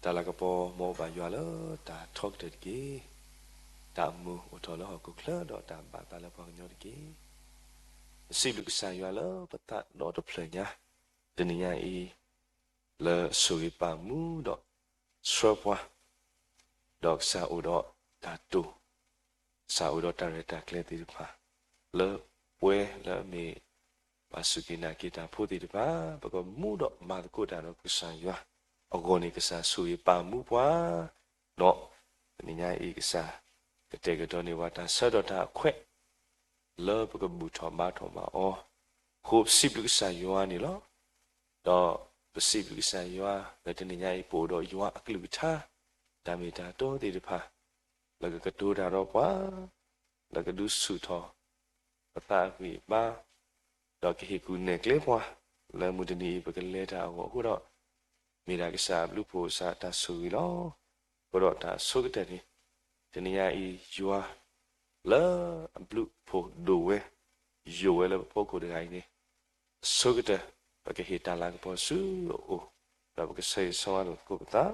တၢ်လၤကပီၤ မ်အအိၣ်ဘၣ်ယွၤလၢတၢ်ထီကတၢၢ်တက့ၢ်. တၢ်အမုာ်အိၣ်ထီၣ်လၢဟီၣ်ခိၣ်ချၢ ဒီးတၢ်ဘၣ်သးလၢပှၤကညီတက့ၢ်. ပစံးဘျုးကစၢ်ယွၤလၢပသးဒီတဖျၢၣ်ညါ တနံၤညါအံၤ လၢအဆိၣ်ဂ့ၤပာ်မူဒီးဆှၢပှၤ, ဒီးကစၢ်အိၣ်ဒီးတၢ်တိာ်, ကစၢ်အိၣ်ဒီးတၢ်ရဲၣ်တၢ်ကျဲၤသ့ၣ်တဖၣ်, လၢပှဲၤလၢအမ့ၢ် ပှၤစူၢ်က့ၤနာ်က့ၤတၢ်ဖိသ့ၣ်တဖၣ် ပကမူဒီးမၤသကိးတၢ်ဒီးကစၢ်ယွၤအဂီၢ်န့ၣ် ကစၢ်ဆိၣ်ဂ့ၤပာ်မူပှၤ, ဒီးတနံၤညါအံၤ ကစၢ်ကတဲာ်ကတီၤန့ၢ်ပှၤတၢ်ဆၢကတီၢ်တၢ်အခွဲး လၢပကဘူၣ်ထီၣ်ဘါထီၣ်ဘၣ်အီၤ, အဃိပစံးဘျုးကစၢ်ယွၤန့ၣ်လီၤ. ဒီးပစံးဘျုးကစၢ်ယွၤ လၢတနံၤညါအံၤ ပအိၣ်ဒီးယွၤအကလုၢ်ကထါ တၢ်မ့ၢ်တၢ်တီသ့ၣ်တဖၣ် လၢကကတိၤတၢ်ဒီးပှၤ, လၢကဒုးဆူၣ်ထီၣ် ပသးအဂံၢ်အဘါ, ဒီးကဟ့ၣ်ကူၣ်နဲၣ်ကျဲပှၤ လၢမုၢ်တနံၤအံၤ ပကလဲၤတၢ်အဂီၢ်အဃိဒီး, မ့ၢ်ဒၣ်ကစၢ်အဘျုးအဖှိၣ်ကစၢ်တၢ်ဆိၣ်ဂ့ၤလီၤ. အဃိဒီးတၢ်အဆိကတၢၢ်န့ၣ် တနံၤညါအံၤ ယွၤလၢအဘျုးအဖှိၣ်ဒိၣ်ဝဲ, ယိာ်ဝဲလၢပဖီခိၣ်တဂၤအံၤန့ၣ် အဆိကတၢၢ် ပကဟ့ၣ်တၢ်လၤကပီၤဆူအအိၣ်, ဒီးပကဆၢဂ့ၤဆၢဝါလိာ်သကိးပသး,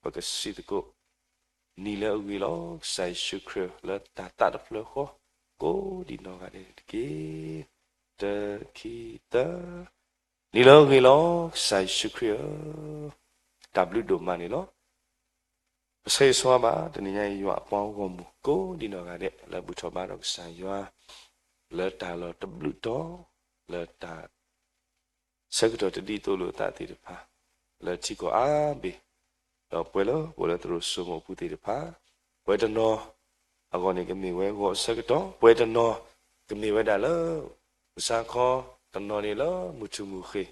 ပကစံးသကိး, နံၤလၢအဂ့ၤလီၤ ကစၢ်ယ့ၣ်ၡူးခရံာ်ဧၢ, လၢတၢ်သးတဖျၢၣ်ဃီ ကိးဒံးနီၢ်ဂၤဒဲးန့ၣ်တက့ၢ်. တၢ ခံ သၢ. နံၤလၢအဂ့ၤလီၤ ကစၢ်ယ့ၣ်ၡူးခရံာ်ဧၢ, တၢ်ဘျုးဒိၣ်မးန့ၣ်လီၤ. ပဆၢဂ့ၤဆၢဝါဘၣ် တနံၤညါအံၤ ယွၤအပှၤဂီၢ်မုၢ် ကိးဒံးနီၢ်ဂၤဒဲး လၢဘူၣ်ထီၣ်ဘါထီၣ်ကစၢ်ယွၤ လၢတၢ်လီၢ်တဘျုးတီၤ, လၢတၢ် ဆၢကတီၢ်တဒ်သိးလိာ်အသးသ့ၣ်တဖၣ် လၢထံကီၢ်အါဘ့ၣ်, ဒီးပှဲၤလၢပအိၣ်လၢသရိာ်စိမိးအပူၤသ့ၣ်တဖၣ်, ပှဲၤတနီၤအဂီၢ်န့ၣ် ကမ့ၢ်ဝဲဂီၤအဆၢကတီၢ်, ပှဲၤတနီၤကမ့ၢ်ဝဲဒၣ်လၢ မုၢ်ဆါခီ, တနီၤန့ၣ်လၢမုၢ်ထူၣ်မုၢ်ဃ့ၢ်,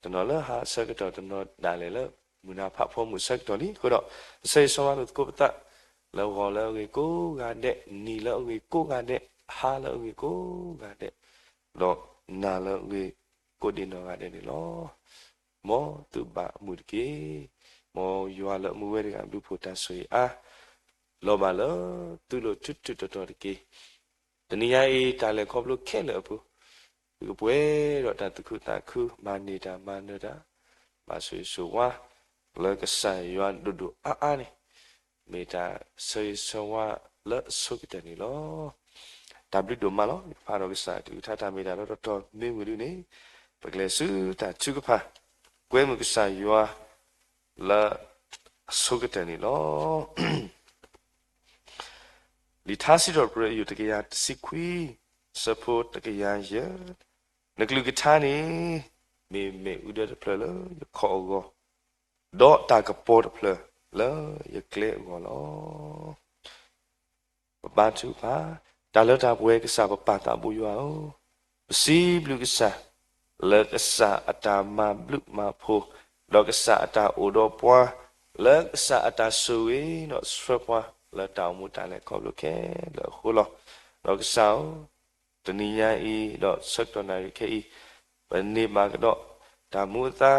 တနီၤလၢဟါအဆၢကတီၢ်, တနီၤဒၣ်လဲာ်လၢ မုၢ်နၤဖးဖီမုၢ်အဆၢကတီၢ်လံ. အဃိဒီး ပဆၢဂ့ၤဆၢဝါလိာ်သကိးပသး လၢဂီၤလၢအဂ့ၤကိးဂၤဒဲး, နံၤလၢအဂ့ၤကိးဂၤဒဲး, ဟါလၢအဂ့ၤကိးဂၤဒဲး, ဒီးနၤလၢအဂ့ၤကိးဒံးနီၢ်ဂၤဒဲးန့ၣ်လီၤ. မ်သုဘၣ်အမုာ်တက့ၢ်. မ်ယွၤလၢအမူဝဲတဂၤ ဘျုးဖှိၣ်တၢ်ဆိၣ်ဂ့ၤအါ လီၤဘၣ်လၢသုလိၤထူးထူးတီၤတီၤတက့ၢ်. တနံၤညါအံၤ တၢ်လဲၤခီဖျိခဲလၢာ်အပူၤ, သုကပှဲၤဒီးတၢ်သူၣ်ခုသးခု, မၤန့ၢ်တၢ်မၤနၢၤတၢ်, ဘၣ်ဆိၣ်ဂ့ၤဆိၣ်ဝါ လၢကစၢ်ယွၤဒိၣ်ဒိၣ်အါအါန့ၣ်, မ့ၢ်တၢ်ဆၢဂ့ၤဆၢဝါလၢအဆိကတၢၢ်န့ၣ်လီၤ. တၢ်ဘျုးဒိၣ်မးလီၤ. ယဖးဒီးကစၢ်အကလုၢ်ကထါတၢ်မ့ၢ်တၢ်တီတီမ့ၢ်ဝံၤဒုန့ၣ်, ပကလဲၤဆူတၢ်ထုကဖၣ်, ကွဲမုာ်ကစၢ်ယွၤ လၢအဆိကတၢၢ်န့ၣ်လီၤ. လံာ်ထါစံးထီၣ်ပတြၢၤ အယုၢ်တကယၤတဆံခွံ, အဆၢဖိတကယၤယဲၢ်, နကလုၢ်ကထါန့ၣ် မ့ၢ်မ့ၣ်အူဒၢတဖျၢၣ်လၢယခီၣ်အဂီၢ်, ဒီးတၢ်ကပီၤတဖျၢၣ်လၢယကျဲအဂီၢ်လီၤ. ပဘါထုကဖၣ်, တၢ်လၢတၢ်ပှဲၤကစၢ်ပပၢ်သးဘိယွၤဧၢ, ပစံးဘျုးကစၢ် လၢကစၢ်အတၢ်မၤဘျုးမၤဖှိၣ်, ဒီးကစၢ်အတၢ်အိၣ်ဒီးပှၤ, လၢကစၢ်အတၢ်ဆိၣ်ဂ့ၤဒီးဆှၢပှၤ လၢတၢ်အိၣ်မူတၢ်လဲၤခီဖျိခဲလၢာ်အဃိလီၤ. ဒီးကစၢ်ဧၢ, တနံၤညါအံၤ ဒီးဆၢကတီၢ်နၣ်ရံၣ်ခဲအံၤ, ပန့ၢ်ဘၣ်ကဒီးတၢ်မူအသါ,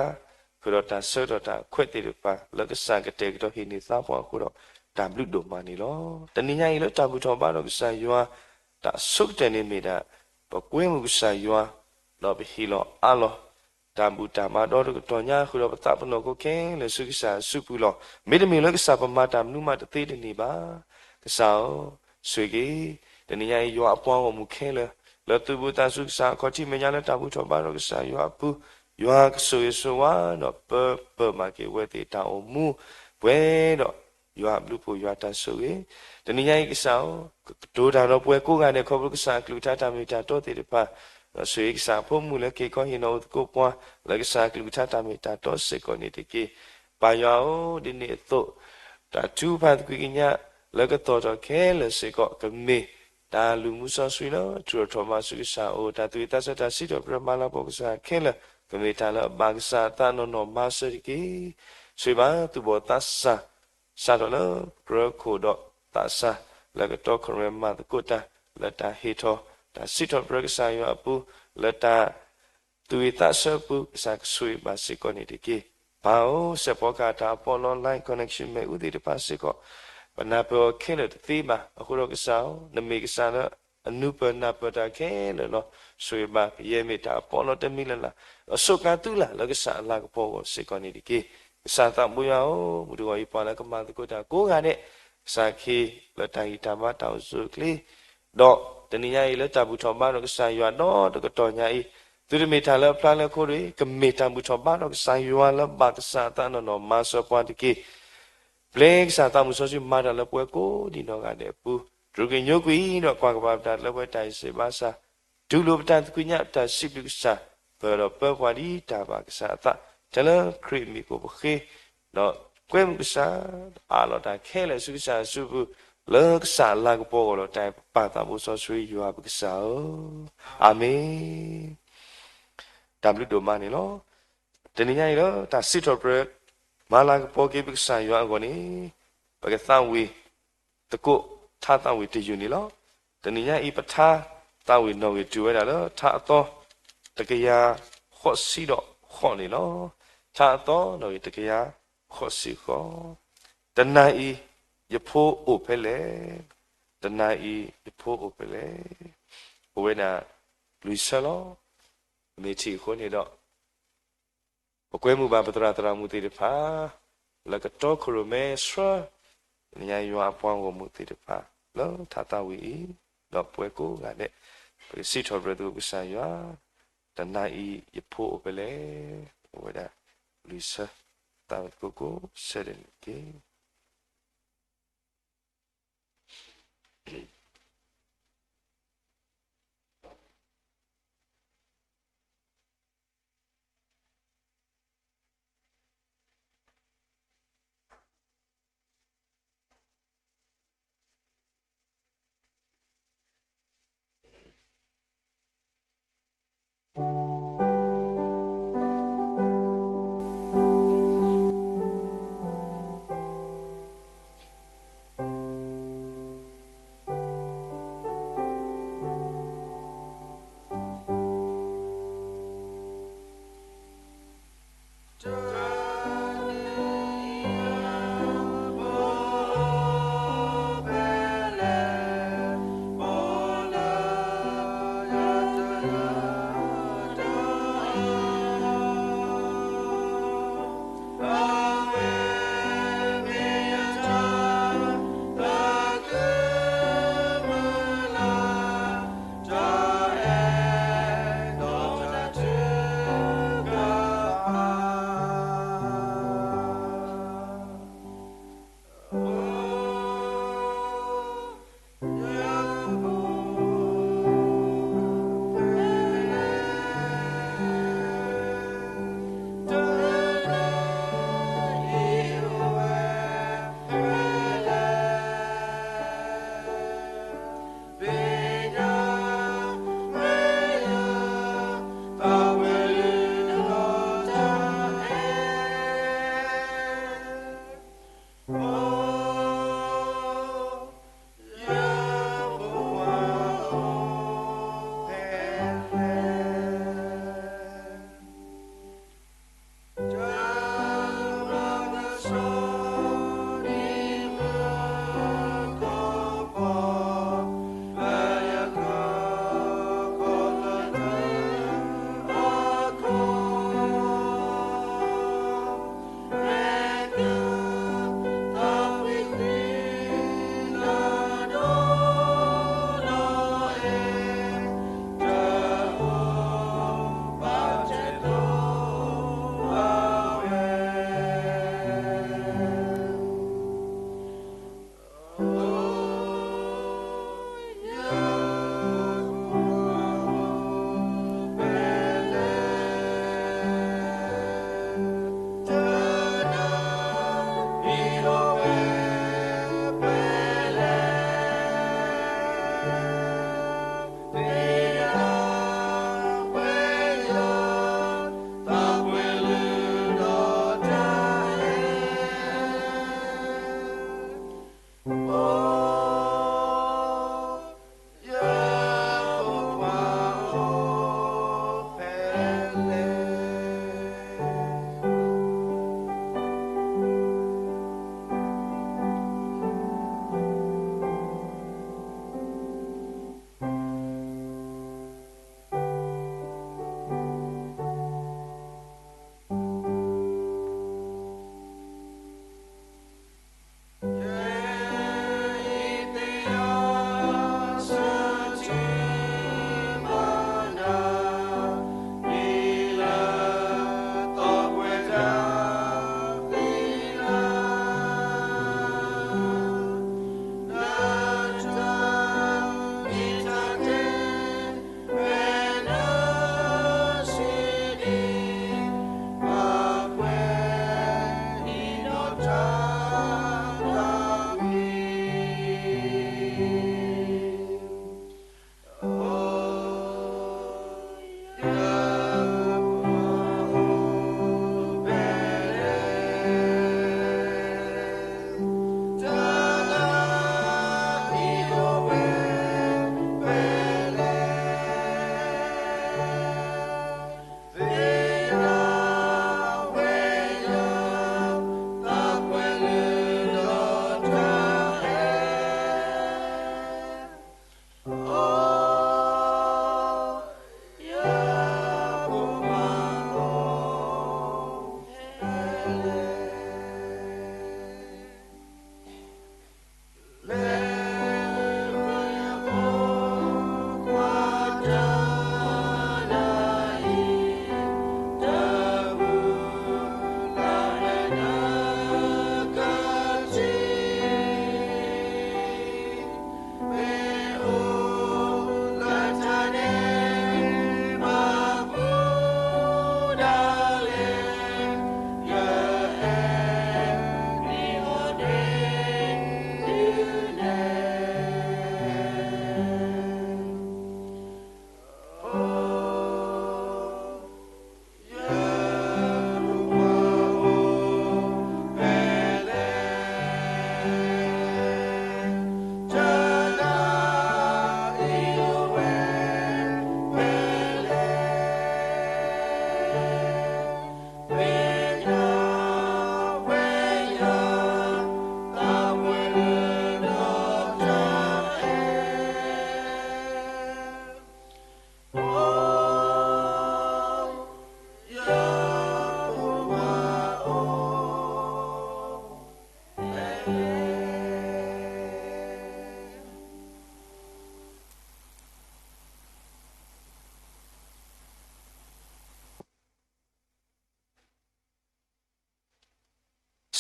ဃုာ်ဒီးတၢ်ဆၢကတီၢ်တၢ်အခွဲးသ့ၣ်တဖၣ် လၢကစၢ်ကတဲာ်ကတီၤဟ့ၣ်န့ၢ်သါပှၤအဃိဒီး တၢ်ဘျုးဒိၣ်မးန့ၣ်လီၤ. တနံၤညါအံၤလၢတၢ်ဘူၣ်ထီၣ်ဘါထီၣ်ကစၢ်ယွၤ တၢ်အဆိကတၢၢ်န့ၣ်မ့ၢ်ဒၣ် ပကွဲမုာ်ကစၢ်ယွၤ ဒီးပဟ့ၣ်လီၤအးလီၤ တၢ်ဘူၣ်တၢ်ဘါဒီတကတီၢ်ညါ ဃုာ်ဒီးပသးပနီၣ်ခိၣ်ခဲလၢာ်ဆူကစၢ်အစုပူၤလီၤ. မ့တမ့ၢ်လၢကစၢ်ပမၤတၢ်မနုၤမးတသ့တန့ၢ်ဘၣ်. ကစၢ်ဧၢ, ဆိၣ်ဂ့ၤ, တနံၤညါအံၤ ယွၤအပှၤဂီၢ်မုၢ်ခဲလၢာ် လၢသုးဘူးသးဆူကစၢ်အခီၣ်ထံးမဲာ်ညါလၢတၢ်ဘူၣ်ထီၣ်ဘါထီၣ်ကစၢ်ယွၤအပူၤ, ယွၤကဆိၣ်ဂ့ၤဆိၣ်ဝါ ဒီးပၢပၢၢ်မၤက့ၤဝဲသ့ၣ်တၢ်အိၣ်မူ ပှဲၤဒီး ယွၤအဘျုးဖှိၣ်ယွၤတၢ်ဆိၣ်ဂ့ၤ, တနံၤညါအံၤကစၢ်ဧၢ, ကကတိၤတၢ်ဒီးပှၤကိးဂၤဒဲး ခီဖျိကစၢ်အကလုၢ်ကထါတၢ်မ့ၢ်တၢ်တီသ့ၣ်တဖၣ်, ဒီးဆိၣ်ဂ့ၤကစၢ်အဖိမုၣ်လၢက့ၤခီဟ့ၣ်နီၤအိၣ်သကိးပှၤ လၢကစၢ်အကလုၢ်ကထါတၢ်မ့ၢ်တၢ်တီစ့ၢ်ကီးန့ၣ်တက့ၢ်. ပၢ်ယွၤဧၢ, ဒ်န့ၣ်အသိး တၢ်ထုကဖၣ်သကွံာ်ကညး လၢကသီၣ်ထီၣ်ခဲလၢာ်စ့ၢ်ကီး ကမ့ၢ်တၢ်လုၢ်မူစီဆှံလၢ ထုးထီၣ်ထီၣ်မၤဆူကစၢ်အအိၣ်, တၢ်သူၣ်ဝံၣ်သးဆၢ တၢ်စံးထီၣ်ပတြၢၤမၤလၤကပီၤကစၢ်ခဲလၢာ် ကမ့ၢ်တၢ်လၢအဘၣ်ကစၢ်အသးနီၢ်နီၢ်မၤစၢၤတက့ၢ်. ဆိၣ်ဂ့ၤဘၣ်သုးဘီၣ်သးစၢ် စးထီၣ်လၢကြၢးခိၣ်ဒီးသးစၢ် လၢကတီၢ်ခိၣ်ရိၣ်မဲမၤသကိးတၢ် လၢတၢ်ဟ့ၣ်ထီၣ် တၢ်စံးထီၣ်ပတြၢၤကစၢ်ယွၤအပူၤ လၢတၢ် သူၣ်ဝံၣ်သးဆၢအပူၤ ကစၢ်ကဆိၣ်ဂ့ၤဘၣ်စ့ၢ်ကီးန့ၣ်တက့ၢ်. ပၢ်ဧၢ, စဲးဖီကဟၣ်တၢ်အပီးလီ line connection မ့ၣ်အူသ့ၣ်တဖၣ်စ့ၢ်ကီး ပနၢ်ပၢၢ်အီၤခဲလၢာ်တသ့ဘၣ်. အဃိဒီးကစၢ်ဧၢ, နမ့ၢ်ကစၢ်လၢအနၢ်ပၢၢ်နၢ်ပၢၢ်တၢ်ခဲလၢာ်လီၤ. ဆိၣ်ဂ့ၤဘၣ် ပယဲၢ်မ့ၢ်တၢ်အပီးလီတမံၤလၢ်လၢ် အဆိးကါသုလၢ်လၢကစၢ်အလၤကပီၤအဂီၢ်စ့ၢ်ကီးန့ၣ်တက့ၢ်. ကစၢ်သးဘိယွၤဧၢ, မုၢ်တဂီၤအံၤပှၤလၢကမၤသကိးတၢ်ကိးဂၤဒဲး, ကစၢ်ခ့လၢတၢ်ဂံၢ်တၢ်ဘါတၢ်အိၣ်ဆူၣ်အိၣ်ချ့, ဒီးတနံၤညါအံၤလၢတၢ်ဘူၣ်ထီၣ်ဘါဒီးကစၢ်ယွၤဒီတကတီၢ်ညါအံၤ, သုတမ့ၢ်တၢ်လၢအဖျါလၢအခိၣ်ဒီး, ကမ့ၢ်တၢ်ဘူၣ်ထီၣ်ဘါဒီးကစၢ်ယွၤလၢဘၣ်ကစၢ်အသးနီၢ်နီၢ်မၤစၢၤပှၤတက့ၢ်. ပျဲကစၢ်သးမုၢ်စီဆှံမၤတၢ်လၢပဝဲကိးဒံးနီၢ်ဂၤဒဲးအပူၤ, တြူာ်က့ၤညိကွံာ်ဒီးကွၢ်ကပၤပတၢ်လၢပှဲၤတၢ်အံၤစ့ၢ်ဘၣ်ဆၣ်, တူၢ်လိာ်ပတၢ်သကွံာ်ညါပတၢ်စံးဘျုးကစၢ်, ပၢၢ်ဒီးပၢပှၤဒ်တၢ်ဘၣ်ကစၢ်အသး, ထဲလၢခရံာ်မံၤကိၣ်ပဃ့, ဒီးကွဲမုာ်ကစၢ်, အးလီၤတၢ်ခဲလၢာ်ဆူကစၢ်အစုပူၤ, လၢကစၢ်အလၤကပီၤအဂီၢ်လီၤ. တၢ်ပၢ်သးဘိစီဆှံယွၤပကစၢ်ဧၢ, အၤမ့ၣ်. တၢ်ဘျုးဒိၣ်မးန့ၣ်လီၤ. တနံၤညါအံၤလၢတၢ်စံးထီၣ်ပတြၢၤ မၤလၤကပီၤက့ၤပကစၢ်ယွၤအဂီၢ်န့ၣ်, ပကသးဝံၣ်သကိးထါသးဝံၣ်တယုၢ်န့ၣ်လီၤ. တနံၤညါအံၤပထါသးဝံၣ်နီၣ်ဂံၢ်တုၤဝဲဒၣ်လၢထါအသီ တကယၤဃိးဆံဒီးဃိးန့ၣ်လီၤ. ထါအသီနီၣ်ဂံၢ်တကယၤဃိးဆံဃိး. တနၤအံၤယဖိအိၣ်ဖဲလဲၣ်, တနၤအံၤယဖိအိၣ်ဖဲလဲၣ်. အိၣ်ဝဲဒၣ်လွံၢ်ဆၢလီၤ. မ့ၢ်ထံၣ်အဃိန့ၣ်ဒီး ပကွဲမုာ်ဘၣ်ပသရၣ်သရၣ်မုၣ်သ့ၣ်တဖၣ် လၢကတီခိၣ်ရိၣ်မဲဆှၢ နညါယွၤအပှၤဂီၢ်မုၢ်သ့ၣ်တဖၣ် လၢထါသးဝံၣ်အံၤ, ဒီးပဝဲကိးဂၤဒဲး ပကစံးထီၣ်ပတြၢၤသကိးကစၢ်ယွၤ, တနၤအံၤယဖိအိၣ်ဖဲလဲၣ်. အိၣ်ဝဲဒၣ်လွံၢ်ဆၢ, သးဝံၣ်သကိးကိးဆၢဒဲးန့ၣ်တက့ၢ်.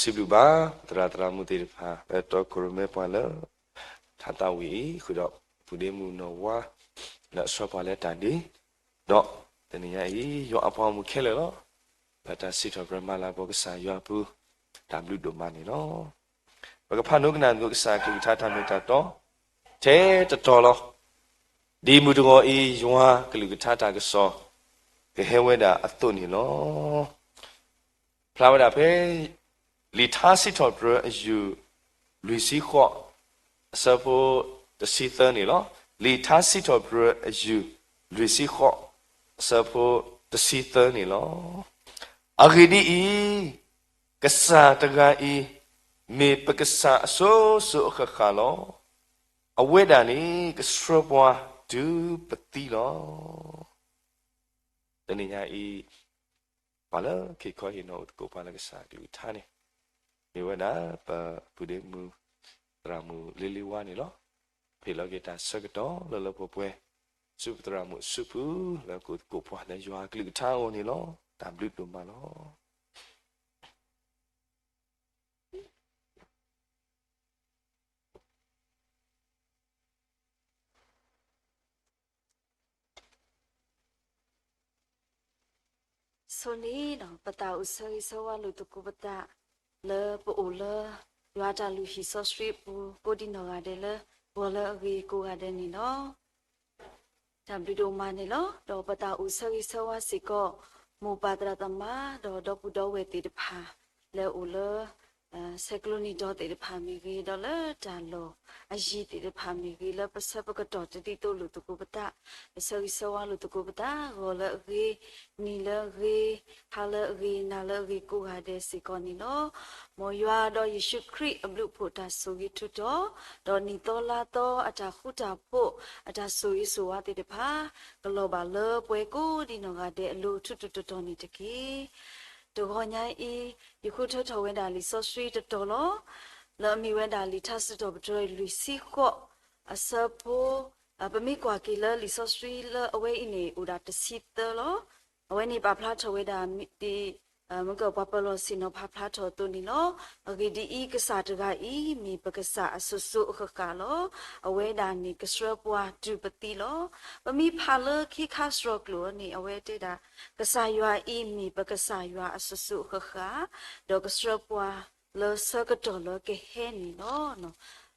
စံးဘျုးဘၣ် သရၣ်သရၣ်မုၣ်သ့ၣ်တဖၣ် လၢတီခိၣ်ရိၣ်မဲပှၤလၢ ထါသးဝံၣ်အံၤ ဃုာ်ဒီး ပုၢ်ဒ့မုၣ်နီၢ်ဝါ လၢအဆှၢပှၤလၢတၢ်ဒ့, ဒီးတနံၤညါအံၤ ယွၤအပှၤဂီၢ်မုၢ်ခဲလၢာ်လီၤ. လၢတၢ်စံးထီၣ်ပတြၢၤမၤလၤကပီၤကစၢ်ယွၤအပူၤ တၢ်ဘျုးဒိၣ်မးန့ၣ်လီၤ. ပကဖးနုာ်ကနၣ်သကိးကစၢ်အကလုၢ်ကထါတၢ်မ့ၢ်တၢ်တီ ထဲတတီၤလီၤ. ဒ်မုၢ်တဂီၤအံၤ ယွၤအကလုၢ်ကထါတၢ်ကစီၣ် ကဟဲဝဲဒၣ်အသိးန့ၣ်လီၤ. ဖျါဝဲဒၣ်ဖဲ လံာ်ထါစံးထီၣ်ပတြၢၤအယုၢ် လွံၢ်ဆံဃိး အဆၢဖိတဆံသၢန့ၣ်လီၤ. လံာ်ထါစံးထီၣ်ပတြၢၤအယုၢ် လွံၢ်ဆံဃိး အဆၢဖိတဆံသၢန့ၣ်လီၤ. အဂ့ၢ်ဒ်အံၤ, ကစၢ်တဂၤအံၤ မ့ၢ်ပကစၢ်အစိၤစိၤအဃၣ်ဃၣ်လီၤ. အဝဲဒၣ်န့ၣ် ကဆှၢပှၤတုၤပသံလီၤ. တနံၤညါအံၤ ပှၤလၢခံခီဟ့ၣ်နီၤအိၣ်သကိးပှၤလၢကစၢ်အကလုၢ်ကထါန့ၣ် မ့ၢ်ဝဲဒၣ် ပပုၢ်ဒ့မုၣ် သရၣ်မုၣ်လ့လ့ဝါန့ၣ်လီၤ. ဖ့ၣ်လီၤက့ၤတၢ်ဆၢကတီၢ်လၢလၢပှဲၤပှဲၤ ဆူပသရၣ်မုၣ်အစုပူၤ လၢကအိၣ်သကိးပှၤလၢယွၤအကလုၢ်ကထါအဂီၢ်န့ၣ်လီၤ. တၢ်ဘျုးဒိၣ်မးလီၤ. ဆိန့ၣ်ဒီး ပသးအိၣ်ဆၢဂ့ၤဆၢဝါလိာ်သကိးပသး လၢပအိၣ်လၢ ယွၤတၢ်လုၢ်ဟံၣ်စီဆှံအပူၤ ကိးဒံနီၢ်ဂၤဒဲးလၢ ဂီၤလၢအဂ့ၤကိးဂၤဒဲးန့ၣ်လီၤ. တၢ်ဘျုးဒိၣ်မးန့ၣ်လီၤ. ဒီးပသးအိၣ်ဆၢဂ့ၤဆၢဝါစ့ၢ်ကီး မိၢ်ပၢ်သရၣ်သမါ ဒီးဒီပုၢ်ဒီဝဲၢ်သ့ၣ်တဖၣ် လၢအအိၣ်လၢ ဆဲးကျိးနံၣ်ဒီသ့ၣ်တဖၣ်မ့ၢ်ဂ့ၤ, ဒီးလၢတၢ်လီၢ်အယံၤသ့ၣ်တဖၣ်မ့ၢ်ဂ့ၤ, လၢပဆၢပကတီၢ်တဒ်သိးလိာ်သကိးပသး, ပဆၢဂ့ၤဆၢဝါလိာ်သကိးပသး ဂီၤလၢအဂ့ၤ, နံၤလၢအဂ့ၤ, ဟါလၢအဂ့ၤ, နၤလၢအဂ့ၤကိးဂၤဒဲးစ့ၢ်ကီးန့ၣ်လီၤ. မ်ယွၤဒီးယ့ၣ်ၡူးခရံာ်အဘျုးအဖှိၣ်တၢ်ဆိၣ်ဂ့ၤထူးတီၤ, ဒီးနံၣ်သီလါသီအတၢ်ဃူတၢ်ဖိး အတၢ်ဆိၣ်ဂ့ၤဆိၣ်ဝါသ့ၣ်တဖၣ် ကလီၤဘၣ်လၢပှၤကိးဒံနီၢ်ဂၤဒဲးအလိၤထူးထူးတီၤတီၤန့ၣ်တက့ၢ်. တဂီၤညါအံၤ ယဃုထၢထီၣ်ဝဲဒၣ်လံာ်စီဆှံတတီၤလီၤ. လၢအမ့ၢ်ဝဲဒၣ်လံာ်ထါစံးထီၣ်ပတြၢၤလွံၢ်ဆံဃိး အဆၢဖိ, ပမ့ၢ်ကွၢ်က့ၤလၢလံာ်စီဆှံလၢအဝဲအံၤန့ၣ် အိၣ်ဒၣ်တဆံသၢလီၤ. အဝဲန့ၣ်ပာ်ဖျါထီၣ်ဝဲဒၣ် ဒ် မုၢ်ကပှၤပၢၤလီၢ်ဆ့ၣ်နီၤဖးဖျါထီၣ်အသိးန့ၣ်လီၤ. အဂ့ၢ်ဒ်အံၤ, ကစၢ်တဂၤအံၤ မ့ၢ်ပကစၢ်အစိၤစိၤအဃၣ်ဃၣ်လီၤ. အဝဲဒၣ်န့ၣ်ကဆှၢပှၤတုၤပသံလီၤ. ပမ့ၢ်ဖးလၢခ့ခါစှီၤကျိာ်န့ၣ် အဝဲတဲဒၣ် ကစၢ်ယွၤအံၤမ့ၢ်ပကစၢ်ယွၤအစိၤစိၤအဃၣ်ဃၣ်, ဒီးကဆှၢပှၤလၢဆၢကတီၢ်လၢကဟဲန့ၣ်လီၤ.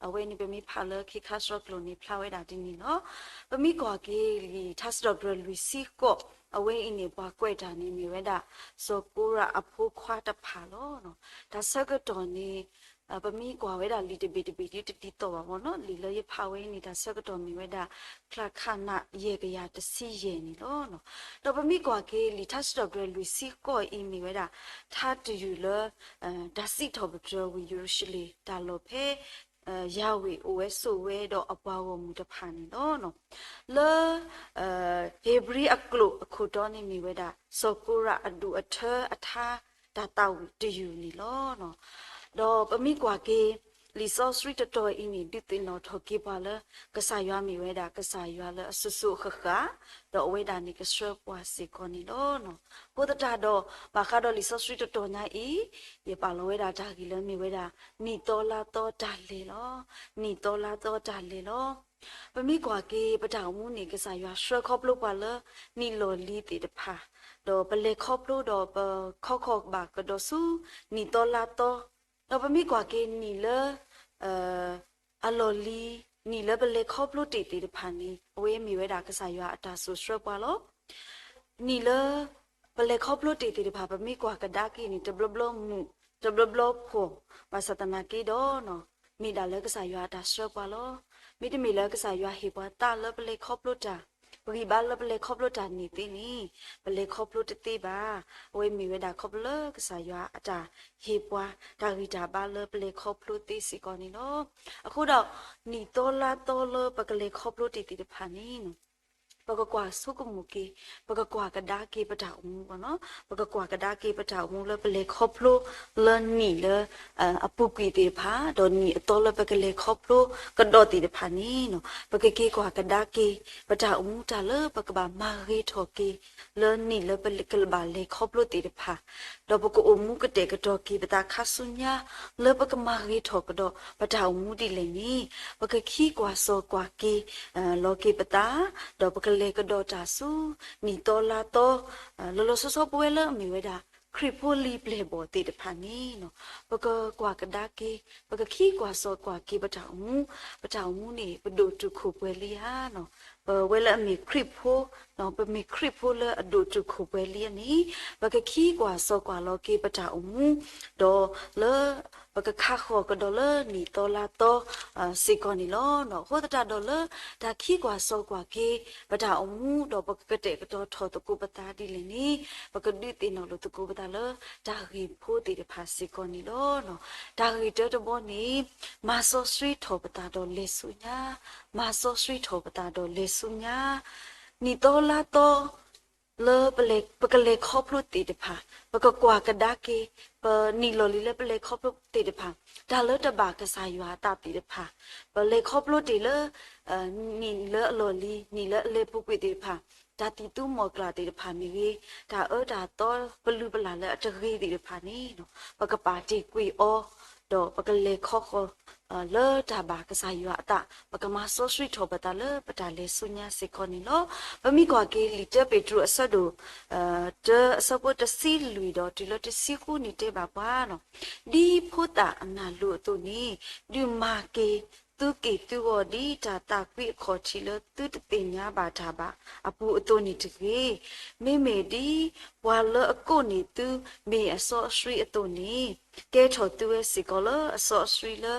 အဝဲန့ၣ်ပမ့ၢ်ဖးလၢခ့ခါစှီၤကျိာ်န့ၣ် ဖျါဝဲဒၣ်ဒ်န့ၣ်လီၤ. ပမ့ၢ်ကွၢ်က့ၤလံာ်ထါစံးထီၣ်ပတြၢၤလွံၢ်ဆံဃိး အဝဲအံၤန့ၣ် ပှၤကွဲးတၢ်န့ၣ်မ့ၢ်ဝဲဒၣ် စီၤကိရးအဖိခွါတဖၣ်လီၤ. တၢ်ဆၢကတီၢ်န့ၣ် ပမ့ၢ်ကွၢ်ဝဲဒၣ်လံာ်တဘ့ၣ်တဘ့ၣ်ဒ်တဒ်သိးဘၣ်မ့ၢ်နီၤ, လံာ်လၢယဖးဝဲအံၤန့ၣ် တၢ်ဆၢကတီၢ်မ့ၢ်ဝဲဒၣ် ချၢခးနး ယဲၢ်ကယၤတဆံယဲၢ်န့ၣ်လီၤ. ဒီးပမ့ၢ်ကွၢ်က့ၤလံာ်ထါစံးထီၣ်ပတြၢၤလွံၢ်ဆံဃိးအံၤမ့ၢ်ဝဲဒၣ် ထါတယုၢ်လၢ တၢ်စံးထီၣ်ပတြၢၤဝံၤယရူၤၡလ့ၣ် တၢ်လီၢ်ဖဲ ယၤဝ့ၤအိၣ်ဝဲဆိးဝဲဒီးအပှၤဂီၢ်မုၢ်တဖၣ်န့ၣ်လီၤ. လၢ ဧ့ၤဘြံၤအကျိာ်အခိၣ်တီန့ၣ်မ့ၢ်ဝဲဒၣ် စီၤကိရးအဒူၣ်အထၢအထါ တၢ်သးဝံၣ်တယုၢ်န့ၣ်လီၤ. ဒီးပမ့ၢ်ကွၢ်က့ၤ လံာ်စီဆှံတတီၤအံၤန့ၣ် ဒုးသ့ၣ်နီၣ်ထီၣ်က့ၤပှၤလၢ ကစၢ်ယွၤမ့ၢ်ဝဲဒၣ် ကစၢ်ယွၤလၢအစိၤစိၤအဃၣ်ဃၣ်, ဒီးအဝဲဒၣ်န့ၣ်ကဆှၢပှၤစ့ၢ်ကီးန့ၣ်လီၤ. အဃိသတးဒီး ဘၣ်ဃးဒီးလံာ်စီဆှံတတီၤညါအံၤ ယပာ်လီၤဝဲဒၣ်တၢ်ဂ့ၢ်လၢမ့ၢ်ဝဲဒၣ် နံၣ်သီလါသီတၢ်လဲၤလီၤ. နံၣ်သီလါသီတၢ်လဲၤလီၤ. ပမ့ၢ်ကွၢ်က့ၤ ပတၢ်အိၣ်မူန့ၣ် ကစၢ်ယွၤဆှၢခီဖျိပှၤလၢ နံၣ်လီၢ်လံၤသ့ၣ်တဖၣ်, ဒီးပလဲၤခီဖျိဒီးပခီခီဘၣ်ကဒီးဆူ နံၣ်သီလါသီ, ဒီးပမ့ၢ်ကွၢ်က့ၤနံၣ်လၢ အလီၢ်လံၤ, နံၣ်လၢပလဲၤခီဖျိတ့ၢ်သ့ၣ်တဖၣ်န့ၣ် အဝဲမ့ၢ်ဝဲဒၣ်ကစၢ်ယွၤအတၢ်စိၤဆှၢပှၤလီၤ. နံၣ်လၢ ပလဲၤခီဖျိတ့ၢ်သ့ၣ်တဖၣ် ပမ့ၢ်ကွၢ်ကဒါက့ၤန့ၣ် တဘျီဘျီမုာ်, တဘျီဘျီဖှီၣ်, ဘၣ်ဆၣ်သနာ်က့ဒီး မ့ၢ်ဒၣ်လၢကစၢ်ယွၤအတၢ်ဆှၢပှၤလီၤ. မ့တမ့ၢ်လၢကစၢ်ယွၤဟ့ၣ်ပှၤသးလၢပလဲၤခီဖျိတၢ်, ပဂံၢ်ဘါလၢပလဲၤခီဖျိတၢ်န့ၣ်သ့န့ၣ် ပလဲၤခီဖျိတသ့ဘၣ်. အဝဲမ့ၢ်ဝဲဒၣ်ခီဖျိလၢကစၢ်ယွၤအတၢ်ဟ့ၣ်ပှၤ တၢ်ဂံၢ်တၢ်ဘါလၢပလဲၤခီဖျိသ့စ့ၢ်ကီးန့ၣ်လီၤ. အဃိဒီး နံၣ်သီလါသီလၢပကလဲၤခီဖျိတ့ၢ်သ့ၣ်တဖၣ်န့ၣ် ပကကွၢ်ဆိကမိၣ်က့ၤ, ပကကွၢ်ကဒါက့ၤပတၢ်အိၣ်မူဘၣ်နီၤ, ပကကွၢ်ကဒါက့ၤပတၢ်အိၣ်မူလၢပလဲၤခီဖျိလၢနံၣ်လၢ အပူၤကွံာ်သ့ၣ်တဖၣ်, ဒီးနံၣ်အသီလၢပကလဲၤခီဖျိကဒီးသ့ၣ်တဖၣ်န့ၣ်နီၤ, ပကက့ၤကွၢ်ကဒါက့ၤ ပတၢ်အိၣ်မူတၢ်လၢပကဘၣ်မၤဂ့ၤထီၣ်က့ၤ လၢနံၣ်လၢပကဘၣ်လဲၤခီဖျိသ့ၣ်တဖၣ်, ဒီးပကအိၣ်မူကတဲာ်ကတီၤက့ၤပသးခါဆူညါ လၢပကမၤဂ့ၤထီၣ်ကဒီးပတၢ်အိၣ်မူဒ်လဲၣ်န့ၣ်, ပကခံကွၢ်စီကွၢ်က့ၤ လီၤက့ၤပသး, ဒီးပကလဲၤကဒီးတၢ်ဆူ နံၣ်သီလါသီ, လီၤလီၤဆီဆီပဝဲလၢအမ့ၢ်ဝဲဒၣ် ခရံာ်ဖိလံာ်ပျဲၢ်ဘီၣ်သ့ၣ်တဖၣ်န့ၣ်နီၤ, ပကကွၢ်ကဒါက့ၤ, ပကခံကွၢ်စီကွၢ်က့ၤပတၢ်အိၣ်မူ, ပတၢ်အိၣ်မူန့ၣ် ပဒိၣ်တုာ်ခိၣ်ပှဲၤလံဧါနီၤ, ပဝဲလၢအမ့ၢ်ခရံာ်ဖိ, ပမ့ၢ်ခရံာ်ဖိလၢအဒိၣ်တုာ်ခိၣ်ပှဲၤလံဧါန့ၣ်, ပကခံကွၢ်စီကွၢ်လီၤက့ၤပတၢ်အိၣ်မူ, ဒီးလၢ ပကခါဃီၤကဒီးလၢနံၣ်သီလါသီ စ့ၢ်ကီးန့ၣ်လီၤ. အဃိသတးဒီးလၢ တၢ်ခံကွၢ်စီကွၢ်က့ၤ ပတၢ်အိၣ်မူ ဒီးပကကတဲာ်ကတီၤထီၣ်သကိးပသးဒ်လဲၣ်န့ၣ်, ပကဒုးသ့ၣ်နီၣ်လိာ်သကိးပသးလၢ တၢ်ဂ့ၢ်ဖိသ့ၣ်တဖၣ်စ့ၢ်ကီးန့ၣ်လီၤ. တၢ်ဂ့ၢ်တၢတဘီန့ၣ် မၤစီဆှံထီၣ်ပသးဒီးလဲၤဆူညါ, မၤစီဆှံထီၣ်ပသးဒီးလဲၤဆူညါ, နံၣ်သီလါသီ လၢပလဲၤ ပကလဲၤခီဖျိသ့ၣ်တဖၣ်, ပကကွၢ်ကဒါက့ၤ ပနံၣ်လီၢ်လံၤလၢပလဲၤခီဖျိသ့ၣ်တဖၣ်, တၢ်လၢတဘၣ်ကစၢ်ယွၤအသးသ့ၣ်တဖၣ်, ပလဲၤခီဖျိတ့ၢ်လၢ နံၣ်လၢအလီၢ်လံၤ, နံၣ်လၢအလဲၤပူၤကွံာ်သ့ၣ်တဖၣ်, တၢ်သံၣ်သူမီၢ်ကျၢ်သ့ၣ်တဖၣ်မ့ၢ်ဂ့ၤ, တၢ်အၢတၢ်သီပလုၢ်ပလၢ်လၢအတဂ့ၤသ့ၣ်တဖၣ်န့ၣ်, ပကပာ်တ့ၢ်ကွံာ်အီၤ, ဒီးပကလဲၤခီဃီၤ လၢတၢ်ဘၣ်ကစၢ်ယွၤအသး, ပကမၤစီဆှံထီၣ်ပသးလၢပတၢ်လဲၤဆူညါစ့ၢ်ကီးန့ၣ်လီၤ. ပမ့ၢ်ကွၢ်က့ၤလံာ်တၢပ့းတရူးအဆၢဒိၣ် တၢအဆၢဖိတဆံလွံၢ်ဒီးတုၤလၢတဆံဃုန့ၣ်တဲဘၣ်ပှၤနီၤ, ဒ်ဖိသၣ်အနၢ်လိၤအသိးန့ၣ်, ဒုးမၤက့ၤသုက့ၢ်သုဂီၤ ဒ်တၢ်သးကွံအခီၣ်ထံးလၢသုတသ့ၣ်ညါဘၣ်တၢ်ဘၣ်အပူၤအသိးန့ၣ်တဂ့ၤ. မ့မ့ၢ်ဒ်ပှၤလၢအကိးန့ၢ်သုမ့ၢ်အစီအဆှံအသိးန့ၣ်, ကဲထီၣ်သုဝဲစ့ၢ်ကီးလၢအစီအဆှံလၢ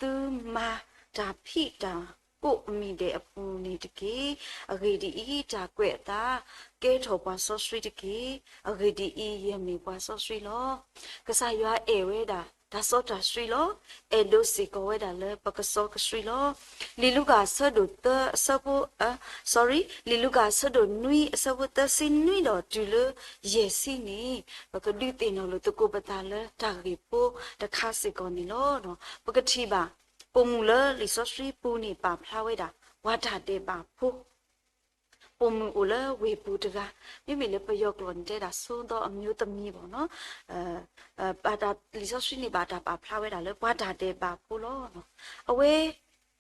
သုမၤတၢ်ဖံးတၢ်ကိးအမံၤဒဲးအပူၤန့ၣ်တက့ၢ်. အဂ့ၢ်ဒ်အံၤ, တၢ်ကွဲးအသး, ကဲထီၣ်ပှၤစီဆှံတက့ၢ်. အဂ့ၢ်ဒ်အံၤ, ယမ့ၢ်ပှၤစီဆှံလီၤ. ကစၢ်ယွၤအဲၣ်ဝဲဒၣ် တၢ်စီတၢ်ဆှံလီၤ. အဲၣ်ဒိးစ့ၢ်ကီးဝဲဒၣ်လၢပကစီကဆှံလီၤ. လံာ်လူၤကၣ်အဆၢဒိၣ်သၢအဆၢဖိ, အ, sorry, လံာ်လူၤကၣ်အဆၢဒိၣ်နွံအဆၢဖိသၢဆံနွံဒီးတုၤလၢယဲၢ်ဆံန့ၣ်, ပကဒုးသ့ၣ်နီၣ်လိာ်သကိးပသးလၢတၢ်ဂ့ၢ်ဖိတခါစ့ၢ်ကီးန့ၣ်လီၤ. ပကထံၣ်ဘၣ် ပိာ်မုၣ်လၢလံာ်စီဆှံပူၤန့ၣ်ပာ်ဖျါဝဲဒၣ် ပှၤတၢ်ဒဲးဘးဖိ ပိာ်မုၣ်အိၣ်လၢဝ့ၢ်ပူၤတဂၤ, မ့မ့ၢ်လၢပယီၤကျိာ်န့ၣ်တဲဒၣ် ဆိဒီးအမျိုးသမီးဘၣ်နီၤ, လံာ်စီဆှံန့ၣ်ဘၣ်တၢ်ပာ်ဖျါဝဲဒၣ်လၢပှၤတၢ်ဒဲးဘးဖိလီၤ. အဝဲ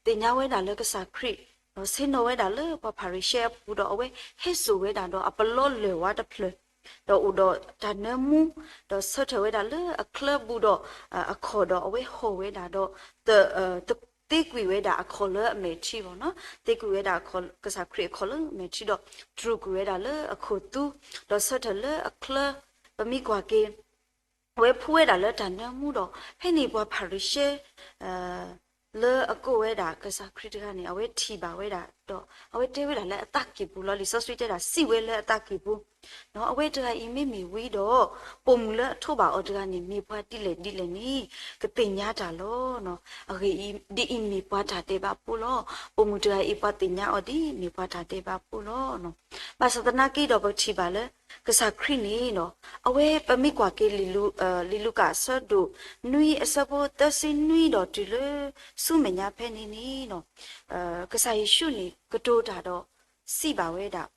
သ့ၣ်ညါဝဲဒၣ်လၢကစၢ်ခရံာ်, ဒီးဆ့ၣ်နီၤဝဲဒၣ်လၢပှၤဖၤရံၤၡဲအပူၤဒီး အဝဲဟဲစိာ်ဝဲဒၣ်ဒီးအပလီၢ်လၢၢ်ဝါတဖျၢၣ်, ဒီးအိၣ်ဒီးတၢ်နၢမူ, ဒီးဆၢထၢၣ်ဝဲဒၣ်လၢအချၢဘူးဒီးအခီၣ်ဒီး အဝဲဟီၣ်ဝဲဒၣ်ဒီး သ့ကွံာ်ဝဲဒၣ်အခီၣ်လၢအမဲာ်ထံဘၣ်နီၤ, သ့ကွံာ်ဝဲဒၣ်ကစၢ်ခရံာ်အခီၣ်လၢအမဲာ်ထံဒီး တြူာ်ကွံာ်ဝဲဒၣ်လၢအခိၣ်သူ, ဒီးဆၢထၢၣ်လၢအချၢ, ပမ့ၢ်ကွၢ်က့ၤ အဝဲဖှူဝဲဒၣ်လၢတၢ်နၢမူဒီး ဖဲန့ၣ်ပှၤဖၤရံၤၡဲ လၢအကိးဝဲဒၣ်ကစၢ်ခရံာ်တဂၤန့ၣ် အဝဲထံၣ်ဘၣ်ဝဲဒၣ်ဒီး အဝဲတဲဝဲဒၣ်လၢအသးကံၢ်ပူၤလီၤ. လံာ်စီဆှံတဲဒၣ် စံးဝဲလၢအသးကံၢ်ပူၤ, အဝဲတဂၤအံၤမ့မ့ၢ်ဝံၤဒီး ပိာ်မုၣ်လၢအထိးဘၣ်အီၤတဂၤန့ၣ် မ့ၢ်ပှၤဒ်လဲၣ်ဒ်လဲၣ်န့ၣ် ကသ့ၣ်ညါတၢ်လီၤ. အဂ့ၢ်အံၤ ဒ်အံၤမ့ၢ်ပှၤတၢ်ဒဲးဘးဖိလီၤ. ပိာ်မုၣ်တဂၤအံၤ ပှၤသ့ၣ်ညါအီၤဒ်မ့ၢ်ပှၤတၢ်ဒဲးဘးဖိလီၤ. ဘၣ်ဆၣ်သနာ်က့ဒီး ပကထံၣ်ဘၣ်လၢ ကစၢ်ခရံာ်န့ၣ်ဒီး အဝဲပမ့ၢ်ကွၢ်က့ၤ လံာ်လူၤကၣ်အဆၢဒိၣ်နွံအဆၢဖိသၢဆံနွံဒီးတုၤလၢဆူမဲာ်ညါဖဲန့ၣ်န့ၣ် ကစၢ်ယ့ၣ်ၡူးန့ၣ် ကတိၤတၢ်ဒီးစံးဘၣ်ဝဲဒၣ်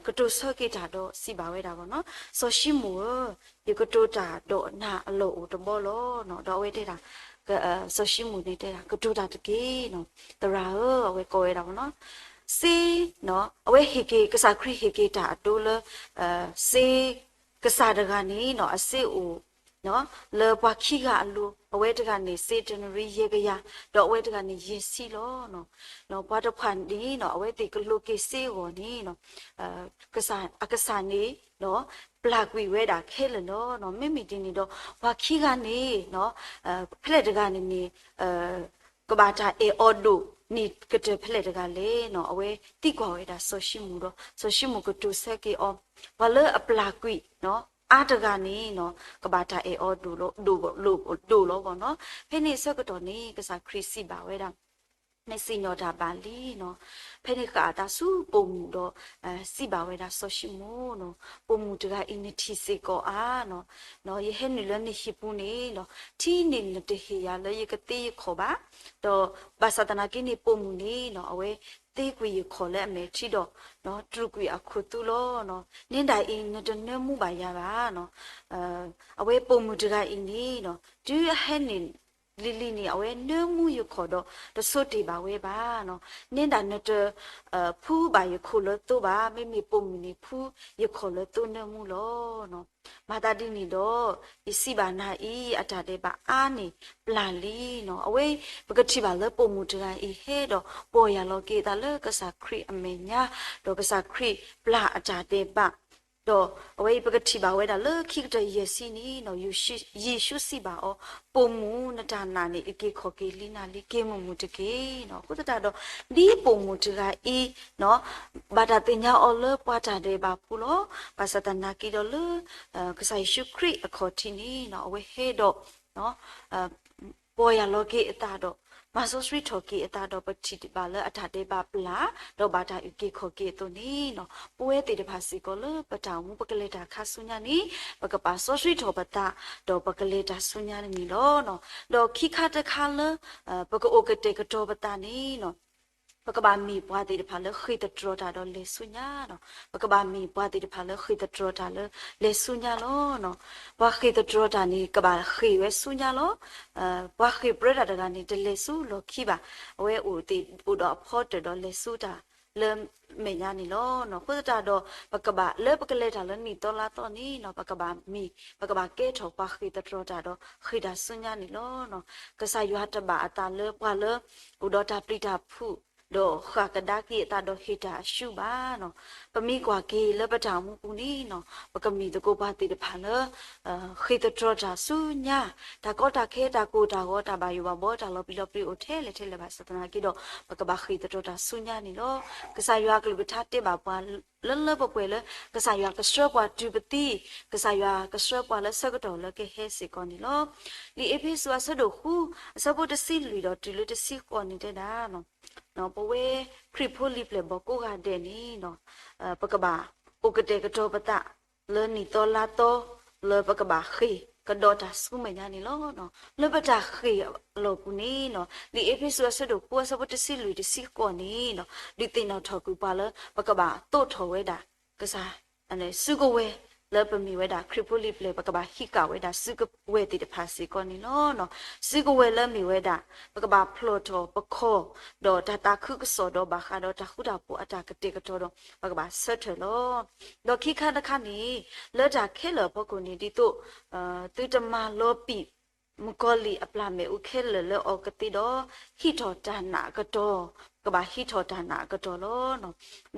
ကတိၤဆၢက့ၤတၢ်ဒီးစံးဘၣ်ဝဲဒၣ်ဘၣ်နီၤ, စီၤၡံမိၣ်ဧၢ, ယကတိၤတၢ်ဒီးနၤအလီၢ်အိၣ်တဘီလီၤ. ဒီးအဝဲတဲဒၣ် စီၤၡံမိၣ်န့ၣ်တဲဒၣ် ကတိၤတၢ်တက့ၢ်, သရၣ်ဧၢ, အဝဲကိးဝဲဒၣ်ဘၣ်နီၤ, စ့, အဝဲဟ့ၣ်က့ၤ ကစၢ်ခရံာ်ဟ့ၣ်က့ၤတၢ်အဒိလၢ စ့ ကစၢ်တဂၤန့ၣ်နီၤ အစ့အိၣ် လၢပှၤခံဂၤအလိၤ, အဝဲတဂၤန့ၣ် စ့တနရံယဲၢ်ကယၤ, ဒီးအဝဲတဂၤန့ၣ် ယဲၢ်ဆံလီၤ. ပှၤတဖၣ်န့ၣ်နီၤ အဝဲသ့ၣ်ကလိးက့ၤစ့အဂီၢ်န့ၣ် အကစၢ်န့ၣ် ပျၢ်ကွံာ်ဝဲဒၣ်ခဲလၢာ်လီၤ. မ့မ့ၢ်ဒ်န့ၣ်ဒီး ပှၤခံဂၤန့ၣ် ဖဲလဲၣ်တဂၤန့ၣ်န့ၣ် ကဘၣ်တၢ်အဲၣ်အီၤဒိၣ်န့ၢ်ကတၢၢ်ဖဲလဲၣ်တဂၤလဲၣ်နီၤ, အဝဲသံကွၢ်ဝဲဒၣ်စီၤၡံမိၣ်ဒီး စီၤၡံမိၣ်ကတိၤဆၢက့ၤအီၤ, ပှၤလၢအပျၢ်ကွံာ် အါတဂၤန့ၣ်နီၤ ကဘၣ်တၢ်အဲၣ်အီၤဒိၣ်လီၤ, ဒိၣ်လီၤဘၣ်နီၤ. ဖဲန့ၣ်အဆၢကတီၢ်န့ၣ် ကစၢ်ခရံာ်စံးဘၣ်ဝဲဒၣ် နစံၣ်ညီၣ်တၢ်ဘၣ်လံနီၤ. ဖဲန့ၣ်ဃာ်အသးဆူပိာ်မုၣ်ဒီး စံးဘၣ်ဝဲဒၣ်စီၤၡံမိၣ်နီၤ, ပိာ်မုၣ်တဂၤအံၤနထံၣ်စ့ၢ်ကီးဧါနီၤ, ယဟဲနုာ်လၢနဟံၣ်ပူၤန့ၣ်နီၤ, ထံန့ၣ်နတဟ့ၣ်ယၤလၢယကသ့ယခီၣ်ဘၣ်, ဒီးဘၣ်ဆၣ်သနာ်က့န့ၣ် ပိာ်မုၣ်န့ၣ်နီၤ အဝဲသ့ကွံာ်ယခီၣ်လၢအမဲာ်ထံဒီး တြူာ်ကွံာ်အခုၣ်သူလီၤနီၤ. နဲဒၣ်အံၤ နတနၢမူဘၣ်ယၤဘၣ်နီၤ. အဝဲပိာ်မုၣ်တဂၤအံၤန့ၣ်နီၤ တုၤအဟဲနုာ်လံၤလံၤန့ၣ် အဝဲနၢမူယခီၣ်ဒီး တဆိတ့ၢ်ဘၣ်ဝဲဘၣ်နီၤ. နဲဒၣ်နတ ဖှူဘၣ်ယခီၣ်လၢသိဘၣ်, မ့မ့ၢ်ပိာ်မုၣ်န့ၣ် ဖှူယခီၣ်လၢသိနၢမူလီၤနီၤ. မၤသးဒ်န့ၣ်ဒီး ယစံးဘၣ်နၤအံၤ အတၢ်ဒဲးဘးအါန့ၢ်ပျၢ်လံနီၤ. အဝဲ ပကထံၣ်ဘၣ်လၢပိာ်မုၣ်တဂၤအံၤဟဲဒီး ပီၢ်ယၢ်လီၤက့ၤအသးလၢကစၢ်ခရံာ်အမဲာ်ညါ, ဒီးကစၢ်ခရံာ်ပျၢ်အတၢ်ဒဲးဘး ဒီးအဝဲအံၤပကထံၣ်ဘၣ်ဝဲဒၣ်လၢခံကတၢၢ်ယဲၢ်ဆံန့ၣ်နီၤ, ယ့ၣ်ၡူးစံးဘၣ်အီၤ, ပိာ်မုၣ်နတၢ်နာ်န့ၣ် အက့ၤခီၣ်က့ၤလံနၤလံ က့ၤမုာ်မုာ်တက့ၢ်နီၤ. အဃိသတးဒီး ဒ်ပိာ်မုၣ်တဂၤအံၤနီၤ ဘၣ်တၢ်သ့ၣ်ညါအီၤလၢပှၤတၢ်ဒဲးဘးဖိလီၤ. ဘၣ်ဆၣ်သနာ်က့ဒီးလၢ ကစၢ်ယ့ၣ်ၡူးခရံာ်အခီၣ်ထံးန့ၣ်နီၤ အဝဲဟဲဒီး ပီၢ်ယၢ်လီၤက့ၤအသးဒီး မၤစီဆှံထီၣ်က့ၤအသးဒီး ပထံၣ်ဘၣ်လၢအတၢ်ဒဲးဘးပျၢ် ဒီးဘၣ်တၢ်အုၣ်က့ၤခီၣ်က့ၤအသိးန့ၣ်နီၤ, ပဝဲသ့ၣ်တဖၣ်စ့ၢ်ကီးလၢပတၢ်အိၣ်မူ ပကလဲၤတၢ်ခါဆူညါန့ၣ် ပကပာ်စီဆှံထီၣ်ပသး ဒီးပကလဲၤတၢ်ဆူညါန့ၣ်လီၤ. ဒီးခံခါတခါလၢ ပကအိၣ်ကတဲာ်ကတီၤပသးန့ၣ်နီၤ ပကဘၣ်မ့ၢ်ပှၤသ့ၣ်တဖၣ်လၢဃ့ၢ်သတြီၤတၢ်ဒီးလဲၤဆူညါနီၤ. ပကဘၣ်မ့ၢ်ပှၤသ့ၣ်တဖၣ်လၢဃ့ၢ်သတြီၤတၢ်လၢလဲၤဆူညါလီၤ. ပှၤဃ့ၢ်သတြီၤတၢ်န့ၣ် ကဘၣ်ဃ့ၢ်ဝဲဆူညါလီၤ. ပှၤဃ့ၢ်ပြၢတၢ်တဂၤန့ၣ် တလဲၤဆူလီၢ်ခံဘၣ်. အဝဲအိၣ်သ့ၣ်အိၣ်ဒီးအဖီတၢၣ်ဒီးလဲၤဆူတၢ်လၢမဲာ်ညါန့ၣ်လီၤ. အဃိသတးဒီး ပကဘၣ်လၢပကလဲၤတၢ်လၢနံၣ်သီလါသီန့ၣ်နီၤ ပကဘၣ်မ့ၢ် ပကဘၣ်ကဲထီၣ်ပှၤဃ့ၢ်သတြီၤတၢ်ဒီးဃ့ၢ်တၢ်ဆူညါန့ၣ်လီၤ. ကစၢ်ယွၤတဘၣ်အသးလၢပှၤလၢ အိၣ်ဒီးတၢ်ပျံၤတၢ်ဖုး ဒီးဃၣ်ကဒါက့ၤအသးဒီးဟ့ၣ်တၢ်အရှုံးဘၣ်နီၤ. ပမ့ၢ်ကွၢ်က့ၤလၢပတၢ်အိၣ်မူပူၤန့ၣ်နီၤ ပကမ့ၢ်သကိးပှၤသ့ၣ်တဖၣ်လၢ ဃ့ၢ်သတြီၤတၢ်ဆူညါ, တၢ်ကီတၢ်ခဲ တၢ်ကိၢ်တၢ်ဂီၤ တၢ်ဘၣ်ယိၣ်ဘၣ်ဘှီ တၢ်လီၤပျံၤလီၤပျံၤအိၣ်ထဲလဲၣ်ထဲလဲၣ်ဘၣ်ဆၣ်သနာ်က့ဒီး ပကဘၣ်ဃ့ၢ်သတြီၤတၢ်ဆူညါန့ၣ်လီၤ. ကစၢ်ယွၤအကလုၢ်ကထါတဲဘၣ်ပှၤ လၢလၢပှဲၤပှဲၤလၢ ကစၢ်ယွၤကဆှၢပှၤတုၤပသံ, ကစၢ်ယွၤကဆှၢပှၤလၢဆၢကတီၢ်လၢကဟဲစ့ၢ်ကီးန့ၣ်လီၤ. လံာ်အ့းဖ့းစူးအဆၢဒိၣ်ဃု အဆၢဖိတဆံလွံၢ်ဒီးတုၤလၢတဆံဃိးန့ၣ်တဲဒၣ် ပဝဲခရံာ်ဖိလံၤပျဲၢ်ဘီၣ်ကိးဂၤဒဲးန့ၣ် ပကဘၣ်အိၣ်ကတဲာ်ကတီၤပသး လၢနံၣ်သီလါသီ လၢပကဘၣ်ဃ့ၢ်ကဒီးတၢ်ဆူမဲာ်ညါန့ၣ်လီၤ. လၢပတၢ်ဃ့ၢ်အလီၢ်ပူၤန့ၣ် လံာ်အ့းဖ့းစူးအဆၢဒိၣ်ဃုအဆၢဖိတဆံလွံၢ်တဆံဃိးန့ၣ် ဒုးသ့ၣ်နီၣ်ထီၣ်ကွံာ်ပှၤလၢ ပကဘၣ်သိးထီၣ်ဝဲဒၣ် ကစၢ် စုကဝဲၤလၢပမ့ၢ်ဝဲဒၣ်ခရံာ်ဖိလံၤပျဲၢ် ပကဘၣ်ဟံးဃာ်ဝဲဒၣ်စုကဝဲၤသ့ၣ်တဖၣ်စ့ၢ်ကီးန့ၣ်လီၤ. စုကဝဲၤလၢမ့ၢ်ဝဲဒၣ် ပကဘၣ်ဖျီၣ်ထီၣ်ပခီၣ် ဒီးတၢ်သးခုကစီၣ်ဒီးဘၣ်ဃးဒီးတၢ်ဃူတၢ်ဖိးအတၢ်ကတဲာ်ကတီၤဒီး ပကဘၣ်ဆၢထၢၣ်လီၤ. ဒီးခံခါတခါန့ၣ် လၢတၢ်ခဲလၢာ်အဖီခိၣ်န့ၣ် ဒ်သိး သုတမၤလီၤပံာ် မုၣ်ကီၤလံၢ်အပျၢ်မ့ၣ်အူခဲလၢာ်လၢအီၤကသ့ဒီး ဟံးထီၣ်တၢ်နာ်အကတီၢ်, ပကဘၣ်ဟံးထီၣ်တၢ်နာ်အကတီၢ်လီ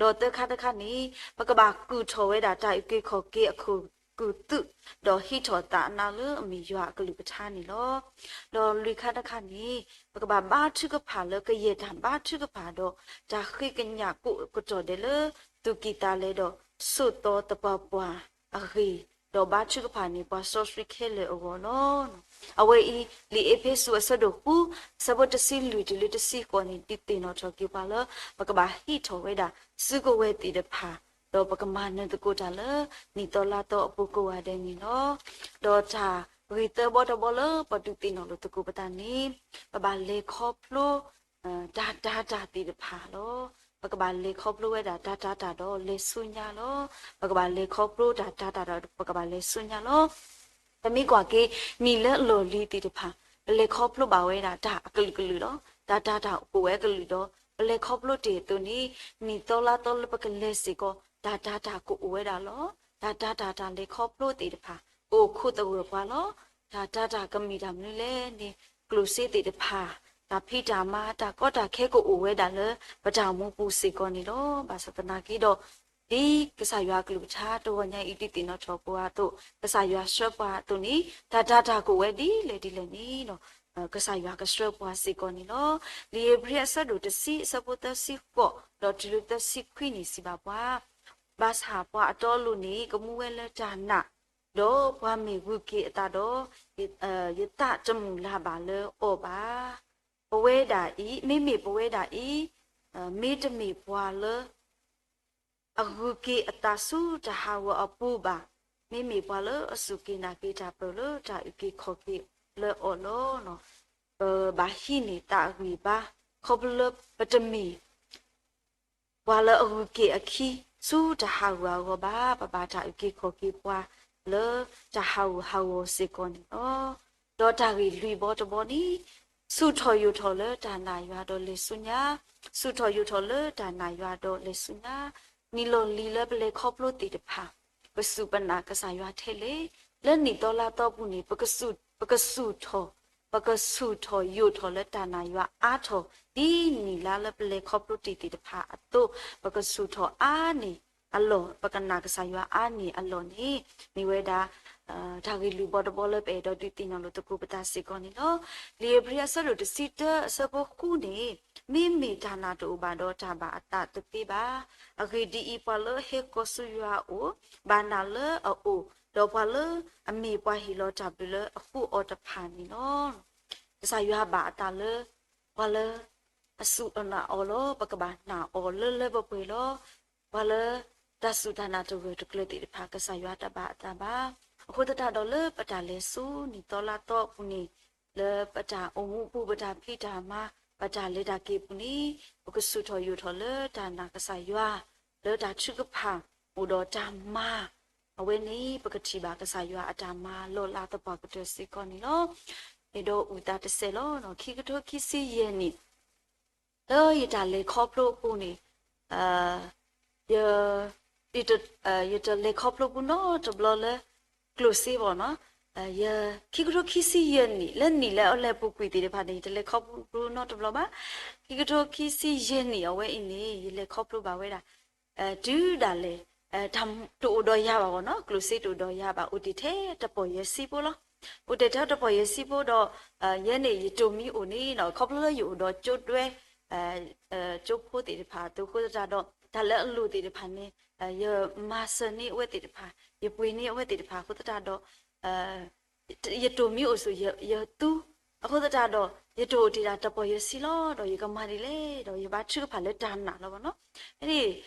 ၤ. ဒီးသၢခါတခါန့ၣ် ပကဘၣ်ကူၣ်ထီၣ်ဝဲဒၣ်တၢ်အုၣ်က့ၤခီၣ်က့ၤအခိၣ်ကူၣ်သူး, ဒီးဟံးထီၣ်သးအနါလၢအမ့ၢ်ယွၤအကလုၢ်ကထါန့ၣ်လီၤ. ဒီးလွံၢ်ခါတခါန့ၣ် ပကဘၣ်ဘါထုကဖၣ်လၢကယဲၢ်တၢ်ဘါထုကဖၣ်ဒီး တၢ်ဃ့ကညးကိးကတီၢ်ဒဲးလၢ သူၣ်ကံၢ်သးလဲဒီး ဆိးသီသပှၢ်ပှၢ်အဂ့ၢ်, ဒီးဘါထုကဖၣ်န့ၢ် ပှၤစီဆှံခဲလၢာ်အဂီၢ်လီၤ. အဝဲအံၤ လံာ်အ့းဖ့းစူးအဆၢဒိၣ်ဃု အဆၢဖိတဆံလွံၢ်တုၤလၢတဆံဃိးန့ၣ် ဒုးသ့ၣ်နီၣ်ထီၣ်က့ၤပှၤလၢ ပကဘၣ်ဟံးထီၣ်ဝဲဒၣ် စုကဝဲၤသ့ၣ်တဖၣ်, ဒီးပကမၤနၢၤသကိးတၢ်လၢ နံၣ်သီလါသီအပူၤကိးဂၤဒဲးန့ၣ်လီၤ. ဒီးတၢ်ဂ့ၢ်သၢဘီတဘီလၢပဒုးသ့ၣ်နီၣ်လိာ်သကိးပသးန့ၣ် ပဘၣ်လဲၤခီဖျိ တၢ်တာ်တၢ်သ့ၣ်တဖၣ်လီၤ. ပကဘၣ်လဲၤခီဖျိဝဲဒၣ်တၢ်တာ်တၢ်ဒီးလဲၤဆူညါလီၤ. ပကဘၣ်လဲၤခီဖျိတၢ်တာ်တၢ်ဒီးပကဘၣ်လဲၤဆူညါလီၤ. ပမ့ၢ်ကွၢ်က့ၤ နံၣ်လၢအလီၢ်လံၤသ့ၣ်တဖၣ် ပလဲၤခီဖျိဘၣ်ဝဲဒၣ်တၢ်အကလုာ်ကလုာ်လီၤ. တၢ်တာ်တၢ်ကအိၣ်ဝဲအကလုာ်ဒီး ပလဲၤခီဖျိတ့ၢ်အသိးန့ၣ် နံၣ်သီလါသီလၢပကလဲၤစ့ၢ်ကီး တၢ်တာ်တၢ်ကအိၣ်ဝဲဒၣ်လီၤ. တၢ်တာ်တၢ်တၢ်လဲၤခီဖျိသ့ၣ်တဖၣ် ကအိၣ်ခိးသဂၢၢ်ပှၤလီၤ. တၢ်တာ်တၢ်ကမ့ၢ်တၢ်မနုၤလဲၣ်န့ၣ် ကျိၣ်စ့သ့ၣ်တဖၣ်, တၢ်ဖံးတၢ်မၤ တၢ်ကီတၢ်ခဲကအိၣ်ဝဲဒၣ်လၢ ပတၢ်အိၣ်မူပူၤစ့ၢ်ကီးန့ၣ်လီၤ. ဘၣ်ဆၣ်သနာ်က့ဒီး ဒ်ကစၢ်ယွၤအကလုၢ်ကထါတဂီၤညါအံၤ ဒုးသ့ၣ်နီၣ်ထီၣ်ပှၤအသိး, ကစၢ်ယွၤဆှၢပှၤအသိးန့ၣ် တၢ်တာ်တၢ်ကအိၣ်ဝဲဒ်လဲၣ်ဒ်လဲၣ်န့ၣ် ကစၢ်ယွၤကဆှၢပှၤစ့ၢ်ကီးန့ၣ်လီၤ. လံာ်ဧ့ၤဘြံၤအဆၢဒိၣ်တဆံအဆၢဖိသၢဆံဃိး ဒီးတုၤလၢသၢဆံခွံန့ၣ်စံးဘၣ်ပှၤ, ဘၣ်ဆၣ်ပှၤအတီအလိၤန့ၣ် ကမူဝဲလၢတၢ်နာ်, ဒီးပှၤမ့ၢ်ဂုာ်က့ၤအသးဒီး ယသးတမုၢ်လၢ်ဘၣ်လၢအီၤဘၣ်. ပဝဲဒၣ်အံၤ, မ့မ့ၢ်ပဝဲဒၣ်အံၤ, မ့တမ့ၢ်ပှၤလၢ အဂုၤက့ၤအသးဆူတၢ်ဟးဂီၤအပူၤဘၣ်, မ့မ့ၢ်ပှၤလၢအစူၢ်က့ၤနာ်က့ၤတၢ်ပၢၢ်လၢတၢ်အုၣ်က့ၤခီၣ်က့ၤလၢအီၤလီၤ. ပဘၣ်ဟံးန့ၢ်သးအဂံၢ်ဘါ, ခီဖျိလၢပတမ့ၢ် ပှၤလၢအဂုၤက့ၤအခံ ဆူတၢ်ဟးဂီၤအဂီၢ်ဘၣ်, ပဘၣ်တၢ်အုၣ်က့ၤခီၣ်က့ၤပှၤလၢတၢ်ဟးဂူာ်ဟးဂီၤစ့ၢ်ကီးန့ၣ်လီၤ. ဒီးတၢ်ဂ့ၢ်လွံၢ်ဘီတဘီန့ၣ်, ဆူၣ်ထီၣ်ယိာ်ထီၣ်လၢတၢ်နာ်ယွၤဒီးလဲၤဆူညါ, ဆူၣ်ထီၣ်ယိာ်ထီၣ်လၢတၢ်နာ်ယွၤဒီးလဲၤဆူညါ, နံၣ်လီၢ်လံၤလၢပလဲၤခီဖျိသ့ၣ်တဖၣ်, ပစူၢ်ပနာ်ကစၢ်ယွၤထဲလဲၣ်, လၢနံၣ်သီလါသီပူၤန့ၣ် ပကဆူၣ်ထီၣ်, ပကဆူၣ်ထီၣ်ယိာ်ထီၣ်လၢတၢ်နာ်ယွၤအါထီၣ် ဒ်နံၣ်လါလၢပလဲၤခီဖျိတ့ၢ်သ့ၣ်တဖၣ်အသိး, ပကဆူၣ်ထီၣ်အါန့ၢ်အလီၢ်, ပကနာ်ကစၢ်ယွၤအါန့ၢ်အလီၢ်န့ၣ်, မ့ၢ်ဝဲဒၣ် တၢ်ဂ့ၢ်လွံၢ်ဘီတဘီလၢပအဲၣ်ဒိးဒုးသ့ၣ်နီၣ်လိာ်သကိးပသးစ့ၢ်ကီးန့ၣ်လီၤ. လံာ်ဧ့ၤဘြံၤအဆၢဒိၣ်တဆံတၢအဆၢဖိဃုန့ၣ်, မ့မ့ၢ်တၢ်နာ်တအိၣ်ဘၣ်ဒီးတၢ်ဘၣ်အသးတသ့ဘၣ်. အဂ့ၢ်ဒ်အံၤ, ပှၤလၢအဟဲကိးဆူယွၤအအိၣ်, ဘၣ်နာ်လၢအအိၣ်, ဒီးပှၤလၢအမ့ၢ်ပှၤဟ့ၣ်လီၤတၢ်ဘျုးလၢအဃုအီၤတဖၣ်န့ၣ်လီၤ. ကစၢ်ယွၤဘၣ်အသးလၢ ပှၤလၢအစူၢ်အနာ်အီၤလီၤ. ပကဘၣ်နာ်အီၤလၢလၢပှဲၤပှဲၤလီၤ. ပှၤလၢတၢ်စူၢ်တၢ်နာ်တဂၢၢ်တကျၢၤသ့ၣ်တဖၣ် ကစၢ်ယွၤတဘၣ်အသးဘၣ်. အဃိသတးဒီးလၢပတၢ်လဲၤဆူနံၣ်သီလါသီအပူၤန့ၣ်, လၢပတၢ်အိၣ်မူအပူၤ ပတၢ်ဖံးတၢ်မၤ ပတၢ်လဲၤတၢ်က့ၤအပူၤန့ၣ်, ပကဆူၣ်ထီၣ်ယိာ်ထီၣ်လၢတၢ်နာ်ကစၢ်ယွၤ, လၢတၢ်ထုကဖၣ်အိၣ်ဒီးတၢ်မၤ, အဝဲန့ၣ် ပကထံၣ်ဘၣ်ကစၢ်ယွၤအတၢ်မၤလီၤလးသပှၢ်ကတၢၢ်စ့ၢ်ကီးန့ၣ်လီၤ. အဲၣ်ဒိးအုၣ်သးတစဲးလီၤ. ခံကထိခံဆံယဲၢ်နံၣ် လၢယတၢ်လဲၤခီဖျိအပူၤန့ၣ်, ယ, ယတလဲၤခီဖျိပူၤနီတဘျီလၢကျိၣ်စ့ဘၣ်နီၤ. ယ, ခံကထိခံဆံယဲၢ်နံၣ် လၢနံၣ်လၢအလဲၤပူၤကွံာ်သ့ၣ်တဖၣ်န့ၣ် ယတလဲၤခီဖျိပူၤနီတဘျီဘၣ်. ခံကထိခံဆံယဲၢ်နံၣ်အဝဲအံၤန့ၣ် ယလဲၤခီဖျိဘၣ်ဝဲဒၣ် တုၤဒၣ်လဲာ် တၢ်တအိၣ်ဒီးယၤဘၣ်ဘၣ်နီၤ, ကျိၣ်စ့တအိၣ်ဒီးယၤဘၣ်, အိၣ်တ့ၢ်ထဲတပီၢ်ယဲၢ်ဆံဖိလီၤ. အိၣ်တ့ၢ်ထဲတပီၢ်ယဲၢ်ဆံဖိဒီး ယဲန့ၣ် ယတိၢ်မံအိၣ်န့ၣ်နီၤ, ခီဖျိလၢယအိၣ်ဒီးကၠိဒွဲ ကၠိဖိသ့ၣ်တဖၣ်အသိးအဃိသတးဒီး တၢ်လၢအလိၣ်သ့ၣ်တဖၣ်န့ၣ် ယမၤစၢၤန့ၢ်အဝဲသ့ၣ်တဖၣ်, ယပှ့ၤန့ၢ်အဝဲသ့ၣ်တဖၣ်အဃိသတးဒီး ယတိၢ်မံအိၣ်ဆိး ယသူ, အဃိသတးဒီး ယတအိၣ်တ့ၢ်ဒၣ်တပီၢ်ယဲၢ်ဆံလီၤ. ဒီးယကမၤဒ်လဲၣ်ဒီး ယဘါထုကဖၣ်လၢတၢ်နာ်လီၤဘၣ်နီ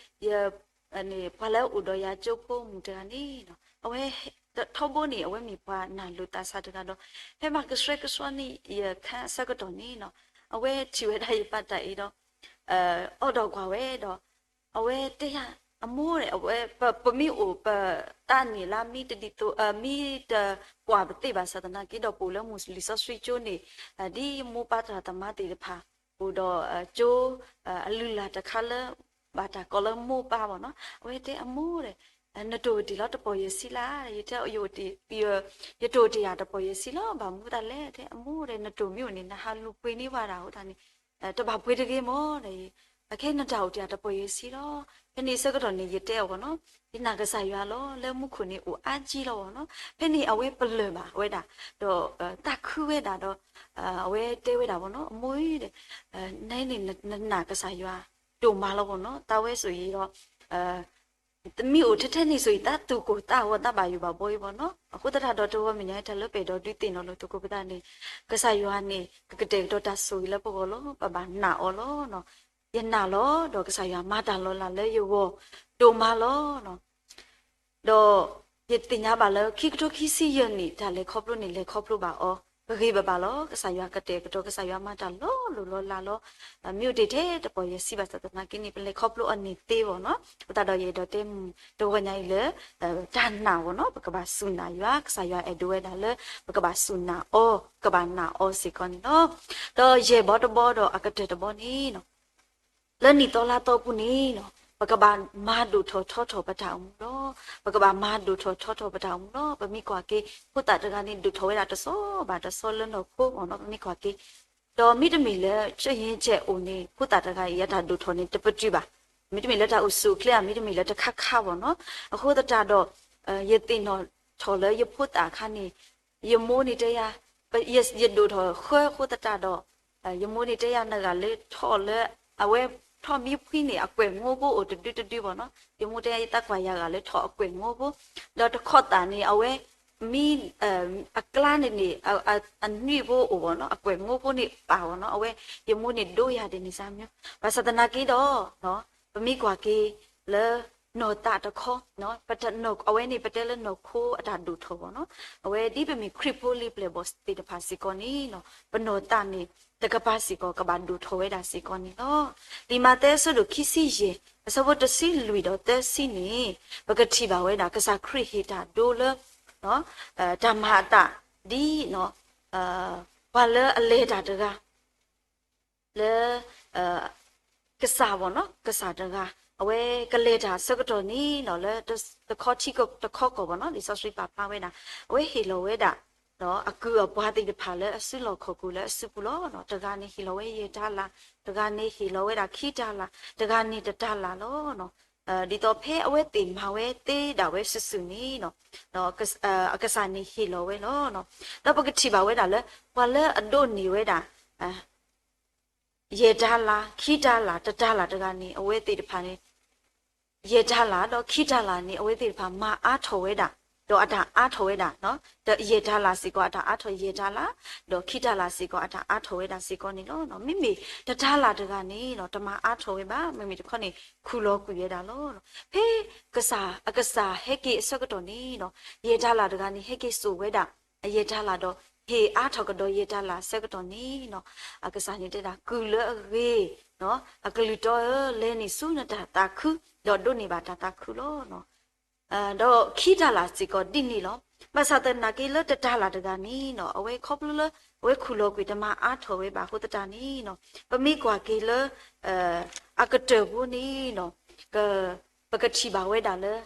ၤ. ဖဲန့ၣ် ပှၤလၢအအိၣ်ဒီးယၤကၠိဖိမုၣ်တဂၤန့ၣ် အဝဲ ထီဘိန့ၣ် အဝဲမ့ၢ်ပှၤနာ်လိာ်သးစၢ်တဂၤဒီး ဖဲမၤကဆှဲကဆှီန့ၣ် ယခါအဆၢကတီၢ်န့ၣ်နီၤ, အဝဲထံၣ်ဝဲဒၣ်ယပာ်တၢ်အံၤဒီး အီၣ်ဒီးကွၢ်ဝဲဒီး အဝဲတဲယၤ အမိၢ်န့ၣ် အဝဲ ပမ့ၢ်အိၣ်ပသးန့ၣ်လၢ မ့ၢ်တဒ်သိး မ့ၢ်တကွၢ်ပသ့ဘၣ်ဆၣ်သနာ်က့ဒီး ပအိၣ်လၢမုၢ်လံာ်စီဆှံကၠိန့ၣ် ဒ်မိၢ်ပၢ်တၢ်သးမါသ့ၣ်တဖၣ် အိၣ်ဒီးကၠိ အလုၢ်အလၢ်တခါလၢ ဘၣ်တၢ်ကိးလၢမိၢ်ပၢ်ဘၣ်နီၤ, အဝဲတဲအမိၢ်ဒီး နတအိၣ်တ့ၢ်လီၤတပီၢ်ယဲၢ်ဆံလၢ်, ယတဲ ယတအိၣ်တ့ၢ်ယၤတပီၢ်ယဲၢ်ဆံလီၤ, ဘၣ်မနုၤသတးလဲၣ်, တဲအမိၢ်ဒီး နတိၢ်မံအိၣ်န့ၣ် နဟးလူၤပှ့ၤန့ၢ်ဝဲဒၣ်အဃိသတးန့ၣ် တဘၣ်ပှ့ၤတဂ့ၤမၢ်ဒီး အခဲအံၤနတၢ်အိၣ်တ့ၢ်ယၤတပီၢ်ယဲၢ်ဆံလီၤ. ဖဲန့ၣ်အဆၢကတီၢ်န့ၣ် ယတဲအီၤဘၣ်နီၤ, ယနာ်ကစၢ်ယွၤလီၤ, လၢမူခိၣ်န့ၣ်အိၣ်အါကံလီၤဘၣ်နီၤ. ဖဲန့ၣ်အဝဲပလၢၢ်ဘၣ်ဝဲဒၣ် ဒီးသးခုဝဲဒၣ်ဒီး အဝဲတဲဝဲဒၣ်ဘၣ်နီၤ, အမိၢ်ဒီး နန့ၣ် နနာ်ကစၢ်ယွၤဒိၣ်မးလီၤဘၣ်နီၤ, သးဝဲစိၤအံၤဒီး မ့ၢ်အိၣ်ထဲထဲန့ၣ်စိၤအံၤ သးသူၣ်ကိၢ်သးဂီၤသးဘၣ်ယိၣ်ဘၣ်ဘီအံၤဘၣ်နီၤ, အဃိသတးဒီးတဂီၤမဲာ်ညါ တၢ်လၢပအဲၣ်ဒိးဒုးသ့ၣ်နီၣ်လိာ်သကိးပသးန့ၣ် ကစၢ်ယွၤန့ၣ် ကကတဲာ်ကတီၤတၢ်ဆိၣ်ဂ့ၤလၢပဂီၢ်လီၤ, ပဘၣ်နာ်အီၤလီၤ. ယနာ်လီၤ, ဒီးကစၢ်ယွၤမၤတၢ်လီၤလးလၢယဂီၢ်ဒိၣ်မးလီၤ. ဒီးယသ့ၣ်ညါဘၣ်လၢခံကထိခံဆံယဲၢ်နံၣ် တၢ်လဲၤခီဖျိန့ၣ် လဲၤခီဖျိဘၣ်အီၤ ပဂ့ၤဘၣ်ဘၣ်လီၤ. ကစၢ်ယွၤကတဲာ်ကတီၤ ကစၢ်ယွၤမၤတၢ်လီၤလိၢ်လီၤလးလီၤ. မ့ၢ်အိၣ်တ့ၢ်ထဲတပီၢ်ယဲၢ်ဆံဘၣ်ဆၣ်သနာ်က့န့ၣ် ပလဲၤခီဖျိအီၤန့ၣ်သ့ဘၣ်နီၤ, အဃိသတးဒီးယအဲၣ်ဒိးတဲမုၢ်တဂီၤညါအံၤလၢ တၢ်နာ်ဘၣ်နီၤ, ပကဘၣ်စူၢ်နာ်ယွၤ, ကစၢ်ယွၤအဲၣ်ဒိးဝဲဒၣ်လၢ ပကဘၣ်စူၢ်နာ်အီၤ, ကဘၣ်နာ်အီၤစ့ၢ်ကီးန့ၣ်လီၤ. ဒီးယဲၢ်ဘီတဘီဒီးအကတၢၢ်တဘီန့ၣ် လၢနံၣ်သီလါသီပူၤန့ၣ် ပကဘၣ်မၤဒိၣ်ထီၣ်ထီထီၣ်ပတၢ်အိၣ်မူလီၤ. ပကဘၣ်မၤဒိၣ်ထီၣ်ထီထီၣ်ပတၢ်အိၣ်မူလီၤ. ပမ့ၢ်ကွၢ်က့ၤ ဖိသၣ်တဂၤန့ၣ် ဒိၣ်ထီၣ်ဝဲဒၣ်တဆီဘၣ်တဆီလၢနီၢ်ခိမ့ၢ်နီၤ, ပမ့ၢ်ကွၢ်က့ၤ ဒီးမ့တမ့ၢ်လၢ ဆၢယ့ဆဲးအိၣ်န့ၣ် ဖိသၣ်တဂၤအံၤ အတၢ်ဒိၣ်ထီၣ်န့ၣ် တပတုာ်ဘၣ်. မ့တမ့ၢ်လၢတၢ်အိၣ်ဆူၣ်အိၣ်ချ့ဧါ, မ့တမ့ၢ်လၢတခါခါဘၣ်နီၤ. အဃိသတးဒီး ယသ့ၣ်နီၣ်ထီၣ်လၢယဖိသၣ်အခါန့ၣ် ယမိၢ်န့ၣ်တဲယၤ ယဒိၣ်ထီၣ်ဃၢအဃိသတးဒီး ယမိၢ်န့ၣ်တဲယၤ နဂၤလၢထီၣ်လၢ အဝဲထီၣ်မံဖှံန့ၣ် အကွဲၢ်ငိဖိအိၣ်တဒုတဒုဘၣ်နီၤ. ယမိၢ်တဲယၤ ယသးကွၢ်ယၤဂၤလၢထီၣ်အကွဲၢ်ငိဖိ ဒီးတခီသၣ်န့ၣ် အဝဲ မ့ၢ် အကျါန့ၣ်န့ၣ် အနွံၣ်ဖိအိၣ်ဘၣ်နီၤ, အကွဲးမိၢ်ဖိန့ၣ်ပာ်ဘၣ်နီၤ, အဝဲ ယမိၢ်န့ၣ်ဒိယၤဒ်န့ၣ်စၢ်မၠိ, ဘၣ်ဆၣ်သနာ်က့ဒီး ပမ့ၢ်ကွၢ်က့ၤလၢနီၢ်သးတခီ, အဝဲန့ၣ်ပတဲလၢနီၢ်ခိအတၢ်ဒိၣ်ထီၣ်ဘၣ်နီၤ, အဝဲဒ်ပမ့ၢ်ခရံာ်ဖိလံၤပျဲၢ်ဘီၣ်သ့ၣ်တဖၣ်စ့ၢ်ကီးန့ၣ်နီၤ, ပနီၢ်သးန့ၣ် တကပၤစ့ၢ်ကီး ကဘၣ်ဒိၣ်ထီၣ်ဝဲဒၣ်စ့ၢ်ကီးန့ၣ်လီၤ. လံာ်မးသဲအဆၢဒိၣ်ခံဆံယဲၢ် အဆၢဖိတဆံလွံၢ်ဒီးသၢဆံန့ၣ် ပကထံၣ်ဘၣ်ဝဲဒၣ် ကစၢ်ခရံာ်ဟ့ၣ်တၢ်ဒိလၢ တၢ်မၤအသးဒ် ပှၤလၢအလဲၤတၢ်တဂၤ လၢ ကစၢ်ဘၣ်နီၤ, ကစၢ်တဂၤ အဝဲကလဲၤတၢ်အဆၢကတီၢ်န့ၣ်နီၤ, လၢတခီထံတခီကီၢ်ဘၣ်နီၤ, လံာ်စီဆှံပာ်ဖျါဝဲဒၣ် အဝဲဟ့ၣ်လီၤဝဲဒၣ် အကုၢ်အပှၤသ့ၣ်တဖၣ်လၢအစုလီၢ်ခီၣ်ခိၣ်လၢအစုပူၤလီၤ. တဂၤန့ၣ်ဟ့ၣ်လီၤဝဲယဲၢ်တၤလၣ်, တဂၤန့ၣ်ဟ့ၣ်လီၤဝဲဒၣ်ခံတၤလၣ်, တဂၤန့ၣ်တတၤလၣ်လီၤ. ဒ်သိးဖဲအဝဲသ့ၣ်မၤဝဲသ့ဒၣ်ဝဲစုာ်စုာ်န့ၣ် အကစၢ်န့ၣ်ဟ့ၣ်လီၤဝဲလီၤ. ဒီးပကထံၣ်ဘၣ်ဝဲဒၣ်လၢ ပှၤလၢအဒိးန့ၢ်ဝဲဒၣ် ယဲၢ်တၤလၣ်, ခံတၤလၣ်, တတၤလၣ်တဂၤန့ၣ် အဝဲသ့ၣ်တဖၣ်န့ၣ် ယဲၢ်တၤလၣ်ဒီးခံတၤလၣ်န့ၣ် အဝဲသ့ၣ်တဖၣ်မၤအါထီၣ်ဝဲဒၣ်, ဒီးအတၢ်အါထီၣ်ဝဲဒၣ်, ယဲၢ်တၤလၣ်စ့ၢ်ကီးအတၢ်အါထီၣ်ယဲၢ်တၤလၣ်, ဒီးခံတၤလၣ်စ့ၢ်ကီးအတၢ်အါထီၣ်ဝဲဒၣ်စ့ၢ်ကီးန့ၣ်လီၤ. မ့မ့ၢ်တတၤလၣ်တဂၤန့ၣ် တမၤအါထီၣ်ဝဲဘၣ်, မ့မ့ၢ်တခီန့ၣ် ခူၣ်လီၤကွံာ်ဝဲဒၣ်လီၤ. ဖဲကစၢ်အကစၢ်ဟဲက့ၤအဆၢကတီၢ်န့ၣ် ယဲၢ်တၤလၣ်တဂၤန့ၣ် ဟဲက့ၤစိာ်ဝဲဒၣ် အယဲၢ်တၤလၣ်ဒီး ဟ့ၣ်အါထီၣ်ကဒီးယဲၢ်တၤလၣ်အဆၢကတီၢ်န့ၣ် အကစၢ်န့ၣ်တဲဒၣ် ကုၢ်လၢအဂ့ၤ, အကလုၢ်တီဧၢ, လဲၤန့ၢ်ဆူနတၢ်သးခု, ဒီးဒိးန့ၢ်ဘၣ်တၢ်သးခုလီၤ. ဒီးခံတၤလၣ်စ့ၢ်ကီးဒ်န့ၣ်လီၤ. ဘၣ်ဆၣ်သနာ်က့လၢတတၤလၣ်တဂၤန့ၣ် အဝဲခီဖျိလၢ အဝဲခူၣ်လီၤကွံာ်တမၤအါထီၣ်ဝဲဘၣ်အဃိသတးန့ၣ် ပမ့ၢ်ကွၢ်က့ၤလၢ အကတၢၢ်ဖိန့ၣ် ပကထံၣ်ဘၣ်ဝဲဒၣ်လၢ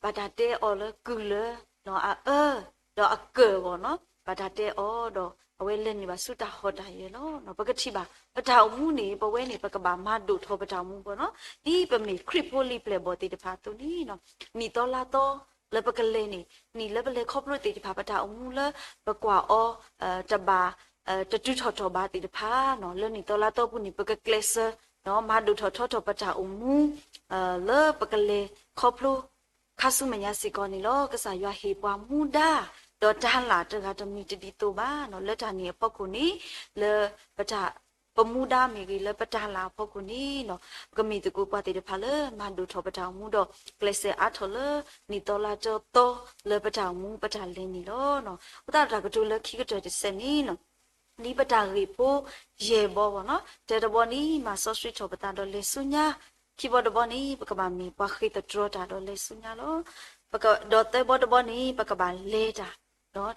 ဘၣ်တၢ်တဲအီၤလၢကုၢ်လၢ အအၢ ဒီးအကၢၢ်အဂီၢ်နီၤ, ဘၣ်တၢ်တဲအီၤဒီး အဝဲလဲၤနုာ်ဘၣ်ဆူတၢ်ဟီၣ်တၢ်ယၢၤလီၤ. ပကထံၣ်ဘၣ် ပတၢ်အိၣ်မူန့ၣ် ပဝဲန့ၣ် ပကဘၣ်မၤဒိၣ်ထီၣ်ပတၢ်အိၣ်မူဘၣ်နီၤ, ဒ်ပမ့ၢ်ခရံာ်ဖိလံၤပျဲၢ်ဘီၣ်သ့ၣ်တဖၣ်အသိးန့ၣ်နီၤ, နံၣ်သီလါသီလၢပကလဲၤန့ၣ် နံၣ်လၢပလဲၤခီဖျိသ့ၣ်တဖၣ် ပတၢ်အိၣ်မူလၢပကွၢ်အီၤ တဘၣ် တတုၤထီၣ်ထီၣ်ဘၣ်သ့ၣ်တဖၣ်နီၤ, လၢနံၣ်သီလါသီပူၤန့ၣ် ပကကျဲးစၢး မၤဒိၣ်ထီၣ်ထီထီၣ်ပတၢ်အိၣ်မူ လၢပကလဲၤခီဖျိ ခါဆူမဲာ်ညါစ့ၢ်ကီးန့ၣ်လီၤ. ကစၢ်ယွၤဟ့ၣ်ပှၤမူဒါ ဒီးတၤလၣ်တဂၤတမံၤတဒ်သိးဘၣ်နီၤ, လၢတၢ်န့ၣ်အဖီခိၣ်န့ၣ် လၢပတၢ် ပမူဒါမ့ၢ်ဂ့ၤ လၢပတၤလၣ်အဖီခိၣ်န့ၣ်နီၤ, ပကမ့ၢ်သကိးပှၤသ့ၣ်တဖၣ်လၢမၤဒိၣ်ထီၣ်ပတၢ်အိၣ်မူဒီး ကျဲးစၢးအါထီၣ်လၢနံၣ်သီလါသီ လၢပတၢ်အိၣ်မူပတၢ်လဲၤန့ၣ်လီၤ. အဃိသတးဒီးတၢ်ကတိၤလၢခံကတၢၢ်တဆဲးန့ၣ်နီၤ ဒ်ပတၢ်ဂ့ၢ်ဖိယဲၢ်ဘီဘၣ်နီၤ, တၢတဘီန့ၣ် မၤစီဆှံထီၣ်ပသးဒီးလဲၤဆူညါ, ခံဘီတဘီန့ၣ် ပကဘၣ်မ့ၢ်ပှၤဃ့ၢ်သတြီတၢ်ဒီးလဲၤဆူညါလီၤ. ဒီးသၢဘီတဘီန့ၣ် ပကဘၣ်လဲၤတၢ်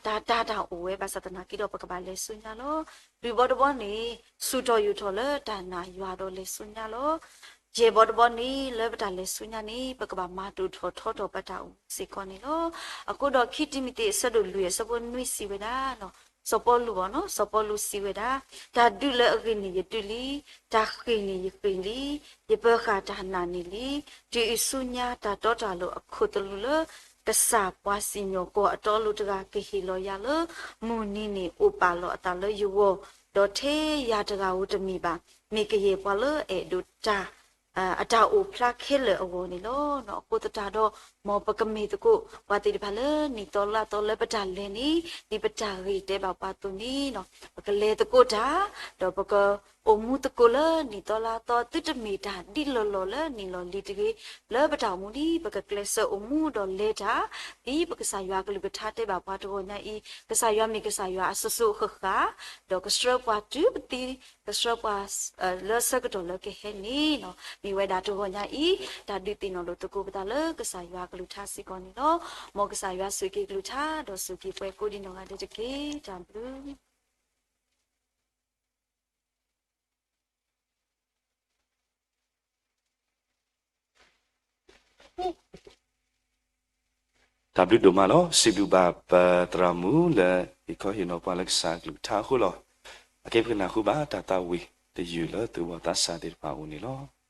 တၢ်တၢ်တၢ်အိၣ်ဝဲဘၣ်ဆၣ်သနာ်က့ဒီး ပကဘၣ်လဲၤဆူညါလီၤ. လွံၢ်ဘီတဘီန့ၣ် ဆူၣ်ထီၣ်ယူာ်ထီၣ်လၢတၢ်နာ်ယွၤဒီးလဲၤဆူညါလီၤ. ယဲၢ်ဘီတဘီန့ၣ် လၢပတၢ်လဲၤဆူညါန့ၣ် ပကဘၣ်မၤဒိၣ်ထီၣ်ထီထီၣ်ပတၢ်အိၣ်မူစ့ၢ်ကီးန့ၣ်လီၤ. အဃိဒီးခံတံၤမသ့းအဆၢဒိၣ်လွံၢ်အဆၢဖိနွံစံးဝဲဒၣ် စီၤပီလူးဘၣ်နီၤ, စီၤပီလူးစံးဝဲဒၣ် တၢ်ဒုးလၢအဂ့ၤန့ၣ်ယဒုးလံ, တၢ်ဃ့ၢ်န့ၣ်ယဃ့ၢ်လံ, ယပၢၤဃာ်တၢ်နာ်န့ၣ်လံ. တုၤအံၤဆူညါတၢ်တီတၢ်လိၤအခိၣ်သလုးလၢ ကစၢ်ပှၤစံၣ်ညီၣ်ကွီၢ်အတီအလိၤတဂၤကဟ့ၣ်လီၤယၤလၢ မုၢ်နံၤန့ၣ်အိၣ်ပာ်လီၤအသးလၢယဂီၢ်, ဒီးထဲယၤတဂၤဧိၤတမ့ၢ်ဘၣ်, မ့ၢ်ကယဲၢ်ပှၤလၢအအဲၣ်ဒိးတၢ် အတၢ်အိၣ်ဖျါခဲလၢာ်အဂီၢ်န့ၣ်လီၤ. အဃိသတးဒီး မ်ပကမ့ၢ်သကိးပှၤသ့ၣ်တဖၣ်လၢနံၣ်သီလါသီလၢပတၢ်လဲၤန့ၣ် ဒ်ပတၢ်ဂ့ၢ်တဲဘၣ်ပှၤအသိးန့ၣ် ပကလဲၤသကိးတၢ် ဒီးပကအိၣ်မူသကိးလၢနံၣ်သီလါသီ သုတမ့ၢ်တၢ်ဒ်လီၢ်လီၢ်လၢနံၣ်လီၢ်လံၤတဂ့ၤ, လၢပတၢ်အိၣ်မူန့ၣ် ပကကျဲးစၢးအိၣ်မူဒီးလဲၤတၢ် ဒ်ပကစၢ်ယွၤကလုၢ်ကထါတဲဘၣ်ပှၤတဂီၤညါအံၤ, ကစၢ်ယွၤမ့ၢ်ကစၢ်ယွၤအစိၤစိၤအဃၣ်ဃၣ်, ဒီးကဆှၢပှၤတုၤပသံ ကဆှၢပှၤ လၢဆၢကတီၢ်လၢကဟဲန့ၣ်နီၤ, မ့ၢ်ဝဲဒၣ်တဂီၤညါအံၤ တၢ်ဒုးသ့ၣ်နီၣ်လိာ်သကိးပသးလၢကစၢ်ယွၤကလုၢ်ကထါစ့ၢ်ကီးန့ၣ်လီၤ. မ်ကစၢ်ယွၤဆိၣ်ဂ့ၤကလုၢ်ကထါ ဒီးဆိၣ်ဂ့ၤပှၤကိးဒံးနီၢ်ဂၤဒဲးတက့ၢ်. တၢ်ဘျုး တၢ်ဘျုးဒိၣ်မးလီၤ. စံးဘျုးဘၣ်ပသရၣ်မုၣ်လၢဟ့ၣ်ခီဟ့ၣ်နီၤပှၤလၢကစၢ်ကလုၢ်ကထါအဃိလီၤ. အကဲပကနၢ်ဟူဘၣ်တၢ်သးဝံၣ်တယုၢ်လၢသုဂီၢ်သးစၢ်သ့ၣ်တဖၣ်အအိၣ်န့ၣ်လီၤ.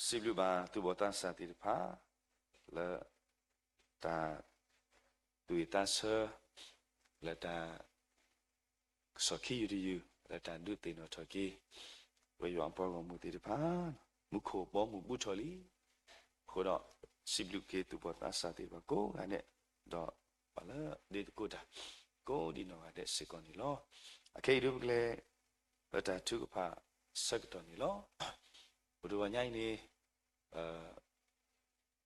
စံးဘျုးဘၣ်သူၣ်ဘီၣ်သးစၢ်သ့ၣ်တဖၣ် လၢ တၢ် သူၣ်ဝံၣ်သးဆၢ လၢတၢ် ကစီၣ်ခံယုၢ်တယုၢ် လၢတၢ်ဒုးသ့ၣ်နီၣ်ထီၣ်က့ၤ ပဝဲယွၤအပှၤဂီၢ်မုၢ်သ့ၣ်တဖၣ် မူခိၣ်ဘီမုၢ်ဘူးထီၣ်လံ. အဃိဒီး စံးဘျုးက့ၤသူၣ်ဘီၣ်သးစၢ်သ့ၣ်တဖၣ်ကိးဂၤဒဲး ဒီးပှၤလၢဒ့သကိးတၢ် ကိးဒံးနီၢ်ဂၤဒဲးစ့ၢ်ကီးန့ၣ်လီၤ. အခဲအံၤဒုးပကလဲၤ လၢတၢ်ထုကဖၣ်ဆၢကတီၢ်န့ၣ်လီၤ. အိၣ်တ့ၢ်ဝဲညါအံၤန့ၣ်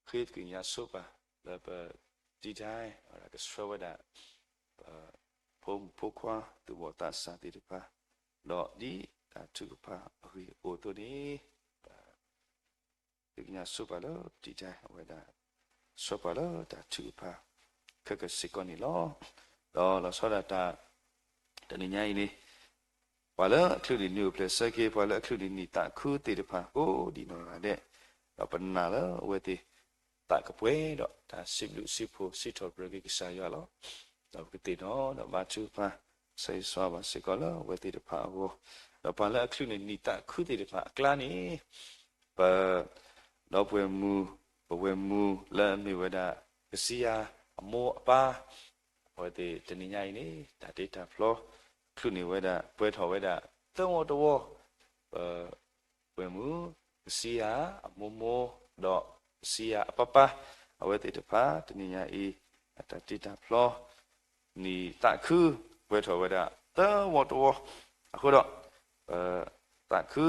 ပ ဃ့သကိးညါဆိပာ် လၢပ တံထါ ကဆှၢဝဲဒၣ် ပ ဖိမုၣ်ဖိခွါ သူၣ်ဘီၣ်သးစၢ်သ့ၣ်တဖၣ် ဒီးဒ်တၢ်ထုကဖၣ်အဂ့ၢ်အိၣ်အသိးန့ၣ် ပ သကိးညါဆိပာ်လၢပတံထါ အဝဲဒၣ် ဆှၢပှၤလၢတၢ်ထုကဖၣ် ခဲကစ့ၢ်ကီးန့ၣ်လီၤ. ဒီးလီၤဆီဒၣ်တၢ် တနံၤညါအံၤန့ၣ် ပှၤလၢအချုးန့ၢ်နံၣ်အိၣ်ဖျဲၣ်ဆၢက့ၤ ပှၤလၢအချုးန့ၢ်နံၣ်သးခုသ့ၣ်တဖၣ် ကိးဒံးနီၢ်ဂၤဒဲး, ဒီးပနာ်လၢအဝဲသ့ၣ် သးကပှဲၤဒီးတၢ်စံးဘျုးစံးဖှိၣ်စံးထီၣ်ပတြၢၤက့ၤကစၢ်ယွၤလီၤ. ဒီးပကသ့ၣ်နီၣ်ဒီးဘါထုကဖၣ် ကစၢ်ယွၤစီၤအၤဘၣ်စ့ၢ်ကီးလၢအဝဲသ့ၣ်တဖၣ်အဂီၢ်, ဒီးပှၤလၢအချုးန့ၢ်နံၣ်သးခုသ့ၣ်တဖၣ်အကျါန့ၣ် ပ ဒီပုၢ်ဝဲၢ်မုၣ် ပဝဲၢ်မုၣ်လၢအမ့ၢ်ဝဲဒၣ် ကစံယၤအမိၢ်အပၢ် အဝဲသ့ၣ်တနံၤညါအံၤန့ၣ် တၢ်တ့တၢ်ဖျီ ချုးန့ၢ်ဝဲဒၣ် ပှဲၤထီၣ်ဝဲဒၣ် သၢဝီတဝီ ပ ဝဲၢ်မုၣ် ကစံယၤအမိၢ်မိၢ် ဒီးကစံယၤအပၢ်ပၢ် အဝဲသ့ၣ်တဖၣ် တနံၤညါအံၤ အတၢ်တ့တၢ်ဖျီ နံၣ်သးခု ပှဲၤထီၣ်ဝဲဒၣ် သၢဝီတဝီ အဃိဒီး ပ သးခု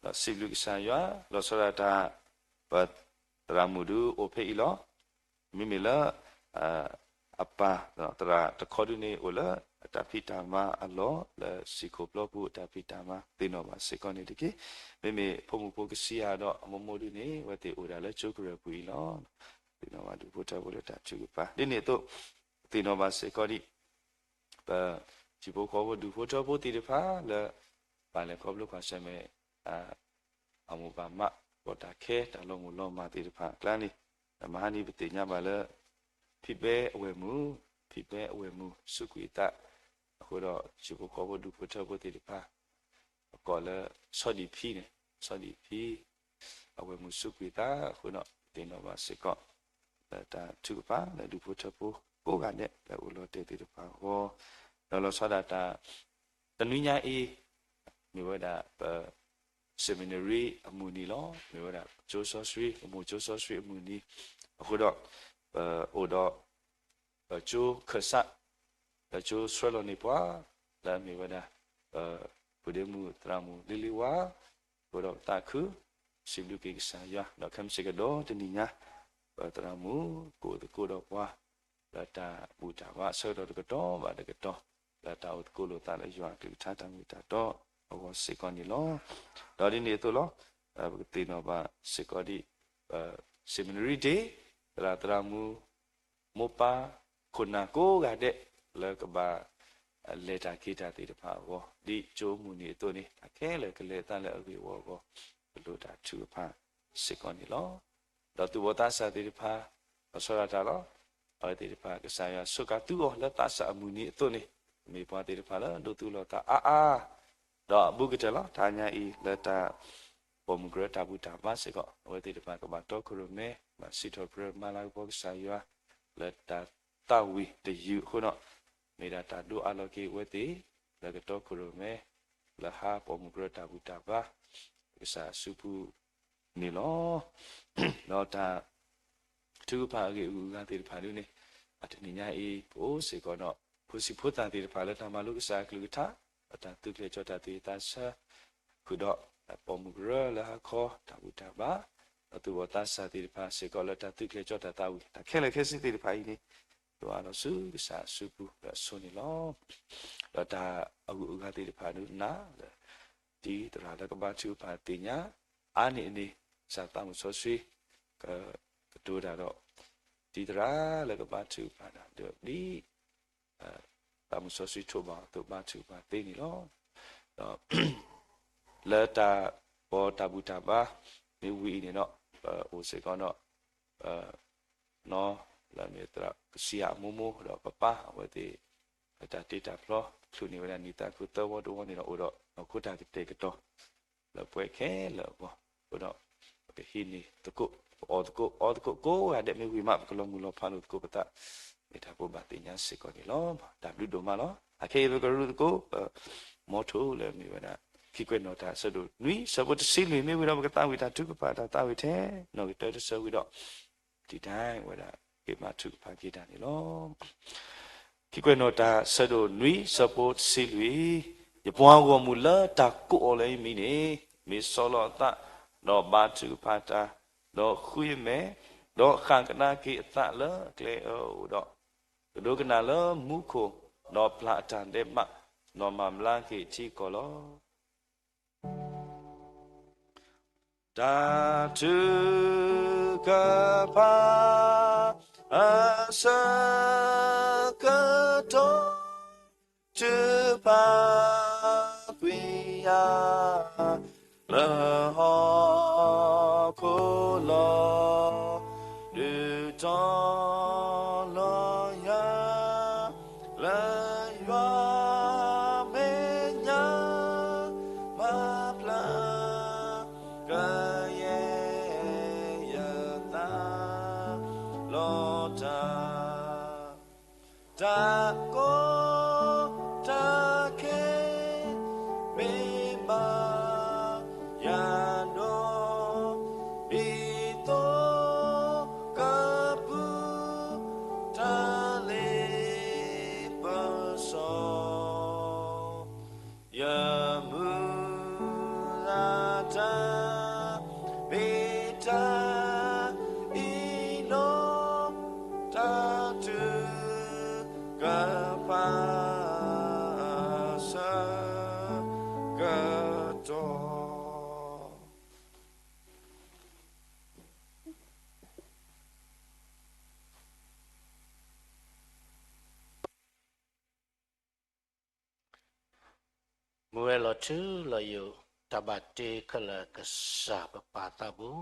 ဒီးစံးဘျုးကစၢ်ယွၤ လီၤဆီဒၣ်တၢ် ပသရၣ်မုၣ်ဒုးအိၣ်ဖဲအံၤလီၤ. မ့မ့ၢ်လၢ အပၢ် သရၣ်တခီဒုးန့ၣ် အိၣ်လၢအတၢ်ဖံးတၢ်မၤအလီၢ် လၢစံၣ်ခိၣ်ပျီပူၤအတၢ်ဖံးတၢ်မၤ သ့ၣ်နီၣ်ဘၣ်စ့ၢ်ကီးန့ၣ်တက့ၢ်. မ့မ့ၢ်ဖိမုၣ်ဖိကစံယၤဒီးအမိၢ်မိၢ်ဒုးန့ၣ် အဝဲသ့ၣ်အိၣ်ဒၣ်လၢကၠိကရၢၢ်ပူၤအံၤလီၤ. သ့ၣ်နီၣ်ဘၣ်ဒူၣ်ဖိထၢဖိလၢတၢ်ထုကဖၣ် ဒ်န့ၣ်အသိး သ့ၣ်နီၣ်ဘၣ်စ့ၢ်ကီးဒံး ပဟံၣ်ဖိဃီဖိဒူၣ်ဖိထၢဖိသ့ၣ်တဖၣ်လၢ ဘၣ်လဲၤခီဖျိကွၢ်ဆၢၣ်မဲာ် အမိၢ်ဘၣ်မး ကီၢ်တၢ်ခဲ တၢ်လီၤမုၢ်လီၤမၢ်သ့ၣ်တဖၣ်အကျါန့ၣ် မဟါန့ၣ်ပသ့ၣ်ညါဘၣ်လၢ ဖံးဘဲအဝဲၢ်မုၣ် ဖံးဘဲအဝဲၢ်မုၣ် စူးကွံာ်အသး အဃိဒီး ဟံၣ်ဖိဃီဖိဒူၣ်ဖိထၢဖိသ့ၣ်တဖၣ် အကိးလၢ ဆီဒံၣ်ဖံန့ၣ် ဆီဒံၣ်ဖံ အဝဲၢ်မုၣ်စူးကွံာ်အသးအဃိဒီး သ့ၣ်နီၣ်ဘၣ်စ့ၢ်ကီး လၢတၢ်ထုကဖၣ်လၢဒူၣ်ဖိထၢဖိကိးဂၤဒဲးလၢအိၣ်လီၤတဲာ်သ့ၣ်တဖၣ်အဂီၢ် ဒီးလီၤဆီဒၣ်တၢ် တနွံညါအံၤ မ့ၢ်ဝဲဒၣ်ပ seminary အမုၢ်နံၤလီၤ. မ့ၢ်ဝဲဒၣ်ကၠိစီဆှံ ပမိၢ်ကၠိစီဆှံအမုၢ်နံၤ အဃိဒီး ပအိၣ်ဒီး ပကၠိခၢၣ်စး လၢကၠိဆှၢလီၤန့ၢ်ပှၤ လၢအမ့ၢ်ဝဲဒၣ် ပပုၢ်ဒ့မုၣ်သရၣ်မုၣ်လ့လ့ဝါ အဃိဒီးပသးခု စံးဘျုးက့ၤကစၢ်ယွၤ ဒီးခဲမုၢ်ဆ့ၣ်ကဒီးတနံၤညါ ပသရၣ်မုၣ်ကအိၣ်သကိးဒီးပှၤ လၢတၢ်ဘူၣ်တၢ်ဘါအဆၢကတီၢ်တကတီၢ်ဘၣ်တကတီၢ် လၢတၢ်အိၣ်သကိးလိာ်သးလၢယွၤအကလုၢ်ကထါတၢ်မ့ၢ်တၢ်တီအဂီၢ်စ့ၢ်ကီးန့ၣ်လီၤ. ဒီးဒ်န့ၣ်အသိးလီၤ ပကသ့ၣ်နီၣ်ဘၣ်စ့ၢ်ကီးဒ် seminary day သရၣ်သရၣ်မုၣ် မိၢ်ပၢ် ခိၣ်နၢ်ကိးဂၤဒဲး လၢကဘၣ် လဲၤတၢ်က့ၤတၢ်သ့ၣ်တဖၣ်အဂီၢ် ဒ်ကၠိအမုၢ်နံၤအသိးန့ၣ် တၢ်ခဲလၢာ်ကလဲၤအသးလၢအဂ့ၢ်အဝီအဂီၢ် ပလိၣ်တၢ်ထုကဖၣ်စ့ၢ်ကီးန့ၣ်လီၤ. ဒီးသူၣ်ဘီၣ်သးစၢ်သ့ၣ်တဖၣ် လီၤဆီဒၣ်တၢ်လီၤ. အဝဲသ့ၣ်တဖၣ် ကစၢ်ယွၤစူးကါသုအီၤလၢသးစၢ်အမုၢ်နံၤအသိးန့ၣ် မ့ၢ်ပှၤသ့ၣ်တဖၣ်လၢဒိးသူလီၤသးအါအါ ဒီးအဘူးကတၢၢ်လီၤ တဟါညါအံၤ လၢတၢ်ပိာ်မုၣ်ကရၢတၢ်ဘူၣ်တၢ်ဘါစ့ၢ်ကီး အဝဲသ့ၣ်တဖၣ်ကဘၣ်တီခိၣ်ရိၣ်မဲ ဘၣ်စံးထီၣ်ပတြၢၤမၤလၤကပီၤကစၢ်ယွၤ လၢတၢ်သးဝံၣ်တယုၢ်အဃိဒီး မ့ၢ်ဒၣ်တၢ်ဒိအါလီၤက့ၤအဝဲသ့ၣ် လၢကတီခိၣ်ရိၣ်မဲ လၢဟါပိာ်မုၣ်ကရၢတၢ်ဘူၣ်တၢ်ဘါ ကစၢ်အစုပူၤန့ၣ်လီၤ. ဒီးတၢ် ထုကဖၣ်အဂ့ၢ်အဂုၤအဂၤသ့ၣ်တဖၣ်ဒ်န့ၣ် အတနံၤညါအံၤ ပအိၣ်စ့ၢ်ကီးဒီး ဖိဆံးဖိသၣ်သ့ၣ်တဖၣ်လၢတၢ်မၤလိကစၢ်အကလုၢ်ကထါ ဒီးတၢ်သုးကျဲၤကၠီၣ်တၢ်သူၣ်ဝံၣ်သးဆၢ ဃုာ်ဒီး ပိာ်မုၣ်ကရၢလၢဟါခီတၢ်ဘူၣ်တၢ်ဘါ ဒီးသူၣ်ဘီၣ်သးစၢ်သ့ၣ်တဖၣ်စ့ၢ်ကီးလၢတၢ်သုးကျဲၤကၠီၣ်တၢ်သးဝံၣ် တၢ်ခဲလၢာ်ခဲဆ့သ့ၣ်တဖၣ်အံၤန့ၣ် ဒိးအါလီၤဆူကစၢ်အစုပူၤလၢအဆိန့ၣ်လီၤ. ဒီးတၢ်အဂုၤအဂၤသ့ၣ်တဖၣ်ဒုးနၤလၢ တံၤသရၣ်လၢကဘါထုကဖၣ်သ့ၣ်ညါ အါန့ၢ်အန့ၣ် ကစၢ်သးမုၢ်စီဆှံ က ကတိၤတၢ်ဒီး တံၤသရၣ်လၢကဘါထုကဖၣ်တၢ်ဒီးဒ် သးမုၢ်စီဆှံထိးဘၣ်အသိးဘါထုကဖၣ်သ့န့ၣ်လီၤ. ဒီး လၢတၢ်ပီးတၢ်ဘူၣ်တၢ်ဘါ မ့ၢ်ဝံၤအံၤန့ၣ်ဒီး ပအိၣ်စ့ၢ်ကီးဒီး ပ နီၢ် လၢမ့ၢ်သရၣ်ကစံယၤအမိၢ်မိၢ်ဒီးပပၢ် အဝဲသ့ၣ် လၢတၢ်တ့တၢ်ဖျီ ချုးန့ၢ်ဝဲဒၣ်နံၣ်သးခုသၢဝီတဝီန့ၣ်ဒီး အိၣ်ဒီးနီၢ်ခိတၢ်ကတဲာ်ကတီၤ လၢပှဲၤခဲလၢာ်အဂီၢ် အဃိဒီး ပ ကဟံးန့ၢ်သကိး, ကအီၣ်သကိး, အီသကိး, ကိးဂၤဒဲးမ့ၢ်ဝံၤမး ပကလီၤမုၢ်လီၤဖးလိာ်သကိးပသး, မ့ၢ်တၢ်ဘိးဘၣ်သ့ၣ်ညါစ့ၢ်ကီးန့ၣ်လီၤ. တၢ်ဘျုးဒိၣ်မးလီၤ. အခဲအံၤပကရူၢ်သကိး, ပမီထိလၢမ့ၢ်ဝဲဒၣ် ခံကွဲးနီၣ်တၢ်အဆၢဒိၣ်နွံ ဆၢဖိတဆံလွံၢ် မ့ၢ်ဝံၤဒီး ပကသးဝံၣ်တၢ်ထုကဖၣ်တၢ်သးဝံၣ်ထဲ နီၣ်ဂံၢ်တၢတဆၢဝံၤဒီး တံာ်တာ်ဝဲဒၣ် က့ၤမၤထုကဖၣ်က့ၤတၢ်န့ၣ်လီၤ. ခံကွဲးနီၣ်တၢ်ဆၢဒိၣ်နွံ ဆၢဖိတဆံလွံၢ်, ယပှၤဂီၢ်မုၢ်လၢတၢ်ကိးအီၤလၢယမံၤန့ၣ် မ့ၢ်ဆီၣ်လီၤအသး, ဒီးဘါထုကဖၣ်တၢ်, ဒီးဃုယမဲာ်, ဒီးဃၣ်ကဒါက့ၤအသးလၢအကျဲအၢအအိၣ်ဒီး, ကဒိကနၣ်လၢမူခိၣ်, ဒီးပျၢ်အတၢ်ဒဲးဘး, ဒီးမၤဘျါက့ၤထံကီၢ်လီၤ. တၢ်ထုကဖၣ် အဆၢကတီၢ် ထုကဖၣ်ကွံာ်ယၤ လၢဟီၣ်ခိၣ်လီၤ. ဒုးတီၤလီၤယၤ လၢယွၤမဲာ်ညါ မၤဘျါ ကယဲၢ်ယသး လီၤတၢ် တၢ်ကီတၢ်ခဲ မ့ၢ်ဘၣ်ယၤဒီး ဒ်သိးကပူၤ တၢ်လ့ပစီ ယမုၢ်လၢ်တၢ် မ့ၢ်တၢ်အံၤလီၤ. တၢ်ထုကဖၣ် အဆၢကတီၢ် မုၢ်ဝဲၢ်လီၤထူလီၤယိာ် တၢ်ဘၣ်တ့ခဲလၢာ်ကစၢ်ပပၢ်သးဘိ,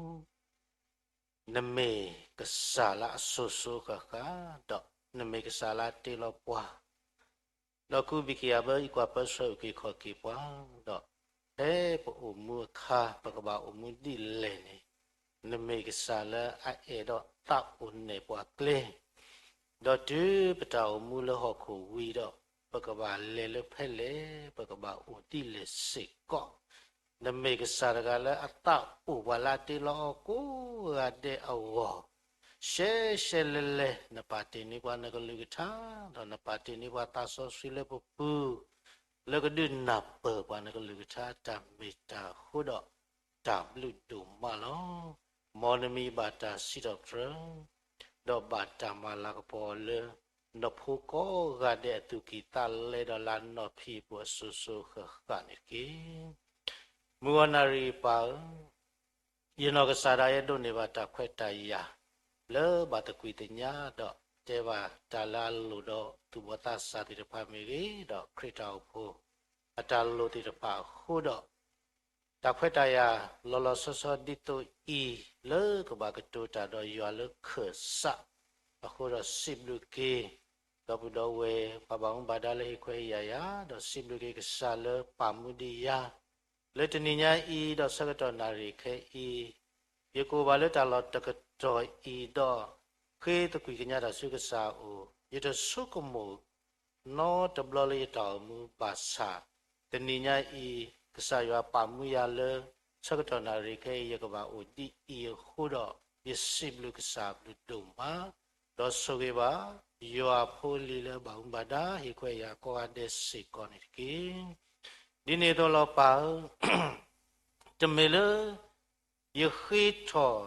နမ့ၢ်ကစၢ်လၢအစိၤစိၤဃၣ်ဃၣ် ဒီးနမ့ၢ်ကစၢ်လၢအတ့လီၤပှၤ, ဒီးကူဘံၣ်ကယၤဘၢအံၤကွၢ်ပၢဆှၢအုၣ်က့ၤခီၣ်က့ၤပှၤ, ဒီးဖဲပအိၣ်မူအခါ ပကဘၣ်အိၣ်မူဒ်လဲၣ်န့ၣ်, နမ့ၢ်ကစၢ်လၢအအဲၣ်ဒိးသးအိၣ်နဲၣ်ပှၤကျဲ ဒီးတုၤပတၢ်အိၣ်မူလၢဟီၣ်ခိၣ်ဝံၤဒီး ပကဘၣ်လဲၤလၢဖဲလဲၣ်, ပကဘၣ်အိၣ်ဒ်လဲၣ်စ့ၢ်ကီး, နမ့ၢ်ကစၢ်တဂၤလၢအသးအိၣ်ပှၤလၢအတ့လီၤအီၤကိးဂၤဒဲးအဂီၢ်, ရှဲရှဲလဲလဲ နပာ်တ့ၢ်န့ၢ်ပှၤနကလုၢ်ကထါ, ဒီးနပာ်တ့ၢ်န့ၢ်ပှၤသးစီဆှံလၢပပူၤ, လၢကဒုးနၢ်ပၢၢ်ပှၤနကလုၢ်ကထါ တၢ်မ့ၢ်တၢ်အဃိဒီး တၢ်ဘျုးဒိၣ်မးလီၤ. မ်နမံၤဘၣ်တၢ်စံးထီၣ်ပတြၢၤ ဒီးဘၣ်တၢ်မၤလၤကပီၤလၢ နဖိကိးဂၤဒဲးအသူၣ်ကံၢ်သးလဲဒီးလၢနီၢ်ဖံးအပူၤ အစိၤစိၤဃၣ်ဃၣ်န့ၣ်တက့ၢ်. မုၢ်ဂီၤနၣ်ရံၣ်ပၢ်ဧၢ, ယနီၢ်ကစၢ်ဒၣ်ယဲဒိးန့ၢ်ဘၣ်တၢ်ခွဲးတၢ်ယာ် လၢဘၣ်သကွံာ်သညါဒီး တဲဘၣ်တၢ်လၢအလိၣ်ဒီးသူၣ်ဘီၣ်သးစၢ်သ့ၣ်တဖၣ်မ့ၢ်ဂ့ၤ, ဒီးခရံာ်တၢ်အိၣ်ဖှိၣ်အတၢ်လိၣ်သ့ၣ်တဖၣ်အဃိဒီး တၢ်ခွဲးတၢ်ယာ်လီၤလီၤဆီဆီဒ်သိးအံၤ လၢကဘၣ်ကတိၤတၢ်ဒီးယွၤလၢခၢၣ်စးအဃိဒီး စံးဘျုးက့ၤ ဒီပုၢ်ဒီဝဲၢ် ပှၤဘၣ်မူဘၣ်ဒါလၢဟ့ၣ်ခွဲးဟ့ၣ်ယာ်ယၤ, ဒီးစံးဘျုးက့ၤကစၢ်လၢပာ်မူဒံးယၤ လၢတနံၤညါအံၤ ဒီးဆၢကတီၢ်နၣ်ရံၣ်ခဲအံၤ, ယကအိၣ်ဘၣ်လၢတၢ်လီၢ်တကတီၢ်အံၤဒီး ဃ့သကွံၢ်ကညးတၢ်ဆူကစၢ်အအိၣ်, ယတဆိကမိၣ် နီတဘျီလၢယတၢ်အိၣ်မူဘၣ်ဆၣ်, တနံၤညါအံၤ ကစၢ်ယွၤပာ်မူယၤလၢ ဆၢကတီၢ်နၣ်ရံၣ်ခဲအံၤ ယကဘၣ်အိၣ်ဒ်အံၤအဃိဒီး ယစံးဘျုးကစၢ်ဘျုးဒိၣ်မး, ဒီးဆိၣ်ဂ့ၤဘၣ် ယွၤဖိလံၤလၢဘၣ်မူဘၣ်ဒါ ဟ့ၣ်ခွဲးယာ်ကိးဂၤဒဲးစ့ၢ်ကီးန့ၣ်တက့ၢ်. ဒ်န့ၣ်အသိးလီၤပၢ်ဧၢ, တမ့ၢ်လၢ ယဃ့ထီၣ်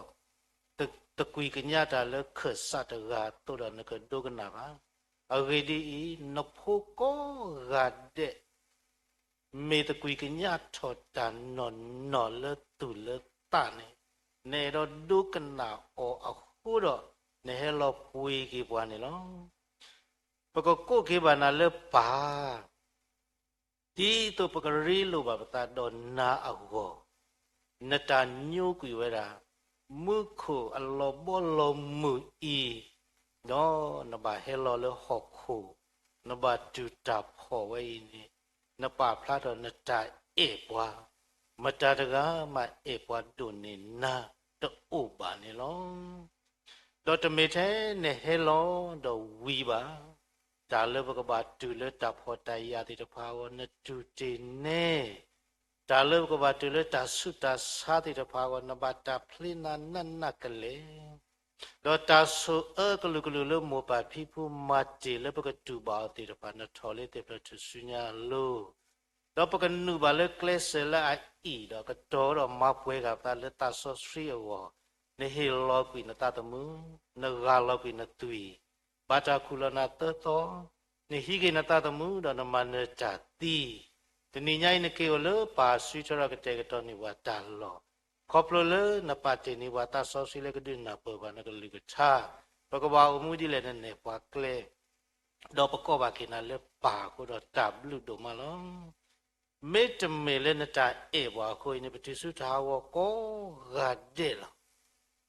သကွံၢ်ကညးတၢ်လၢခၢၣ်စးတဂၤအသိးဒီး နကဒိကနၣ်ဘၣ်. အဂ့ၢ်ဒ်အံၤ, နဖိကိးဂၤဒဲး မ့ၢ်သကွံၢ်ကညးထီၣ်တၢ်နီၢ်နီၢ်လၢသူၣ်လၢသးန့ၣ်, နအဲၣ်ဒိးဒိကနၣ်အီၤအဃိဒီး နဟဲလီၤပှ့ၤက့ၤပှၤန့ၣ်လီၤ. ပကကိးက့ၤဘၣ်နၤလၢပၢ် ဒ်သိးပကရ့လိာ်ဘၣ်ပသးဒီးနၤအဂီၢ်, နတၢ်ညိကွံာ်ဝဲဒၣ် မူခိၣ်အလီၤဘီလီၤမုၢ်အံၤ, ဒီးနဘၣ်ဟဲလီၤလၢဟီၣ်ခိၣ်, နဘၣ်တူၢ်တၢ်ဖှီၣ်ဝဲအံၤန့ၣ်, နပာ်ဖျါထီၣ်နတၢ်အဲၣ်ပှၤ, မတၤတဂၤမးအဲၣ်ပှၤဒိၣ်န့ၢ်နၤ တအိၣ်ဘၣ်န့ၣ်လီၤ. ဒီးတမ့ၢ်ထဲနဟဲလီၤဒီးဝံၤဘၣ်, တၢ်လၢပကဘၣ်တူၢ်လၢတၢ်ဖှီၣ်တၢ်ယာ်သ့ၣ်တဖၣ်အဂီၢ် နတူၢ်တ့ၢ်န့ၢ်, တၢ်လၢပကဘၣ်တူၢ်လၢတၢ်ဆူးတၢ်ဆါသ့ၣ်တဖၣ်အဂီၢ် နဘၣ်တၢ်ဖျ့နၤနးနးကလဲာ် ဒီးတၢ်ဆိၣ်အၢကလုာ်ကလုာ်လၢမိၢ်ပၢ်ဖံဖုမၤတ့ၢ်လၢပကတူၢ်ဘၣ်အီၤသ့ၣ်တဖၣ် နထီၣ်လၢသ့ၣ်ဖျၢၣ်ထူၣ်စုညါအလိၤ, ဒီးပကနုာ်ဘၣ်လၢကျဲစၢၤလၢအအံၣ်ဒီးကတီၤဒီး မၤပှဲၤဂၤပသးလၢသးစီဆှံအဂီၢ်, နဟ့ၣ်လီၤကွံာ်နသးသမူ, နဂၢ်လီၤကွံာ်နသွံၣ်, ဘၣ်တၢ်ခူၣ်လီၤနၤသၢသီ, နဟံးက့ၤနသးသမူဒီးနမၤနၢၤတၢ်သံ, တနံၤညါအံၤနက့ၤအိၣ်လၢပၢ်စုထွဲဒီးကတဲာ်ကတီၤန့ၢ်ပှၤတၢ်လီၢ်, ခီဖျိလၢနပာ်တ့ၢ်န့ၢ်ပှၤသးစီဆှံလၢကဒုးနၢ်ပၢၢ်ပှၤနကလုၢ်ကထါ, ပကဘၣ်အိၣ်မူဒ်လဲၣ်နနဲၣ်ပှၤကျဲ, ဒီးပကိးဘၣ်က့ၤနၤလၢပၢ်အဃိဒီးတၢ်ဘျုးဒိၣ်မးလီၤ. မ့တမ့ၢ်လၢနတၢ်အဲၣ်ပှၤအဃိအံၤန့ၣ် ပတုၤဆူတၢ်ဟးဂီၤကိးဂၤဒဲးလီၤ.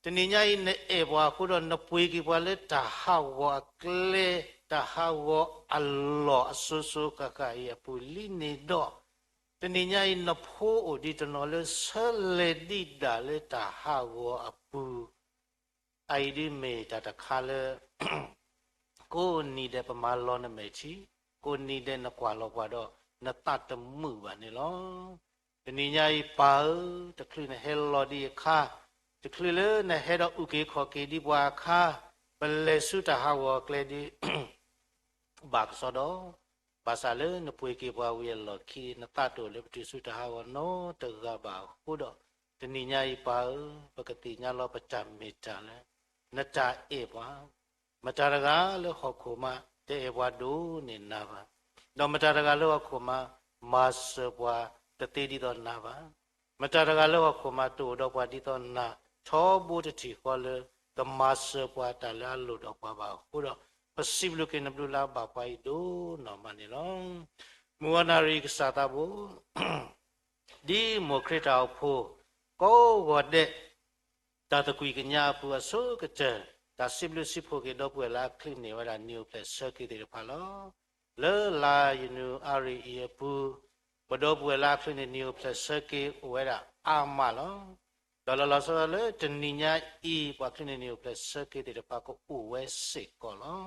တနံၤညါအံၤ နအဲၣ်ပှၤအဃိဒီး နပှ့ၤက့ၤပှၤလၢတၢ်ဟးဂီၤအကျဲ, တၢ်ဟးဂီၤအလီၢ်အစိၤစိၤဃၣ်ဃၣ်အံၤအပူၤလံန့ၣ်ဒီး, တနံၤညါအံၤ နဖိအိၣ်ဒံးတနီၤလၢဆၢလဲၤဒံးဒၣ်လၢတၢ်ဟးဂီၤအပူၤ, အအံၤဒ်မ့ၢ်တၢ်တခါလၢ ကိးနံၤဒဲးပမၤလီၤနမဲာ်ထံ, ကိးနံၤဒဲးနကွၢ်လီၤပှၤဒီး နသးတမုာ်ဘၣ်န့ၣ်လီၤ. တနံၤညါအံၤပၢ်ဧၢ, တချုးနဟဲလီၤဒံးအခါ, တချုးလၢနဟဲဒီးအုၣ်က့ၤခီၣ်က့ၤဒံးပှၤအခါ, ပလဲၤဆူတၢ်ဟးဂီၤအကျဲဒ် ဘၣ်ကစီဒီ, ဘၣ်ဆၣ်လၢနပှ့ၤက့ၤပှၤဝံၤအလီၢ်ခံ, နသးတအိၣ်လၢပတုၤဆူတၢ်ဟးဂီၤနီတဂၤဘၣ်အဃိဒီး, တနံၤညါအံၤပၢ်ဧၢ, ပကသ့ၣ်ညါလီၤပတၢ်မ့ၢ်တၢ်လၢ နတၢ်အဲၣ်ပှၤ, မတၤတဂၤလၢဟီၣ်ခိၣ်မး တအဲၣ်ပှၤဒိၣ်န့ၢ်နၤဘၣ်, ဒီးမတၤတဂၤလၢဟီၣ်ခိၣ်မး မၤစၢၤပှၤတသ့ဒ်သိးနၤဘၣ်, မတၤတဂၤလၢဟီၣ်ခိၣ်မးတအိၣ်ဒီးပှၤဒ်သိးနၤ, ထီဘိတထံၣ်ဃီလၢ ကမၤစၢၤပှၤတၢ်လၢအလိၣ်ဒီးပှၤဘၣ်အဃိဒီး, ပစံးဘျုးက့ၤနဘျုးလၢအဘၣ်ပှၤအံၤဒိၣ်နီၢ်မးန့ၣ်လီၤ. မုၢ်ဂီၤနၣ်ရံၣ်ကစၢ်သးဘိ ဒ်မိၢ်ခရံာ်တၢ်အိၣ်ဖှိၣ် ကိးဂီၤဒဲး တၢ်သကွံၢ်ကညးအပူၤအဆိကတၢၢ်, တၢ်စံးဘျုးစံးဖှိၣ်က့ၤဒီပုၢ်ဝဲၢ်လၢအချုးန့ၢ်ဝဲဒၣ်နံၤအိၣ်ဖျဲၣ်ဆၢက့ၤသ့ၣ်တဖၣ်လီၤ. လၢလါယနူၤအါရံၤအံၤအပူၤ, ပဒီပုၢ်ဝဲၢ်လၢအချုးန့ၢ်နံၤအိၣ်ဖျဲၣ်ဆၢက့ၤအိၣ်ဝဲဒၣ်အါမးလီၤ. ဒီးလီၤလီၤဆီဆီလၢတနံၤညါအံၤ ပှၤချုးန့ၢ်နံၤအိၣ်ဖျဲၣ်ဆၢက့ၤသ့ၣ်တဖၣ်ကအိၣ်ဝဲစ့ၢ်ကီးလီၤ.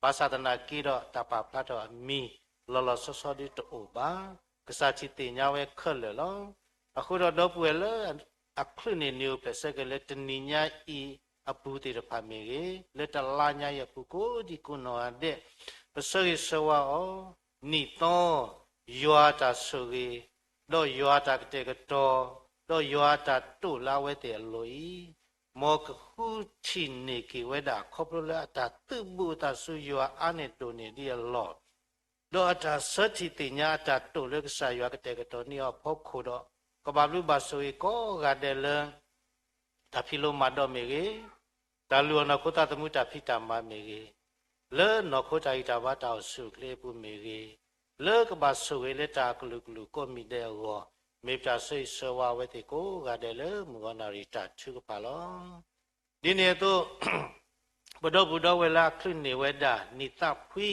ဘၣ်ဆၣ်သနာ်က့ဒီး တၢ်ပာ်ဖျါထီၣ်အမံၤ လီၤလီၤဆီဆီဒ်တအိၣ်ဘၣ်. ကစၢ်ထံၣ်သ့ၣ်ညါဝဲခဲလၢာ်လီၤ. အဃိဒီးဒီပုၢ်ဝဲၢ်လၢအချုးန့ၢ်နံၤအိၣ်ဖျဲၣ်ဆၢက့ၤလၢတနံၤညါအံၤအပူၤသ့ၣ်တဖၣ်မ့ၢ်ဂ့ၤ, လၢတလါညါအံၤအပူၤကိးဒံကိးနီၢ်ဂၤဒဲး, ပဆၢဂ့ၤဆၢဝါအီၤ, နံၣ်သီ ယွၤအတၢ်ဆိၣ်ဂ့ၤ, ဒီးယွၤအတၢ်ကတဲာ်ကတီၤ, ဒီးယွၤအတၢ်တိာ်လၢအဝဲသ့ၣ်အလိၤအံၤ, မ်ကဃုထံၣ်န့ၢ်က့ၤဝဲဒၣ် ခီဖျိလၢအတၢ်သုးဘူးအသးဆူယွၤအါန့ၢ်ဒိၣ်န့ၢ်ဒံးအလီၢ် ဒီးအတၢ်ဆၢထံၣ်သ့ၣ်ညါအတၢ်တိာ်လၢကစၢ်ယွၤကတဲာ်ကတီၤန့ၢ်အီၤအဖီခိၣ်ဒီး, ကဘၣ်ဘျုးဘၣ်ဆိၣ်ဂ့ၤကိးဂၤဒဲးလၢ တၢ်ဖံးလိမၤဒိးမ့ၢ်ဂ့ၤ, တၢ်လုၢ်အီၣ်နီၢ်ခိသးသမူတၢ်ဖံးတၢ်မၤမ့ၢ်ဂ့ၤ, လၢနီၢ်ခိတၢ်ဂံၢ်တၢ်ဘါတၢ်အိၣ်ဆူၣ်အိၣ်ချ့အပူၤမ့ၢ်ဂ့ၤ, လၢကဘၣ်ဆိၣ်ဂ့ၤလၢတၢ်အကလုာ်ကလုာ်ကိးမံၤဒဲးအဂီၢ်, မ့ၢ်ပတၢ်ဆၢဂ့ၤဆၢဝါအဝဲသ့ၣ်ကိးဂၤဒဲးလၢမုၢ်ဂီၤနၣ်ရံၣ်တၢ်ထုကဖၣ်လီၤ. ဒ်န့ၣ်အသိး ပဒီပုၢ်ဒီဝဲၢ်လၢအချုးန့ၢ်ဝဲဒၣ်နံၣ်သးဖှံ,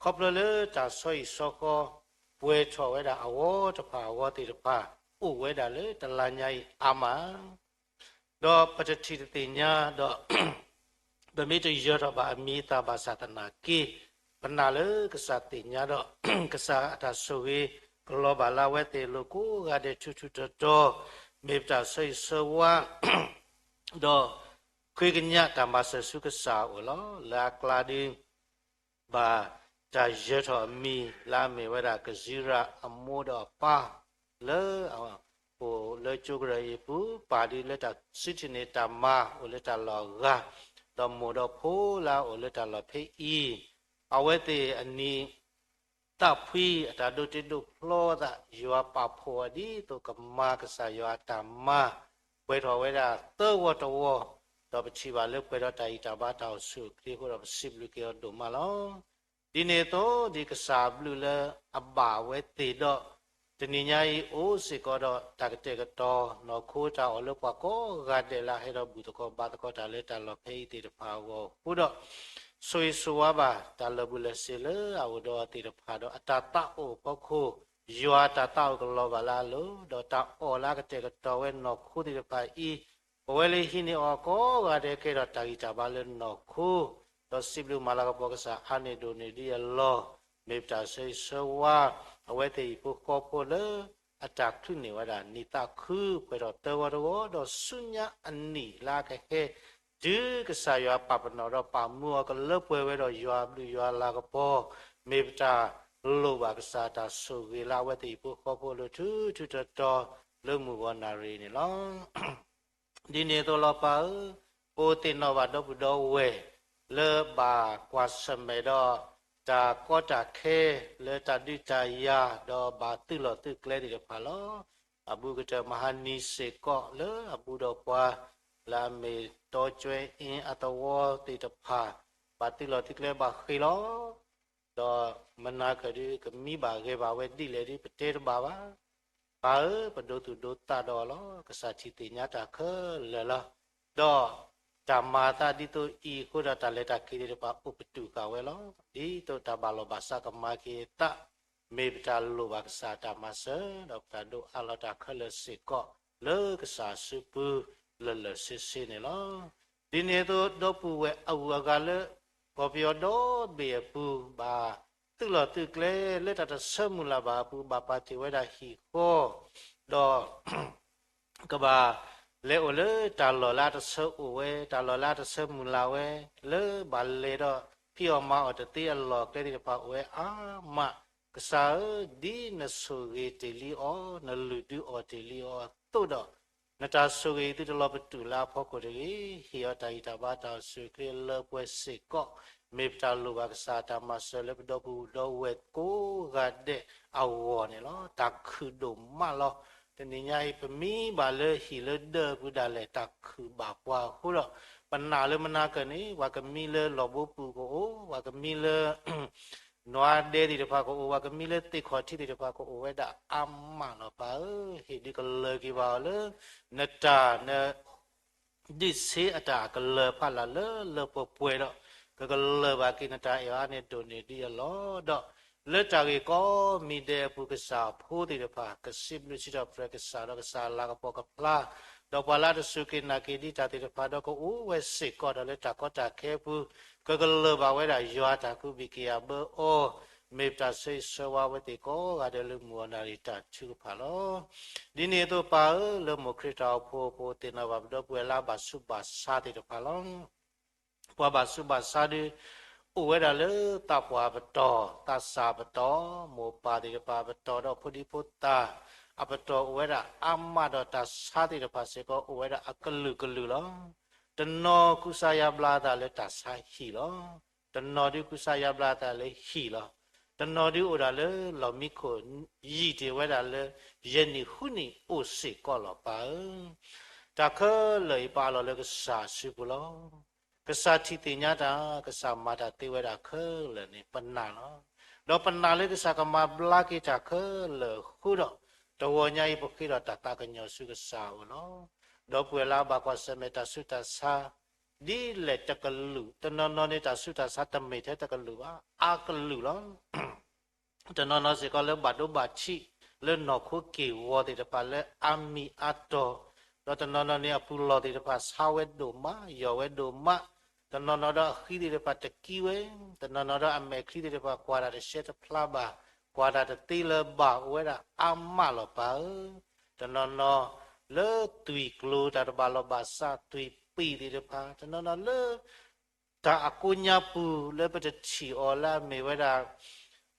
ခီဖျိလၢတၢ်ဆီဟံၣ်ဆီဃီ ပှဲၤထီၣ်ဝဲဒၣ်အဝီတဖၣ်အဝီသ့ၣ်တဖၣ် အိၣ်ဝဲဒၣ်လၢတလါညါအံၤအါမး, ဒီးပတထံၣ်တသ့ၣ်ညါဒီး ပမ့ၢ်တယၢၤထီၣ်ဘၣ်အမံၤအသၣ်ဘၣ်ဆၣ်သနာ်က့, ပနာ်လၢကစၢ်သ့ၣ်ညါဒီး ကစၢ်အတၢ်ဆိၣ်ဂ့ၤကလီၤဘၣ်လၢအဝဲသ့ၣ်အလိၤကိးဂၤဒဲးထူထူတီတီ, မ့ၢ်ပတၢ်ဆၢဂ့ၤဆၢဝါ ဒီးဃ့ကညးတၢ်မၤစၢၤဆူကစၢ်အအိၣ်လီၤ. လၢအကျါဒ် ဘၣ်တၢ်ယၢၤထီၣ်အမံၤ လၢအမ့ၢ်ဝဲဒၣ်ကစံရၣ်အမိၢ်ဒီးအပၢ် လၢအအိၣ်လၢကၠိကရၢအံၤအပူၤ, ပၢ်ဒ်လၢတၢ်စံးထံၣ်န့ၢ်တၢ်မၤအိၣ်လၢတၢ်လီၢ်အဂၤ, ဒီးမိၢ်ဒီးဖိလၢအအိၣ်လၢတၢ်လီၢ်ဖဲအံၤ, အဝဲသ့ၣ်အနံၤ သးဖှံအတၢ်ဒိးတ့ဒိးဖျီသး ယွၤပာ်ဖှိၣ်အီၤဒ်သိးကမၤကစၢ်ယွၤအတၢ်မၤ, ပှဲၤထီၣ်ဝဲဒၣ်သၢဝီတဝီ, ဒီးပထံၣ်ဘၣ်လၢပှဲၤဒီးတၢ်ဂံၢ်တၢ်ဘါတၢ်အိၣ်ဆူၣ်အိၣ်ချ့အဃိဒီး ပစံးဘျုးက့ၤအီၤဒိၣ်မးလီၤ. ဒ်န့ၣ်အသိး ဒ်ကစၢ်အဘျုးလၢအဘၣ်အဝဲသ့ၣ်ဒီး တနံၤညါအံၤအိၣ်စ့ၢ်ကီးဒီးတၢ်ကတဲာ်ကတီၤ နီၢ်ခိတၢ်အီၣ်လၢပှၤကိးဂၤဒဲးလၢအဟဲဒီးဘူၣ်သကိးဘါသကိးတၢ်လၢတၢ်လီၢ်ဖဲအံၤသ့ၣ်တဖၣ်အဂီၢ်အဃိဒီး ဆိၣ်ဂ့ၤဆိၣ်ဝါဘၣ်တၢ်လၢာ်ဘူၣ်လၢာ်စ့ၤလၢအအိၣ်ဒီးအီၤသ့ၣ်တဖၣ်ဒီး အတၢ်သးအိၣ်အဖီခိၣ် ယွၤအတၢ်သးအိၣ်ကလီၤဘၣ်လၢအလိၤ ဒီးတၢ်အီၣ်လၢအကတဲာ်ကတီၤဝဲနီၢ်ခိသ့ၣ်တဖၣ်အံၤ ပဝဲလၢဟံးန့ၢ်အီၤကိးဂၤဒဲးကဲထီၣ်တၢ်ဂံၢ်တၢ်ဘါလၢနီၢ်ခိ, ဒီးစံးဘျုးမၤလၤကပီၤကစၢ်အါန့ၢ်ဒိၣ်န့ၢ်ဒံးအလီၢ်, မ့ၢ်ပတၢ်ဆၢဂ့ၤဆၢဝါ, အဝဲသ့ၣ်ဟံၣ်ဖိဃီဖိလၢ အတၢ်ချုးန့ၢ်ဝဲဒၣ်နံၣ်သးခု ပှဲၤထီၣ်သၢဝီတဝီ, ဒီးဆူညါအနံၣ်လၢအကဟဲ တုၤကစၢ်ယွၤပာ်ပနီၣ်ဒီးပာ်မူအီၤကလၢပှဲၤဝဲဒီးယွၤအဘျုးယွၤအလၤကပီၤ, မ့ၢ်ပတၢ်လိၣ်ဘၣ်ကစၢ်အတၢ်ဆိၣ်ဂ့ၤလၢအဝဲသ့ၣ်ဟံၣ်ဖိဃီဖိလၢထူထူတီတီလၢမုၢ်ဂီၤနၣ်ရံၣ်န့ၣ်လီၤ. ဒ်န့ၣ်အသိးလီၤပၢ်ဧၢ, ပအိၣ်သ့ၣ်နီၣ်ဘၣ်ဒီပုၢ်ဒီဝဲၢ် လၢဘၣ်ကွၢ်ဆၢၣ်မဲာ်ဒီး တၢ်ကီတၢ်ခဲ လၢတၢ်ဒုးတၢ်ယၤ ဒီးဘၣ်သုးလီၢ်သုးကျဲသ့ၣ်တဖၣ်လီၤ. အဘူးကတၢၢ်မဟါနံၤစ့ၢ်ကီးလၢအဘူးဒီးပှၤ လၢအမ့ၢ်တီကၠွဲအ့အသဝီသ့ၣ်တဖၣ် ဘၣ်သုးလီၢ်သုးကျဲဘၣ်ဃ့ၢ်လီၤ. ဒီးမနၤကၢၢ်ဒုးကမံဘၣ်ဂဲၤဘၣ်ဝဲဒ်လဲၣ်ဒုး ပတဲတဘၣ်ဘၣ်. ပၢ်ဧၢ, ပဒိသူၣ်ဒိသးဒီးအီၤလီၤ. ကစၢ်ထံၣ်သ့ၣ်ညါတၢ်ခဲလၢာ်လီၤ. ဒီးတၢ်မၤအသးဒ်သိးအံၤအဃိဒီး တၢ်လဲၤတၢ်က့ၤသ့ၣ်တဖၣ်အိၣ်ပတုာ်ဃာ်ဝဲလီၤ. ဒ်သိးတၢ်ဘၣ်လီၢ်ဘၣ်စးကမၤက့ၤအသး မ့ၢ်ပတၢ်လိၣ်ဘၣ်ကစၢ်အတၢ်မၤစၢၤ ဒီးပတၢ်ဒိးအးလီၤတၢ်ခဲလၢာ်စ့ၢ်ကီး လၢကစၢ်အစုပူၤလၢာ်လၢာ်ဆ့ဆ့န့ၣ်လီၤ. ဒ်န့ၣ်အသိး ဒီပုၢ်ဝဲၢ်အဂုၤအဂၤလၢ ကီၢ်ပယီၤဒီဘ့ၣ်အပူၤ ဘၣ်သုးလီၢ်သုးကျဲလၢတၢ်တဆၢမုၢ်လၢ်ဘၣ်အပူၤ ဘၣ်ပာ်တ့ၢ်ဝဲဒၣ်ဟံၣ်ဃီ ဒီး ကဘၣ်လဲၤအိၣ်လၢတၢ်လီၢ်လၢအတဆၢအိၣ်ဝဲ, တၢ်လီၢ်လၢအတဆၢမုၢ်လၢ်ဝဲ, လၢဘၣ်လဲၤဒီးဖံးအီၣ်မၤအီၣ်တသ့အလီၢ်ကျဲသ့ၣ်တဖၣ်အိၣ်ဝဲအါမး. ကစၢ်ဧၢ, ဒ်နဆိၣ်ဂ့ၤတ့ၢ်လံအီၤ, နလုၢ်ဒုးအီၣ်တ့ၢ်လံအီၤအသိးဒီး, နတၢ်ဆိၣ်ဂ့ၤသုတလီၤပတုာ်လၢအဖီခိၣ်တဂ့ၤ. ဟ့ၣ်အီၤတၢ်ဂံၢ်တၢ်ဘါတၢ်အိၣ်ဆူၣ်အိၣ်ချ့လၢပှဲၤစ့ၢ်ကီး, မ့ၢ်ပတၢ်လိၣ်ဘၣ်ကစၢ်အတၢ်မၤစၢၤလၢပဒီပုၢ်ဒီဝဲၢ်ကိးဂၤဒဲးအဂီၢ်န့ၣ်လီၤ. တၢ်ခုၣ်ဒိၣ်မးလီၤ. တနံၤညါအံၤ ပမံဘၣ်လၢဟံၣ်လၢဒၢးအပူၤဒၣ်လဲာ် တၢ်ခုၣ်ဘၣ်ပှၤအဃိဒီး, ပနာ်လၢမနၤကၢၢ်န့ၣ် ပှၤကမံလၢလီၢ်ဘိပူၤကအိၣ်, ပှၤကမံလၢ နွါဒဲသ့ၣ်တဖၣ်ကအိၣ်, ပှၤကမံလၢသ့ၣ်ခီၣ်ထံးသ့ၣ်တဖၣ်ကအိၣ်ဝဲဒၣ်အါမးလီၤပၢ်ဧၢ. ဟ့ၣ်ဒုးကလၢၤက့ၤဘၣ်အီၤလၢ နတၢ်န ဒုးဆ့အတၢ်ကလၢၤဖးလၢ်လၢလၢပှဲၤပှဲၤဒီး, ကကလၢၤဘၣ်က့ၤနတၢ်အဲၣ်အါန့ၣ်ဒိၣ်န့ၢ်ဒံးအလီၢ်, ဒီးလၢတၢ်ဂ့ၢ်ကီမံၤဒဲးအပူၤ ကစၢ်အဖိသ့ၣ်တဖၣ် ကစံးဘျုးစံးထီၣ်ပတြၢၤကစၢ်ဒီးကစၢ်အလၤကပီၤကဖျါ, ဒီးပှၤလၢအတစူၢ်က့ၤနာ်က့ၤဒံးတၢ်သ့ၣ်တဖၣ်ဒီးကအိၣ်ဝဲစ့ၢ်ကီးဒီးလၢတၢ်ကီတၢ်ခဲအပူၤ, ကကလၢၤဘၣ်ဝဲဒၣ်ယွၤအတၢ်ကူဘံၣ်က့ၤအဘၢအီၤ, မ့ၢ်ပတၢ်ဆၢဂ့ၤဆၢဝါဝဲသ့ၣ်ကိးဂၤဒဲးလၢမုၢ်ဂီၤနၣ်ရံၣ်တၢ်ထုကဖၣ်လီၤ. ဒ်န့ၣ်အသိးပၢ်ဧၢ, လၢမိၢ်ခရံာ်တၢ်အိၣ်ဖှိၣ်အပူၤ သ့ၣ်နီၣ်ဘၣ်ပဒီပုၢ်ဝဲၢ်လၢအဘၣ်ဆူးဘၣ်ဆါသ့ၣ်တဖၣ်လီၤ. ပှၤဘၣ်ဆူးဘၣ်ဆါဒုး အိၣ်ဝဲဒၣ်လၢသးပှၢ်အပတီၢ်, သးစၢ်အပတီၢ်, မိၢ်ပၢ်သ့ၣ်တဖၣ်အပတီၢ်, ဒီးဖိဒံဖိသၣ်အပတီၢ်အိၣ်ဝဲဒၣ်အါမးဒီး တၢ်ဆါသ့ၣ်တဖၣ်စ့ၢ်ကီး အိၣ်ဝဲဒၣ်အကလုာ်ကလုာ်လီၤ. တနီၤကူစါယါဘျါအသးလၢတၢ်ဆါဟံၣ်လီၤ. တနီၤဒုးကူစါယါဘျါအသးလၢဟံၣ်လီၤ. တနီၤဒုးအိၣ်ဒၣ်လၢလီၢ်မံခိၣ် ယံာ်တ့ၢ်ဝဲဒၣ်လၢ ယဲၢ်နံၣ်ဃုနံၣ်အိၣ်စ့ၢ်ကီးလီၤပၢ်ဧၢ. တၢ်ခဲလၢာ်အံၤပအးလီၤလၢကစၢ်အစုပူၤလီၤ. ကစၢ်ထံၣ်သ့ၣ်ညါတၢ်, ကစၢ်မၤတၢ်သ့ဝဲဒၣ်ခဲလၢာ်န့ၣ် ပနာ်လီၤ. ဒီးပနာ်လၢကစၢ်ကမၤဘျါက့ၤတၢ်ခဲလၢာ်အဃိဒီး, တဂီၤညါအံၤပဃ့ဒီးတၢ်သးကညီၤဆူကစၢ်အအိၣ်လီၤ. ဒီပုၢ်ဝဲၢ်လၢအဘၣ်ကွၢ်ဆၢၣ်မဲာ်တၢ်ဆူးတၢ်ဆါ ဒ်လဲၣ်တကလုာ်, တနီၤနီၤန့ၣ်တၢ်ဆူးတၢ်ဆါတမ့ၢ်ထဲတကလုာ်ဘၣ်, အါကလုာ်လီၤ. တနီၤနီၤစ့ၢ်ကီးလၢဘၣ်ဒိဘၣ်ထံး လၢနီၢ်ခိက့ၢ်ဂီၤသ့ၣ်တဖၣ်လၢအါမံၤအါတီၤ, ဒီးတနီၤနီၤန့ၣ်အပူၤလီၢ်သ့ၣ်တဖၣ်ဆါဝဲဒိၣ်မး, ယီၢ်ဝဲဒိၣ်မး, တနီၤနီၤဒီးအဃံသ့ၣ်တဖၣ်တကံဝဲ, တနီၤနီၤဒီးအမဲာ်ချံသ့ၣ်တဖၣ်ကွၢ်တၢ်တရှဲတဖျါဘၣ်, ကွၢ်တၢ်တသ့လၢၤဘၣ်အိၣ်ဝဲဒၣ်အါမးလီၤပၢ်ဧၢ. တနီၤနီၤလၢသွံၣ်ကျိၤတၢ်တဘၣ်လီၢ်ဘၣ်စးသွံၣ်ပံၣ်သ့ၣ်တဖၣ်, တနီၤနီၤလၢ တၢ်အကိညါပူၤလၢပတထံၣ်အီၤလၢအမ့ၢ်ဝဲဒၣ်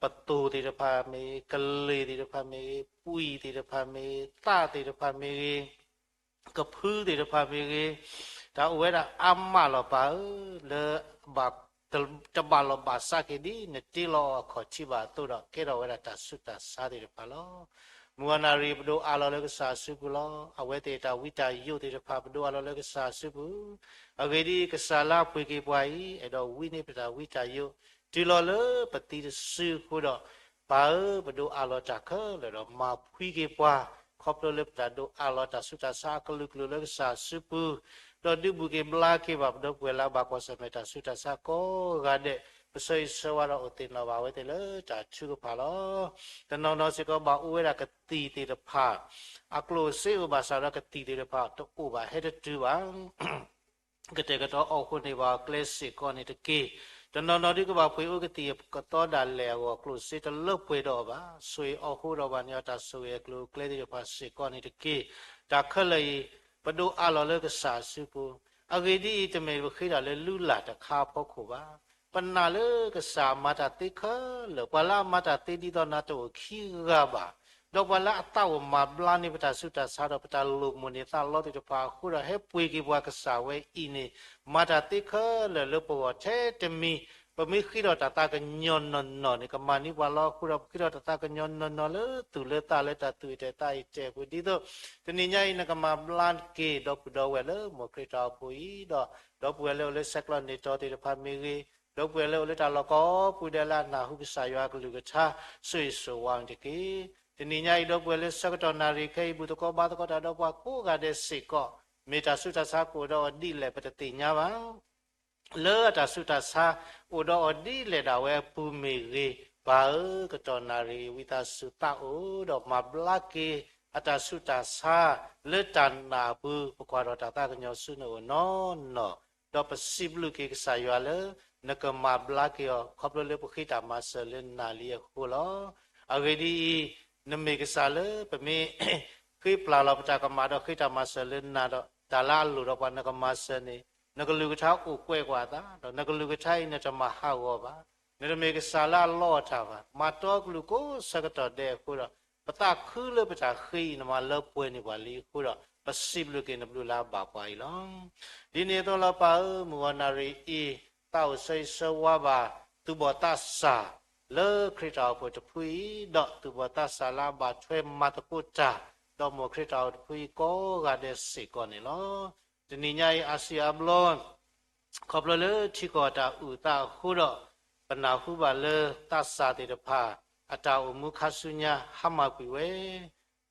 ပသိၣ်သ့ၣ်တဖၣ်မ့ၢ်ဂ့ၤ, ကလ့ၢ်သ့ၣ်တဖၣ်မ့ၢ်ဂ့ၤ, ပှံၢ်သ့ၣ်တဖၣ်မ့ၢ်ဂ့ၤ, သၣ်သ့ၣ်တဖၣ်မ့ၢ်ဂ့ၤ, ကဖုသ့ၣ်တဖၣ်မ့ၢ်ဂ့ၤ, တၢ်အိၣ်ဝဲဒၣ်အါမးလီၤပၢ်ဧၢ, လၢဘၣ် တဘၣ်လီၢ်ဘၣ်စးက့ၤဒ်နတ့လီၤအီၤအခီၣ်ထံးဘၣ်အသိးဒီး ကဲထီၣ်ဝဲဒၣ်တၢ်ဆူးတၢ်ဆါသ့ၣ်တဖၣ်လီၤ. မုၢ်ဂီၤနၣ်ရံၣ်ပဒိးအးလီၤလၢကစၢ်အစုပူၤလီၤ. အဝဲသ့ၣ်တၢ်ဝံတၢ်ယိးသ့ၣ်တဖၣ် ပဒိးအးလီၤလၢကစၢ်အစုပူၤ, အဂ့ၢ်ဒ်အံၤ, ကစၢ်လၢအပှ့ၤက့ၤပှၤအံၤ အဲၣ်ဒိးဝံန့ၢ်ပတၢ်ဝံတၢ်ယိး တုၤလီၤလၢပသံတစုအဃိဒီး, ပၢ်ဧၢ, ပဒိးအးလီၤတၢ်ခဲလၢာ်ဒီး မၤဖှံက့ၤပှၤ ခီဖျိလၢပတၢ်ဒိးအးလီၤတၢ်ဆူးတၢ်ဆါအကလုာ်ကလုာ်လၢကစၢ်အစုပူၤ, ဒီးဒုးဘူးက့ၤဘျါက့ၤဘၣ်ပဒီပုၢ်ဝဲၢ်လၢအဘၣ်ကွၢ်ဆၢၣ်မဲာ်တၢ်ဆူးတၢ်ဆါကိးဂၤဒဲး, ပဆၢဂ့ၤဆၢဝါဒီးအိၣ်သ့ၣ်နီၣ်ဘၣ်ဝဲသ့ၣ်လၢတၢ်ထုကဖၣ်လီၤ. တနီၤနီၤစ့ၢ်ကီးဘၣ်အိၣ်ဝဲဒၣ်ကသံၣ်သ့ၣ်တဖၣ်, အကျိၣ်စ့အိၣ်ဘၣ်ဆၣ်ဒီးကသံၣ်သ့ၣ်တဖၣ်တအိၣ်ဘၣ် ဟဲတတုၤဘၣ် ကတဲာ်ကတီၤအီၣ်ဃိန့ၢ်ဘၣ်အီၤကျဲစ့ၢ်ကီးန့ၣ်တက့ၢ်. တနီၤနီၤဒုးကဘၣ်ပှ့ၤအိၣ်ကသံၣ်အကသီဒၣ်လဲာ်အဂီၢ် ကျိၣ်စ့တလၢပှဲၤဒီးအီၤဘၣ်. ဆိၣ်ဂ့ၤအီၣ်ဃိဒီးဘၣ်န့ၢ်အီၤတၢ်ဆိၣ်ဂ့ၤအကျိၤအကျဲသ့ၣ်တဖၣ်စ့ၢ်ကီးန့ၣ်တက့ၢ်. တၢ်ခဲလၢာ်အံၤ ပဒိးအးလီၤလၢကစၢ်အစုပူၤ, အဂ့ၢ်ဒ်အံၤ တမ့ၢ်ပဃ့တၢ်လၢလုၢ်လၢ်တခါအဖီခိၣ်ဘၣ်. ပနာ်လၢကစၢ်အမၤတၢ်သ့ခဲလၢာ်, ပှၤလၢအမၤတၢ်သ့ဒ်သိးနၤတအိၣ်ခံဂၤဘၣ်. ဒီးပှၤလၢအသးအိၣ်မၤဘျါန့ၢ်ပတၢ်ဆူးတၢ်ဆါဒီး ပတၢ်လိၣ်မိၣ်န့ၢ်သးလီသ့ၣ်တဖၣ်အဃိဒီး ဟဲပှ့ၤက့ၤပှၤကစၢ်ဝဲအံၤန့ၣ် မၤတၢ်သ့ခဲလၢာ်လၢပဂီၢ်ထဲတမံၤ. ပမ့ၢ်ဃ့ထီၣ်တၢ်သးကညီၤနီၢ်နီၢ်န့ၣ် ကမၤန့ၢ်ပှၤလီၤအဃိဒီး ပဃ့ထီၣ်တၢ်သးကညီၤနီၢ်နီၢ်လၢသူၣ်လၢသးလၢတၢ်သူၣ်အံၣ်တဲာ်သးအံၣ်တဲာ်အပူၤ ဒ်သိး တနံၤညါအံၤ နကမၤဘျါက့ၤဒီပုၢ်ဒီဝဲၢ်လၢမိၢ်ခရံာ်တၢ်အိၣ်ဖှိၣ်အံၤဒီး ဒီပုၢ်ဝဲၢ်လၢအိၣ်လၢဆဲးကျိးန့ၢ်တီသ့ၣ်တဖၣ်မ့ၢ်ဂ့ၤ, ဒီပုၢ်ဝဲၢ်လၢအိၣ်လၢတၢ်လီၢ်ကိးပူၤဒဲးလၢအနၢ်ဟူကစၢ်ယွၤအကလုၢ်ကထါ ဆိၣ်ဂ့ၤဆိၣ်ဝါန့ၣ်တက့ၢ်. တနံၤညါအံၤ ဒီပုၢ်ဝဲၢ်လၢဆၢကတီၢ်နၣ်ရံၣ်ခဲအံၤ ဘူၣ်သကိးဘါသကိးတၢ်ဒီးပှၤကိးဂၤဒဲးစ့ၢ်ကီး မ့ၢ်တၢ်ဆူးတၢ်ဆါကအိၣ်ဒီးအီၤဒ်လဲၣ် ပတသ့ၣ်ညါဘၣ်. လၢအတၢ်ဆူးတၢ်ဆါအိၣ်ဒီးအီၤဒ်လဲၣ်ဒၣ်ဝဲအပူၤမ့ၢ်ဂ့ၤ, ပၢ်ဧၢ, ကတီၢ်နၣ်ရံၣ်အံၤ ဝံသးစူၤသးအိၣ်ဒီးမၤဘျါက့ၤအတၢ်ဆူးတၢ်ဆါလၢတၢ်နာ်အပူၤ ပကွၢ်ထီၣ်တၢ်သးကညီၤဆူနအိၣ်နီၢ်နီၢ်, ဒီးပစံးဘျုးက့ၤကစၢ်ယွၤလၢ နကမၤဘျါက့ၤအီၤ ခီဖျိလၢပဃ့တၢ်မၤစၢၤလၢနၤလံအဃိလီၤ. အဂ့ၢ်ဒ်အံၤ, နမ့ၢ်ကစၢ်လၢပမ့ၢ် ဃ့ပျၢ်လီၤပတၢ်ကမၣ်ဒီးဃ့တၢ်မၤစၢၤလၢနၤဒီး တၢ်လၢအလိၣ်ဒီးပှၤနကမၤစၢၤန့ၣ် နကလုၢ်ကထါအိၣ်ကွဲးကွၢ်အသး, ဒီးနကလုၢ်ကထါအံၤနတမၤဟးဂီၤဘၣ်. နတမ့ၢ်ကစၢ်လၢအလီအီၤတၢ်ဘၣ်. မၤတီကလုၢ်ကိးဆၢကတီၢ်ဒဲးအဃိဒီး ပသးခုလၢပတၢ်ဃ့အံၤ နမၤလၢပှဲၤန့ၢ်ပှၤလံအဃိဒီး ပစံးဘျုးက့ၤနဘျုးလၢအဘၣ်ပှၤအံၤလီၤ. ဒ်န့ၣ်အသိးလီၤ ပၢ်ဧၢ, မုၢ်ဂီၤနၣ်ရံၣ်အံၤ သးအိၣ်ဆၢဂ့ၤဆၢဝါဘၣ် သူၣ်ဘီၣ်သးစၢ် လၢခရံာ်တၢ်အိၣ်ဖှိၣ်တဖုအံၤ, ဒီးသူၣ်ဘီၣ်သးစၢ်လၢအဘၣ်ထွဲမၤသကိးတၢ် ဒီးမိၢ်ခရံာ်တၢ်အိၣ်ဖှိၣ်တဖုအံၤကိးဂၤဒဲးစ့ၢ်ကီးန့ၣ်လီၤ. တနံၤညါအံၤ အါစုအါဘျီ ခီဖျိလၢထံကီၢ်တၢ်အုၣ်သးအဃိဒီး ပနၢ်ဟူဘၣ်လၢသးစၢ်သ့ၣ်တဖၣ် အတၢ်အိၣ်မူခါဆူညါဟါမၢ်ကွံာ်ဝဲ,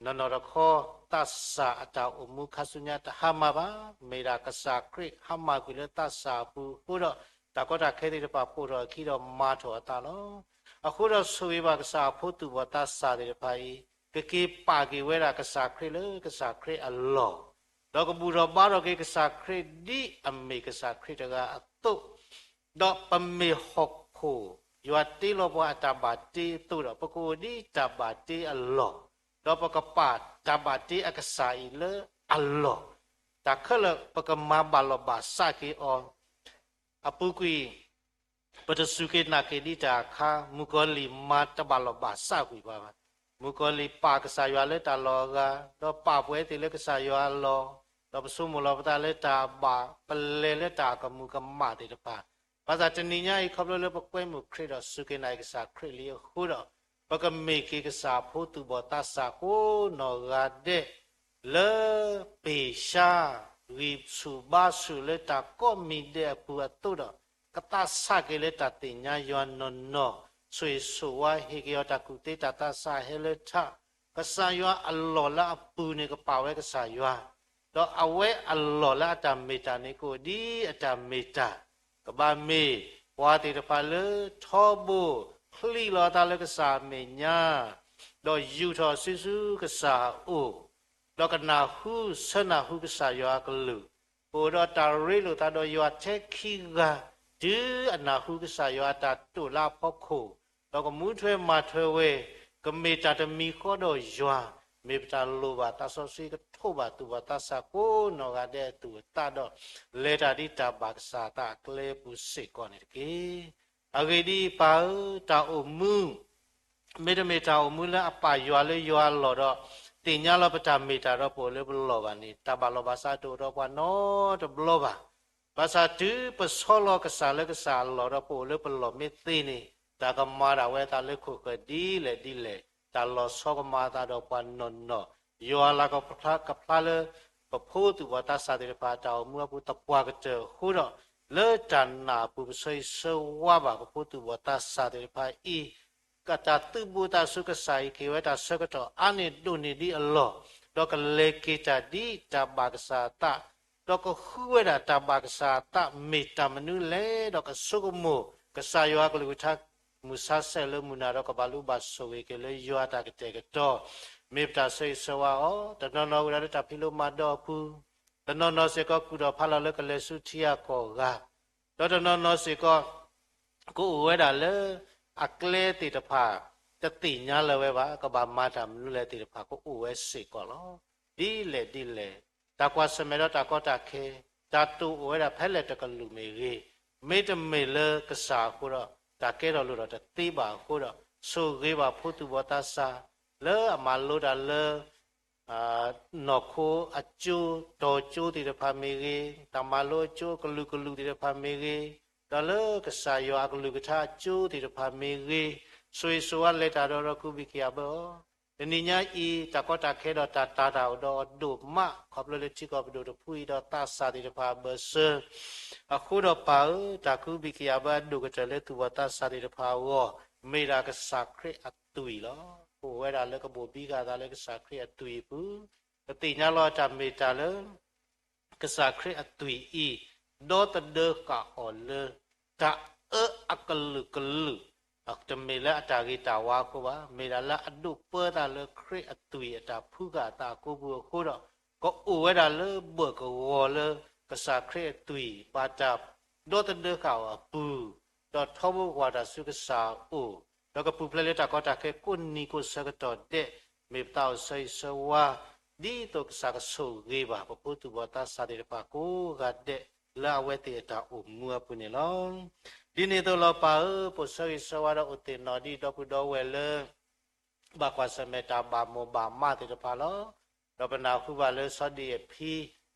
နီၢ်နီၢ်တခီ သးစၢ်အတၢ်အိၣ်မူခါဆူညါတဟါမၢ်ဘၣ်. မ့ၢ်ဒၣ်ကစၢ်ခရံာ်ဟါမၢ်ကွံာ်လၢသးစၢ်အပူၤအဃိဒီး တၢ်ကီတၢ်ခဲသ့ၣ်တဖၣ်ပိာ်ထီၣ်အခံဒီးမၤထီၣ်အသးလီၤ. အဃိဒီးဆိၣ်ဂ့ၤဘၣ်ကစၢ်အဖိသူၣ်ဘီၣ်သးစၢ်သ့ၣ်တဖၣ်အံၤ ကက့ၤပာ်က့ၤဝဲဒၣ်ကစၢ်ခရံာ်လၢကစၢ်ခရံာ်အလီၢ် ဒီးကဘူၣ်ထီၣ်ဘါထီၣ်က့ၤကစၢ်ခရံာ်ဒ်အမ့ၢ်ကစၢ်ခရံာ်တဂၤအသိး, ဒီးပမ့ၢ်ဟီၣ်ခိၣ် ယွၤတ့လီၤပှၤအတၢ်ဘၣ်တ့အသိးဒီး ပကအိၣ်ဒ်တၢ်ဘၣ်တ့အလီၢ်, ဒီးပကပာ်တၢ်ဘၣ်တ့အကစၢ်အံၤလၢအလီၢ်, တၢ်ခဲလၢာ်ပကမၤဘၣ်လီၢ်ဘၣ်စးက့ၤအီၤ အပူၤကွံာ် ပတစူၢ်က့ၤနာ်က့ၤဒ်တၢ်အခါ မုၣ်ကီၤလံၢ်မၤတဘၣ်လီၢ်ဘၣ်စးကွံာ်ပှၤဘၣ်. မုၣ်ကီၤလံၢ်ပာ်ကစၢ်ယွၤလၢတၢ်လီၢ်အဂၤ, ဒီးပာ်ပဝဲသ့ၣ်လၢကစၢ်ယွၤအလီၢ်, ဒီးပဆိကမိၣ်လီၤပသးလၢတၢ်ဘၣ်, ပလဲၤလၢတၢ်ကမူၤကမၣ်သ့ၣ်တဖၣ်, ဘၣ်ဆၣ်တနံၤညါအံၤ ခီဖျိလၢပကွဲမုာ်ခရံာ်ဒီးစူၢ်က့ၤနာ်က့ၤကစၢ်ခရံာ်လံအဃိဒီး ပကမ့ၢ်က့ၤကစၢ်အဖိသူၣ်ဘီၣ်သးစၢ်ကိးနီၢ်ဂၤဒဲး လၢပ့ၢ်ဆါ ဂံၢ်ဆူၣ်ဘါဆူၣ်လၢတၢ်ကိးမံၤဒဲးအပူၤအသိးဒီး ကသးဆးက့ၤလၢတၢ်သ့ၣ်ညါယွၤနီၢ်နီၢ်, ဆိၣ်ဂ့ၤဆိၣ်ဝါဟ့ၣ်က့ၤအီၤတၢ်ကူၣ်သ့တၢ်သးဆးဟဲလၢထး, ကစၢ်ယွၤအလီၢ်လၢအပူၤန့ၣ်ကပာ်ဝဲကစၢ်ယွၤ, ဒီးအဝဲအလီၢ်လၢအတၢ်မ့ၢ်တၢ်န့ၣ်ကအိၣ်ဒ်အတၢ်မ့ၢ်တၢ်, ကဘၣ်မ့ၢ်ပှၤသ့ၣ်တဖၣ်လၢထီဘိ ချံးလီၤအသးလၢကစၢ်အမဲာ်ညါ ဒီးယူာ်ထီၣ်အစုဆူကစၢ်အအိၣ်, ဒီးကနၢ်ဟူဆၢနၢ်ဟူကစၢ်ယွၤအကလုၢ်, ကအိၣ်ဒီးတၢ်ရ့လိာ်သးဒီးယွၤထဲခံဂၤ, တုၤအနၢ်ဟူကစၢ်ယွၤအတၢ်တိာ်လၢအဖီခိၣ်, ဒီးကမူထွဲမၤထွဲဝဲ, ကမ့ၢ်တၢ်တမံၤဃီဒီးယွၤ, မ့ၢ်ပတၢ်လိၣ်ဘၣ်သးစီဆှံ ကထိးဘၣ်သူၣ်ဘီၣ်သးစၢ်ကိးနီၢ်ဂၤဒဲးအသူၣ်အသးဒီး လဲၤတၢ်ဒ်တၢ်ဘၣ်ကစၢ်အသးအကျဲအပူၤစ့ၢ်ကီးန့ၣ်တက့ၢ်. အဂ့ၢ်ဒ်အံၤ, ပၢ်ဧၢ, တၢ်အိၣ်မူ မ့တမ့ၢ်တၢ်အိၣ်မူလၢအပာ်ယွၤလၢယွၤအလီၢ်ဒီး သ့ၣ်ညါလီၤပတၢ်မ့ၢ်တၢ်ဒီးပအိၣ်လၢပလီၢ်ဘၣ်န့ၣ် တၢ်ဘၣ်လီၢ်ဘၣ်စးတအိၣ်ဒီးပှၤနီတဘျီဘၣ်. ဘၣ်ဆၣ်တုၤပဆီလီၤကစၢ်လၢကစၢ်အလီၢ်ဒီး ပအိၣ်လၢပလီၢ်မ့ၢ်သ့န့ၣ် တၢ်ကမၤဒၣ်ဝဲအသးလၢခိၣ်ဃၢၤဒ်လဲၣ်ဒ်လဲၣ်, တၢ်လီၤဆီကမၤအသးဒီးပှၤနီၢ်နီၢ်, ယွၤအလၤကပျၢ် ကဖျါလၢပဖိသူၣ်ဘီၣ်သးစၢ်သ့ၣ်တဖၣ်အတၢ်အိၣ်မူအပူၤသပှၢ်ကတၢၢ်အဃိဒီး, လၢတၢ်နာ်အပူၤ ပဆၢဂ့ၤဆၢဝါဘၣ်ပဖိသူၣ်ဘီၣ်သးစၢ်သ့ၣ်တဖၣ်အံၤ ကတၢ်သုးဘူးသးဆူကစၢ်အံၤ က့ၤဝဲတၢ်ဆၢကတီၢ်အါန့ၢ်ဒိၣ်န့ၢ်ဒံးအလီၢ်, ဒီးကလဲၤက့ၤတၢ်ဒ်တၢ်ဘၣ်ကစၢ်အသး, ဒီးကဃုဝဲဒၣ်တၢ်ဘၣ်ကစၢ်အသးမ့ၢ်တၢ်မနုၤလဲၣ်, ဒီးကဆိကမိၣ် ကစၢ်ယွၤအကလုၢ်ကထါ မုၢ်ဆါဆဲးလၢမုၢ်နၤဒီး ကဘၣ်လူၤဘၣ်ဆိၣ်ဂ့ၤက့ၤလၢယွၤအတၢ်ကတဲာ်ကတီၤ, မ့ၢ်ပတၢ်ဆၢဂ့ၤဆၢဝါအီၤ, တနီၤနီၤအိၣ်ဝဲဒၣ်လၢတၢ်ဖံးလိမၤဒိးအပူၤ, တနီၤနီၤစ့ၢ်ကီးကူၣ်ထီၣ်ဖးလီၤလၢကလဲၤဆူထံဂၤကီၢ်ဂၤ, ဒီးတနီၤနီၤစ့ၢ်ကီး ကအိၣ်ဝဲဒၣ်လၢ အကျဲသ့ၣ်တဖၣ် တသ့ၣ်ညါလၢၤဝဲဘၣ်, ကဘၣ်မၤတၢ်မနုၤလဲၣ်သ့ၣ်တဖၣ် ကအိၣ်ဝဲစ့ၢ်ကီးလီၤ. ဒ်လဲၣ်ဒ်လဲၣ်, တၢ်ကွၢ်ဆၢၣ်မဲာ်ဒီးတၢ်ကီတၢ်ခဲ, တၢ်တိာ်အိၣ်ဝဲဒၣ်ဖဲလဲၣ်တကလုာ်မ့ၢ်ဂ့ၤ, မ့တမ့ၢ်လၢကစၢ်အဃိဒီး တၢ်ကဲထီၣ်လိၣ်ထီၣ်တသ့ဘၣ်အဃိဒီး ဆိၣ်ဂ့ၤဘၣ်ဖိသူၣ်ဘီၣ်သးစၢ် လၢအမၤလိတၢ်လၢ နီၢ်ခိအကၠိ, တီၤကၠိသ့ၣ်တဖၣ်မ့ၢ်ဂ့ၤ, တၢ်မၤလိအကၠိကလုာ်ကလုာ်သ့ၣ်တဖၣ်မ့ၢ်ဂ့ၤ, ဒီးလၢကစၢ်ယွၤအကလုၢ်ကထါအကၠိသ့ၣ်တဖၣ်မ့ၢ်ဂ့ၤ, ဆိၣ်ဂ့ၤဆိၣ်ဝါလဲၤတၢ်ဒီးဒီးကူဘံၣ်ကယၤဘၢအီၤ, တနံၤညါအံၤ တၢ်ကီတၢ်ခဲဒီးတၢ်တာ်တၢ်အိၣ်ဒီးအဒိၣ်မး ခီဖျိလၢထံကီၢ်ပဒိၣ်တဖုအံၤဒီးသးစၢ်သ့ၣ်တဖၣ်အဘၢၣ်စၢၤ အဃိဒီးပၢ်ဧၢ, တၢ်ကူဘံၣ်ကယၤဘၢအဒိၣ်ကတၢၢ်လၢသူၣ်ဘီၣ်သးစၢ်သ့ၣ်တဖၣ်အဂီၢ် မ့ၢ်ဒၣ်ကစၢ်ခရံာ်အသွံၣ်လီၤ. ပအိၣ်ဝဲဒၣ်လၢကဘိၣ်ဘံဃာ်သးလၢကစၢ်ခရံာ်အသွံၣ်အပူၤ, ပသ့ၣ်ညါလီၤတၢ်မ့ၢ်တၢ်လၢ ကစၢ်ခရံာ်အသွံၣ်အံၤ ဒီသဒၢဃာ်အီၤလၢ တၢ်အၢအကလုာ်ကလုာ်, တမ့ၢ်လၢအတၢ်ဂ့ၤတၢ်ဝါအဃိဘၣ်, မ့ၢ်ဒၣ်လၢအဒိးပၢသးလၢခရံာ်အသွံၣ်အတၢ်ဖုဃာ်အသးအကိပူၤအဃိဒီး, ကအိၣ်ဝဲဒၣ်လၢဘၢၣ်ကဝီၤလၢ ကစၢ်ခရံာ်အသွံၣ် ဘၣ်တၢ်ဒီသဒၢဃာ်အီၤအပူၤ, ဒီးထီဘိကွၢ်တၢ်ဆူကစၢ်အအိၣ်, ဒီးကပူၤဖျဲးလၢတၢ်ကီတၢ်ခဲကိးနံၤကိးဆၢကတီၢ်ဒဲး, မ့ၢ်ပသးအိၣ်ဆၢဂ့ၤဆၢဝါ ဒ်သိးကစၢ်ကဆိၣ်ဂ့ၤဘၣ် ပဖိသူၣ်ဘီၣ်သးစၢ်သ့ၣ်တဖၣ်ကိးဂၤဒဲး လၢအဝဲသ့ၣ်အတၢ်အိၣ်မူအပူၤန့ၣ်လီၤ. ဒ်န့ၣ်အသိးလီၤပၢ်ဧၢ, ပအိၣ်ဆၢဂ့ၤဆၢဝါဒီးအိၣ်သ့ၣ်နီၣ်ဒံးဒီပုၢ်ဒီဝဲၢ်လၢ ဘၣ်ကွၢ်ဆၢၣ်မဲာ်တၢ်ဘၣ်မိၢ်ဘၣ်မးသ့ၣ်တဖၣ်လီၤ. ဒီးပနၢ်ဟူဘၣ်လၢစီၤဒံၣ်အဖံ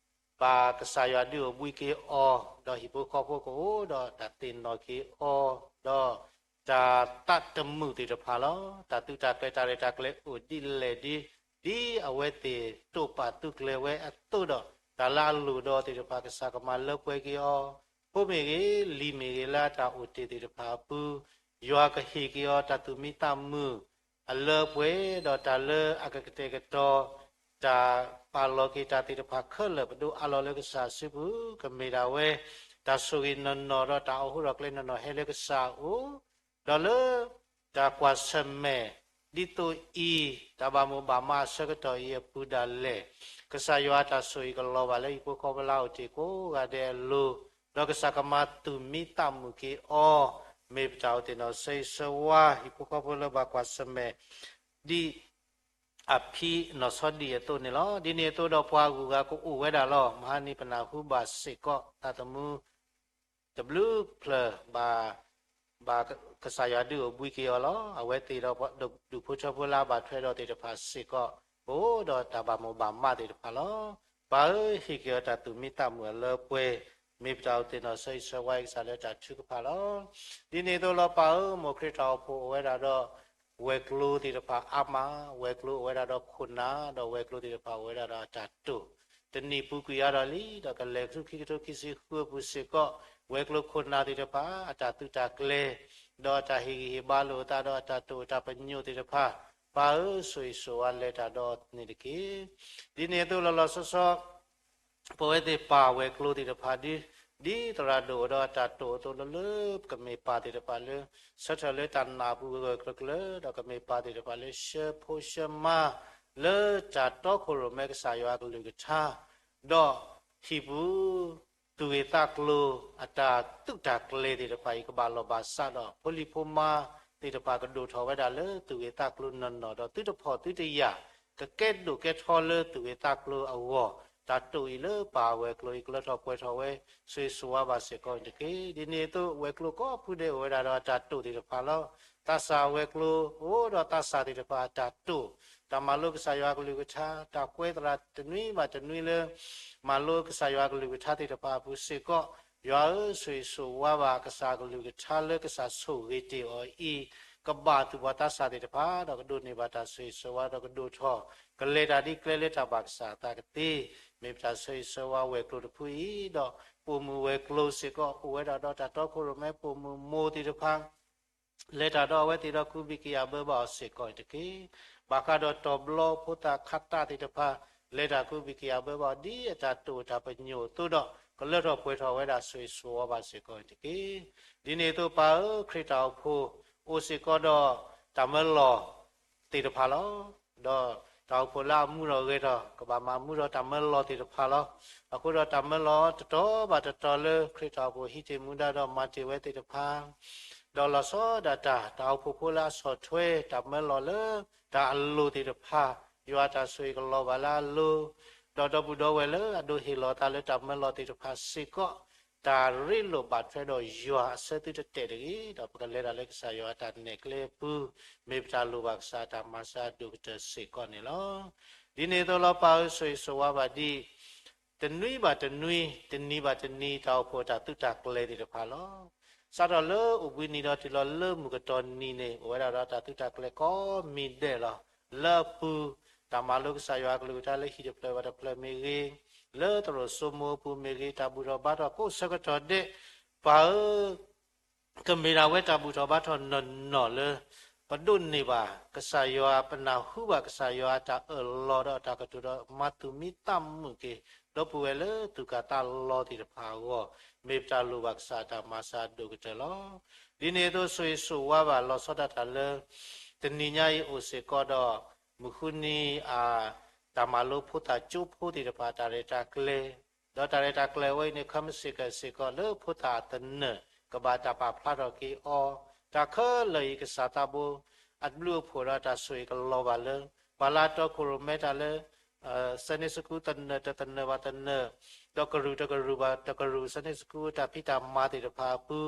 ဘၣ်ကစၢ်ယွၤဒုးအိၣ်ဘှံးက့ၤအီၤ, ဒီးဟံၣ်ဖိဃီဖိကအိၣ်ဒီးတၢ်သ့ၣ်နီၣ်က့ၤအီၤ, ဒီးတၢ်သးတမုာ်သ့ၣ်တဖၣ်လီၤ. တၢ်သုးတၢ်ကျဲၤတၢ်ရဲၣ်တၢ်ကျဲၤအိၣ်ဒ်လဲၣ်ဒ် ဒ်အဝဲသ့ၣ်တိာ်ပာ်သုးကျဲၤဝဲအသိးဒီး, တၢ်လၢအလိၣ်ဒီးသ့ၣ်တဖၣ် ကစၢ်ကမၤလၢပှဲၤက့ၤအီၤ, ဖိမ့ၢ်ဂ့ၤ, လံၤမ့ၢ်ဂ့ၤ, လၢအတၢ်အိၣ်တ့ၢ်သ့ၣ်တဖၣ်အပူၤ, ယွၤကဟ့ၣ်က့ၤအီၤတၢ်သူၣ်မံသးမုာ်အလၢအပှဲၤ, ဒီးတၢ်လၢအကကတဲာ်ကတီၤ တၢ်ပာ်လီၤက့ၤတၢ်သ့ၣ်တဖၣ်ခဲလၢာ် ပဒိးအးလီၤလၢကစၢ်စုပူၤ, ကမ့ၢ်ဒၣ်ဝဲ တၢ်ဆိၣ်ဂ့ၤနီၢ်နီၢ်ဒီး တၢ်အိၣ်ဟူးထီၣ်ကျဲနီၢ်နီၢ်ဟဲလၢကစၢ်အအိၣ်, ဒီးလၢ တၢ်ကွၢ်ဆၢၣ်မဲာ် ဒ်သိးအံၤ, တၢ်ဘၣ်မိၢ်ဘၣ်မးအဆၢကတီၢ်အံၤအပူၤဒၣ်လဲာ်, ကစၢ်ယွၤအတၢ်ဆိၣ်ဂ့ၤကလီၤဘၣ်လၢဟံၣ်ဖိဃီဖိလၢအအိၣ်တ့ၢ်ကိးဂၤဒဲးအလိၤ, ဒီးကစၢ်ကမၤသူၣ်မံသးမုာ်က့ၤအီၤ, မ့ၢ်ပတၢ်အိၣ်သ့ၣ်နီၣ်ဆၢဂ့ၤဆၢဝါ ဟံၣ်ဖိဃီဖိလၢဘၣ်ကွၢ်ဆၢၣ်မဲာ် ဒ် အဖံနီၢ်စီၤဒံၣ်အသိးန့ၣ်လီၤ. ဒ်န့ၣ်အသိးဒီးပှၤဂုၤဂၤကအိၣ်ဝဲဒၣ်လီၤ. မဟါနံၤပနၢ်ဟူဘၣ်စ့ၢ်ကီး သးသမူ တဘျုးဖျၢၣ် ဘၣ် ဘၣ်ကစၢ်ယွၤဒုးအိၣ်ဘှံးက့ၤအီၤလီၤ. အဝဲသ့ၣ်ဒီးဒူၣ်ဖိထၢဖိလၢအဘၣ်ထွဲဒီးသ့ၣ်တဖၣ်စ့ၢ်ကီး ကအိၣ်ဒီးတၢ်ဘၣ်မိၢ်ဘၣ်မးသ့ၣ်တဖၣ်လီၤ. ပၢ်ဧၢ, ဟ့ၣ်က့ၤအီၤတၢ်သူၣ်မံသးမုာ်အလၢအပှဲၤ, မ့ၢ်ပတၢ်အိၣ်သ့ၣ်နီၣ်ဆၢဂ့ၤဆၢဝါအံၤကစၢ်လၢတၢ်ထုကဖၣ်လီၤ. ဒ်န့ၣ်အသိးလီၤပၢ်ဧၢ, မိၢ်ခရံာ်တၢ်အိၣ်ဖှိၣ်အိၣ်ဝဲဒၣ်ဒီး ဝဲၤကျိၤသ့ၣ်တဖၣ်အါမး, ဝဲၤကျိၤအိၣ်ဝဲဒၣ်ဒီးခိၣ်နၢ်, ဒီးဝဲၤကျိၤသ့ၣ်တဖၣ်အိၣ်ဝဲဒၣ်ဒီးအတၢ်တိာ်, တနံၣ်ပူၤကွံာ်အါထီၣ်လံ, ဒီးကလဲၤဆူခံကထိခံဆံဃုအပူၤစ့ၢ်ကီး, ဝဲၤကျိၤခိၣ်နၢ်သ့ၣ်တဖၣ် အတၢ်သုးတၢ်ကျဲၤ, ဒီးအတၢ်ဟ့ၣ်ဂံၢ်ဟ့ၣ်ဘါလိာ်အသးဒီးအတၢ်တိာ်အတၢ်ပညိၣ်သ့ၣ်တဖၣ်, ပၢ်ဧၢ, ဆိၣ်ဂ့ၤဆိၣ်ဝါလဲၤတၢ်ဒီးန့ၣ်တက့ၢ်. ဒ်န့ၣ်အသိးလီၤလီၤဆီဆီ ပဝဲသ့ၣ်ပၢ်ဝဲၤကျိၤသ့ၣ်တဖၣ်ဒ်, ဒ်သရၣ်ဒိၣ်ဒီးအတၢ်တိာ်အသိးလၢလၢ ကမ့ၢ်ပၢ်သ့ၣ်တဖၣ်လၢ ဆၢထၢၣ်လၢတၢ်နာ်အပူၤဂၢၢ်ဂၢၢ်ကျၢၤကျၢၤ, ဒီးကမ့ၢ်ပၢ်သ့ၣ်တဖၣ်လၢဆှၢဖိဆှၢမါ လၢတၢ်တီခိၣ်ရိၣ်မဲကစၢ်ယွၤအကလုၢ်ကထါ, ဒီးဟံၣ်ပူၤ သူၣ်ဂ့ၤသးကျိၤ အတၢ်သုးတၢ်ကျဲၤသ့ၣ်တဖၣ်အံၤ ကဘၣ်လီၢ်ဘၣ်စးဒီး ဖိလံၤဖိမါသ့ၣ်တဖၣ်ကဒိၣ်ထီၣ်ဝဲဒၣ်လၢသူၣ်ဂ့ၤသးကျိၤနီၢ်နီၢ် ဒီးသုတဖှီၣ်သုတယာ် ကကဲဒိၣ်ကဲထီလၢသူၣ်ဂ့ၤသးကျိၤအဂီၢ်, တၢ်တိာ်အံၤလၢပၢ်ဝဲၤကျိၤအံၤ ကလၢထီၣ်ပှဲၤထီၣ်ဝဲ ဆိၣ်ဂ့ၤဆိၣ်ဝါဘၣ်စ့ၢ်ကီးန့ၣ်တက့ၢ်. ဒ်န့ၣ်အသိး ဝဲၤကျိၤကိးဖုဒဲးအိၣ်ဝဲဒၣ်ဒီးအတၢ်တိာ်သ့ၣ်တဖၣ်လီၤ. သးစၢ်ဝဲၤကျိၤအိၣ်ဒီးသးစၢ်သ့ၣ်တဖၣ်အတၢ်တိာ်, တၢ်မၤလိကစၢ်ယွၤအကလုၢ်ကထါ, တၢ်ကွဲးသရၣ်တနွံဘၣ်တနွံလၢ မၤလိကစၢ်ယွၤအကလုၢ်ကထါသ့ၣ်တဖၣ်အပူၤစ့ၢ်ကီး, ယွၤဧၢ, ဆိၣ်ဂ့ၤဆိၣ်ဝါဘၣ်ကစၢ်အကလုၢ်ကထါလၢကစၢ်ဆိၣ်ဂ့ၤတ့ၢ်အီၤအံၤ, ကဘၣ်သူၣ်ဘီၣ်သးစၢ်သ့ၣ်တဖၣ် ဒီးကဒိးန့ၢ်ဘၣ်တၢ်ဆိၣ်ဂ့ၤဆိၣ်ဝါ ဒီးကဒိၣ်ထီၣ် ကလဲၤတၢ်ဒ်ကျဲလၢတၢ်ဘၣ်ကစၢ်အသးကသ့, မ့ၢ်ပတၢ်ဆိၣ်ဂ့ၤဆိၣ်ဝါဝဲၤကျိၤတဖုအံၤ, ဒီးပိာ်မုၣ်ဝဲၤကျိၤစ့ၢ်ကီး အိၣ်ဝဲဒၣ်ဒီးတၢ်တီခိၣ်ရိၣ်မဲ ပိာ်မုၣ်မိၢ်သ့ၣ်တဖၣ် လဲၤတၢ်ဒီးအဝဲသ့ၣ်ဒီးကူဘံၣ်ကယာ်ဘၢဘၣ်အီၤစ့ၢ်ကီးတက့ၢ်. ဘၣ်ဃးဒီးတီၤဘျီဖိသၣ်ခးတၢ်သ့ၣ်တဖၣ် လဲၤတၢ်ကူဘံၣ်ကယာ်ဘၢဘၣ်အီၤ ဒ်အတၢ်တိာ်အတၢ်ပညိၣ်အသိးဒီး ကလၢထီၣ်ပှဲၤထီၣ်ဝဲဒၣ်ဆိၣ်ဂ့ၤဆိၣ်ဝါဘၣ်စ့ၢ်ကီးန့ၣ်တက့ၢ်. ဒ်န့ၣ်အသိးပၢ်ဧၢ, ခရံာ်တၢ်အိၣ်ဖှိၣ်အိၣ်စ့ၢ်ကီးဒီးတၢ်မၢလီၤသ့ၣ်တဖၣ်လီၤ. ဒီးတၢ်အိၣ်ဖှိၣ်လၢအမူထီၣ်ဂဲၤထီၣ် ကဘၣ်မၤမူထီၣ်တၢ်မၢလီၤသ့ၣ်တဖၣ်လီၤ. အဃိဒီးတၢ်မၢလီၤတတီၤဘၣ်တတီၤလၢခရံာ်တၢ်အိၣ်ဖှိၣ်ဟံးတ့ၢ်မူဒါဒီးမၤတ့ၢ်ဝဲသ့ၣ်တဖၣ် ဒီးလီၤဆီဒၣ်တၢ် တၢ်အိၣ်ဖှိၣ်ဖိလၢအဆီၣ်ထွဲတၢ်မၢလီၤလၢတၢ်အလိၤသ့ၣ်တဖၣ်, ယွၤအတၢ်ဆိၣ်ဂ့ၤကလီၤဘၣ်လၢအလိၤ, ဒီးဒီပုၢ်ဒီဝဲၢ်လၢအဒိးဟ့ၣ်လီၤအသးလၢတၢ်မၢလီၤသ့ၣ်တဖၣ်စ့ၢ်ကီး, တၢ်ရ့လိာ်ဘၣ်ထွဲဒီးယွၤအဆၢသုတတဲာ်တဂ့ၤ, ဒီးပကလဲၤတၢ်လၢကစၢ်ယွၤအတၢ်နဲၣ်ကျဲအပူၤ, မ့ၢ်ပတၢ်လိၣ်ဘၣ်ကစၢ်အတၢ်မၤစၢ်အဒိၣ်ကတၢၢ်စ့ၢ်ကီးန့ၣ်လီၤ. ဒ်န့ၣ်အသိးလီၤပၢ်ဧၢ, ဆိၣ်ဂ့ၤဆိၣ်ဝါဘၣ်ဒ် တနွံဘၣ်တနွံ, တနံၤဘၣ်တနံၤ တၢ်အိၣ်ဖှိၣ်တၢ်သုးတၢ်ကျဲၤသ့ၣ်တဖၣ်လီၤ. စးထီၣ်လၢအိၣ်ဘှံးနံၤဒီးတုၤလီၤလၢမုၢ်ကတီၢ်နံၤန့ၣ် အိၣ်ဝဲဒၣ်ဒီးတၢ်သုးတၢ်ကျဲၤကိးမံၤဒဲးလီၤ. လၢအပူၤ တၢ်မၤလိကစၢ်ယွၤအကလုၢ်ကထါလၢဟံၣ်တဖျၢၣ်ဘၣ်တဖျၢၣ်မ့ၢ်ဂ့ၤ, လၢသရိာ်စိမိၤအပူၤမ့ၢ်ဂ့ၤ, တၢ်ဘူၣ်ထီၣ်ဘါထီၣ်ကိးဆၢကတီၢ်ဒဲး, ပၢ်ဧၢ ကမ့ၢ်ဒၣ်ဝဲတၢ်ဘူၣ်ထီၣ်ဘါထီၣ်နီၢ်နီၢ်လၢ ပဒိးန့ၢ်ဘၣ်ကစၢ်ယွၤ, ပနၢ်ဟူဘၣ်ကစၢ်ယွၤအတၢ်အၢၣ်လီၤဒီးအတၢ်ကတိၤဒီး မၤသူၣ်မံသးမုာ်က့ၤ ဒီပုၢ်ဝဲၢ်လၢသူၣ်ကၢ်သးလီၤသ့ၣ်တဖၣ်အဂီၢ်, မ့ၢ်ပတၢ်လိၣ်ဘၣ်ကစၢ်အတၢ်မၤစၢ်အဒိၣ်ကတၢၢ်လီၤ. ဒ်န့ၣ်အသိးဆိၣ်ဂ့ၤဆိၣ်ဝါဘၣ်လီၤဆီဒၣ်တၢ်လၢ တနံၤညါအံၤအိၣ်စ့ၢ်ကီးဒီး မုၢ်ဃုနံၤအ တၢ်မၤလိဖိသၣ်ကၠိဖိသ့ၣ်တဖၣ် တၢ်ရဲၣ်တၢ်ကျဲၤ, ဒီးတၢ်ရဲၣ်တၢ်ကျဲၤဝဲအံၤန့ၣ် ခီမ့ၢ်စ့ၢ်ကီးစ့ၢ်ကီးလၢဖိသၣ်အသနၢၣ် ကဘၣ်တၢ်ပာ်ဖျါထီၣ်က့ၤအီၤ, တၢ်ခဲလၢာ်အံၤကစၢ်သးဘိ အဘျုးအဖှိၣ်ဒီးတၢ်ဆိၣ်ဂ့ၤကလီၤဘၣ်လၢ ပှၤလၢအတီခိၣ်ရိၣ်မဲတၢ်လၢ Sunday School သနၢၣ်တသနၢၣ်ဘၣ်သနၢၣ်, ဒီးကရူၢ်တကရူၢ်ဘၣ်တကရူၢ် Sunday School တၢ်ဖံးတၢ်မၤသ့ၣ်တဖၣ်အပူ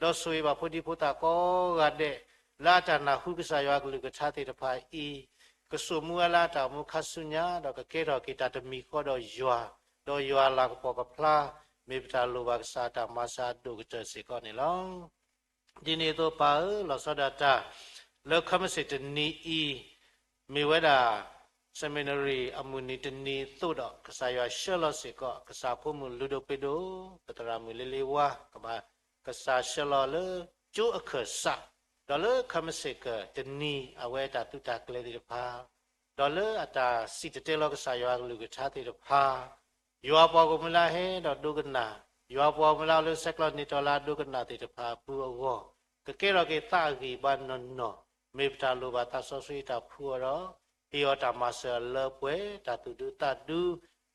ၤ, ဒီးဆိၣ်ဂ့ၤဘၣ်ဖိဒံဖိသၣ်ကိးဂၤဒဲး လၢအတၢ်နၢ်ဟူကစၢ်ယွၤအကလုၢ်ကထါသ့ၣ်တဖၣ်အံၤ, ကစိာ်မူဝဲလၢအတၢ်အိၣ်မူခါဆူညါ ဒီးကကဲထီၣ်က့ၤတၢ်တမံၤဃီဒီးယွၤ, ဒီးယွၤအလၤကပီၤကဖျါ, မ့ၢ်ပတၢ်လိၣ်ဘၣ်ကစၢ်အတၢ်မၤစၢ်အဒိၣ်ကတၢၢ်စ့ၢ်ကီးန့ၣ်လီၤ. ဒ်န့ၣ်အသိးပၢ်ဧၢ, လီၤဆီဒၣ်တၢ် လၢခီမ့ၢ်စ့ၢ်တနံၤအံၤ မ့ၢ်ဝဲဒၣ် seminary အမုၢ်နံၤတနံၤအသိးဒီး ကစၢ်ယွၤဆှၢလီၤစ့ၢ်ကီး ကစၢ်ဖိမုၣ်လုၢ်ဒိၣ်ပှ့ၤဒိၣ် ပသရၣ်မုၣ်လ့လ့ဝါ ကဘၣ်ကစၢ်ဆှၢလီၤလၢကၠိအခၢၣ်စး, ဒီးလၢခီမ့ၢ်စ့ၢ်ကီးတနံၤ အဝဲတၢ်သုးတၢ်ကျဲၤသ့ၣ်တဖၣ် ဒီးလၢအတၢ်စံၣ်တဲၤတဲလီၤကစၢ်ယွၤအကလုၢ်ကထါသ့ၣ်တဖၣ်, ယွၤပှၤဂီၢ်မုၢ်လၢအဟဲဒီးဒိကနၣ်, ယွၤပှၤဂီၢ်မုၢ်လၢအအိၣ်လၢဆဲးကျိးနံၤတီၤလၢအဒိကနၣ်သ့ၣ်တဖၣ်အပူၤအဂီၢ်, ကကဲထီၣ်က့ၤသးအဂံၢ်အဘါနီၢ်နီၢ်, မ့ၢ်ပတၢ်လိၣ်ဘၣ်သးစီဆှံအတၢ်ဖှူအီၤဒီး ဟ့ၣ်အီၤတၢ်မၤစၢၤအလၢပှဲၤ တၢ်သူၣ်ဒူသးဒူ,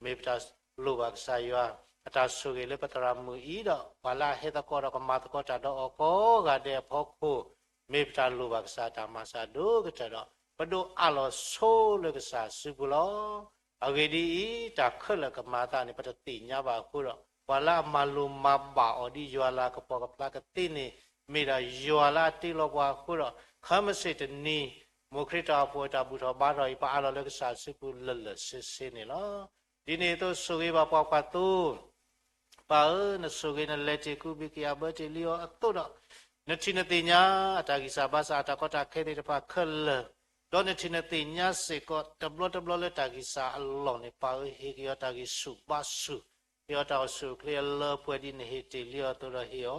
မ့ၢ်ပတၢ်လိၣ်ဘၣ်ကစၢ်ယွၤ အတၢ်ဆိၣ်ဂ့ၤလၢပသရၣ်မုၣ်အံၤဒီး ပှၤလၢအဟဲသကိးဒီးကမၤသကိးတၢ်ဒီးအီၤကိးဂၤဒဲးအဖီခိၣ်, မ့ၢ်ပတၢ်လိၣ်ဘၣ်ကစၢ်တၢ်မၤစၢ်ဒိၣ်ကတၢၢ်ဒီး ပဒိးအးလီၤဆိလၢကစၢ်စုပူၤလီၤ. အဂ့ၢ်ဒ်အံၤ, တၢ်ခဲလၢာ်ကမၤအသးန့ၣ် ပတသ့ၣ်ညါဘၣ်အဃိဒီး ပှၤလၢအမၤလိၤမၤဘၣ်အီၤဒ်ယွၤလၤကပီၤကဖျါကသ့န့ၣ် မ့ၢ်ဒၣ်ယွၤလၢအတ့လီၤပှၤအဃိဒီး ခီမ့ၢ်စ့ၢ်တနံၤ မိၢ်ခရံာ်တၢ်အိၣ်ဖှိၣ်အတၢ်ဘူၣ်ထီၣ်ဘါထီၣ်အံၤ ပအးလီၤလၢကစၢ်စုပူၤလၢာ်လၢာ်ဆ့ဆ့န့ၣ်လီၤ. ဒ်န့ၣ်အသိးဆိၣ်ဂ့ၤဘၣ်ပှၤကွၢ်သိ ပၢ်ဧၢ, နဆိၣ်ဂ့ၤနလဲၤတ့ၢ်ကူဘံၣ်ကယၢ်ဘၢတ့ၢ်လံအီၤအသိးဒီး နထံၣ်နသ့ၣ်ညါ အတၢ်ဂံၢ်စၢ်ဘါစၢ်အတၢ်ကီတၢ်ခဲသ့ၣ်တဖၣ်ခဲလၢာ်, ဒီးနထံၣ်နသ့ၣ်ညါစ့ၢ်ကီး တဘျီတဘျီလၢတၢ်ဂံၢ်စၢ်အလီၢ်န့ၣ် ပၢ်ဧၢ ဟ့ၣ်က့ၤအီၤတၢ်ဂံၢ်ဆူၣ်ဘါဆူၣ်, ဟ့ၣ်အီၤတၢ်အိၣ်ဆူၣ်အိၣ်ချ့အလၢပှဲၤဒ်နဟ့ၣ်တ့ၢ်လံအီၤအသိးဒီးဟ့ၣ်အီၤ,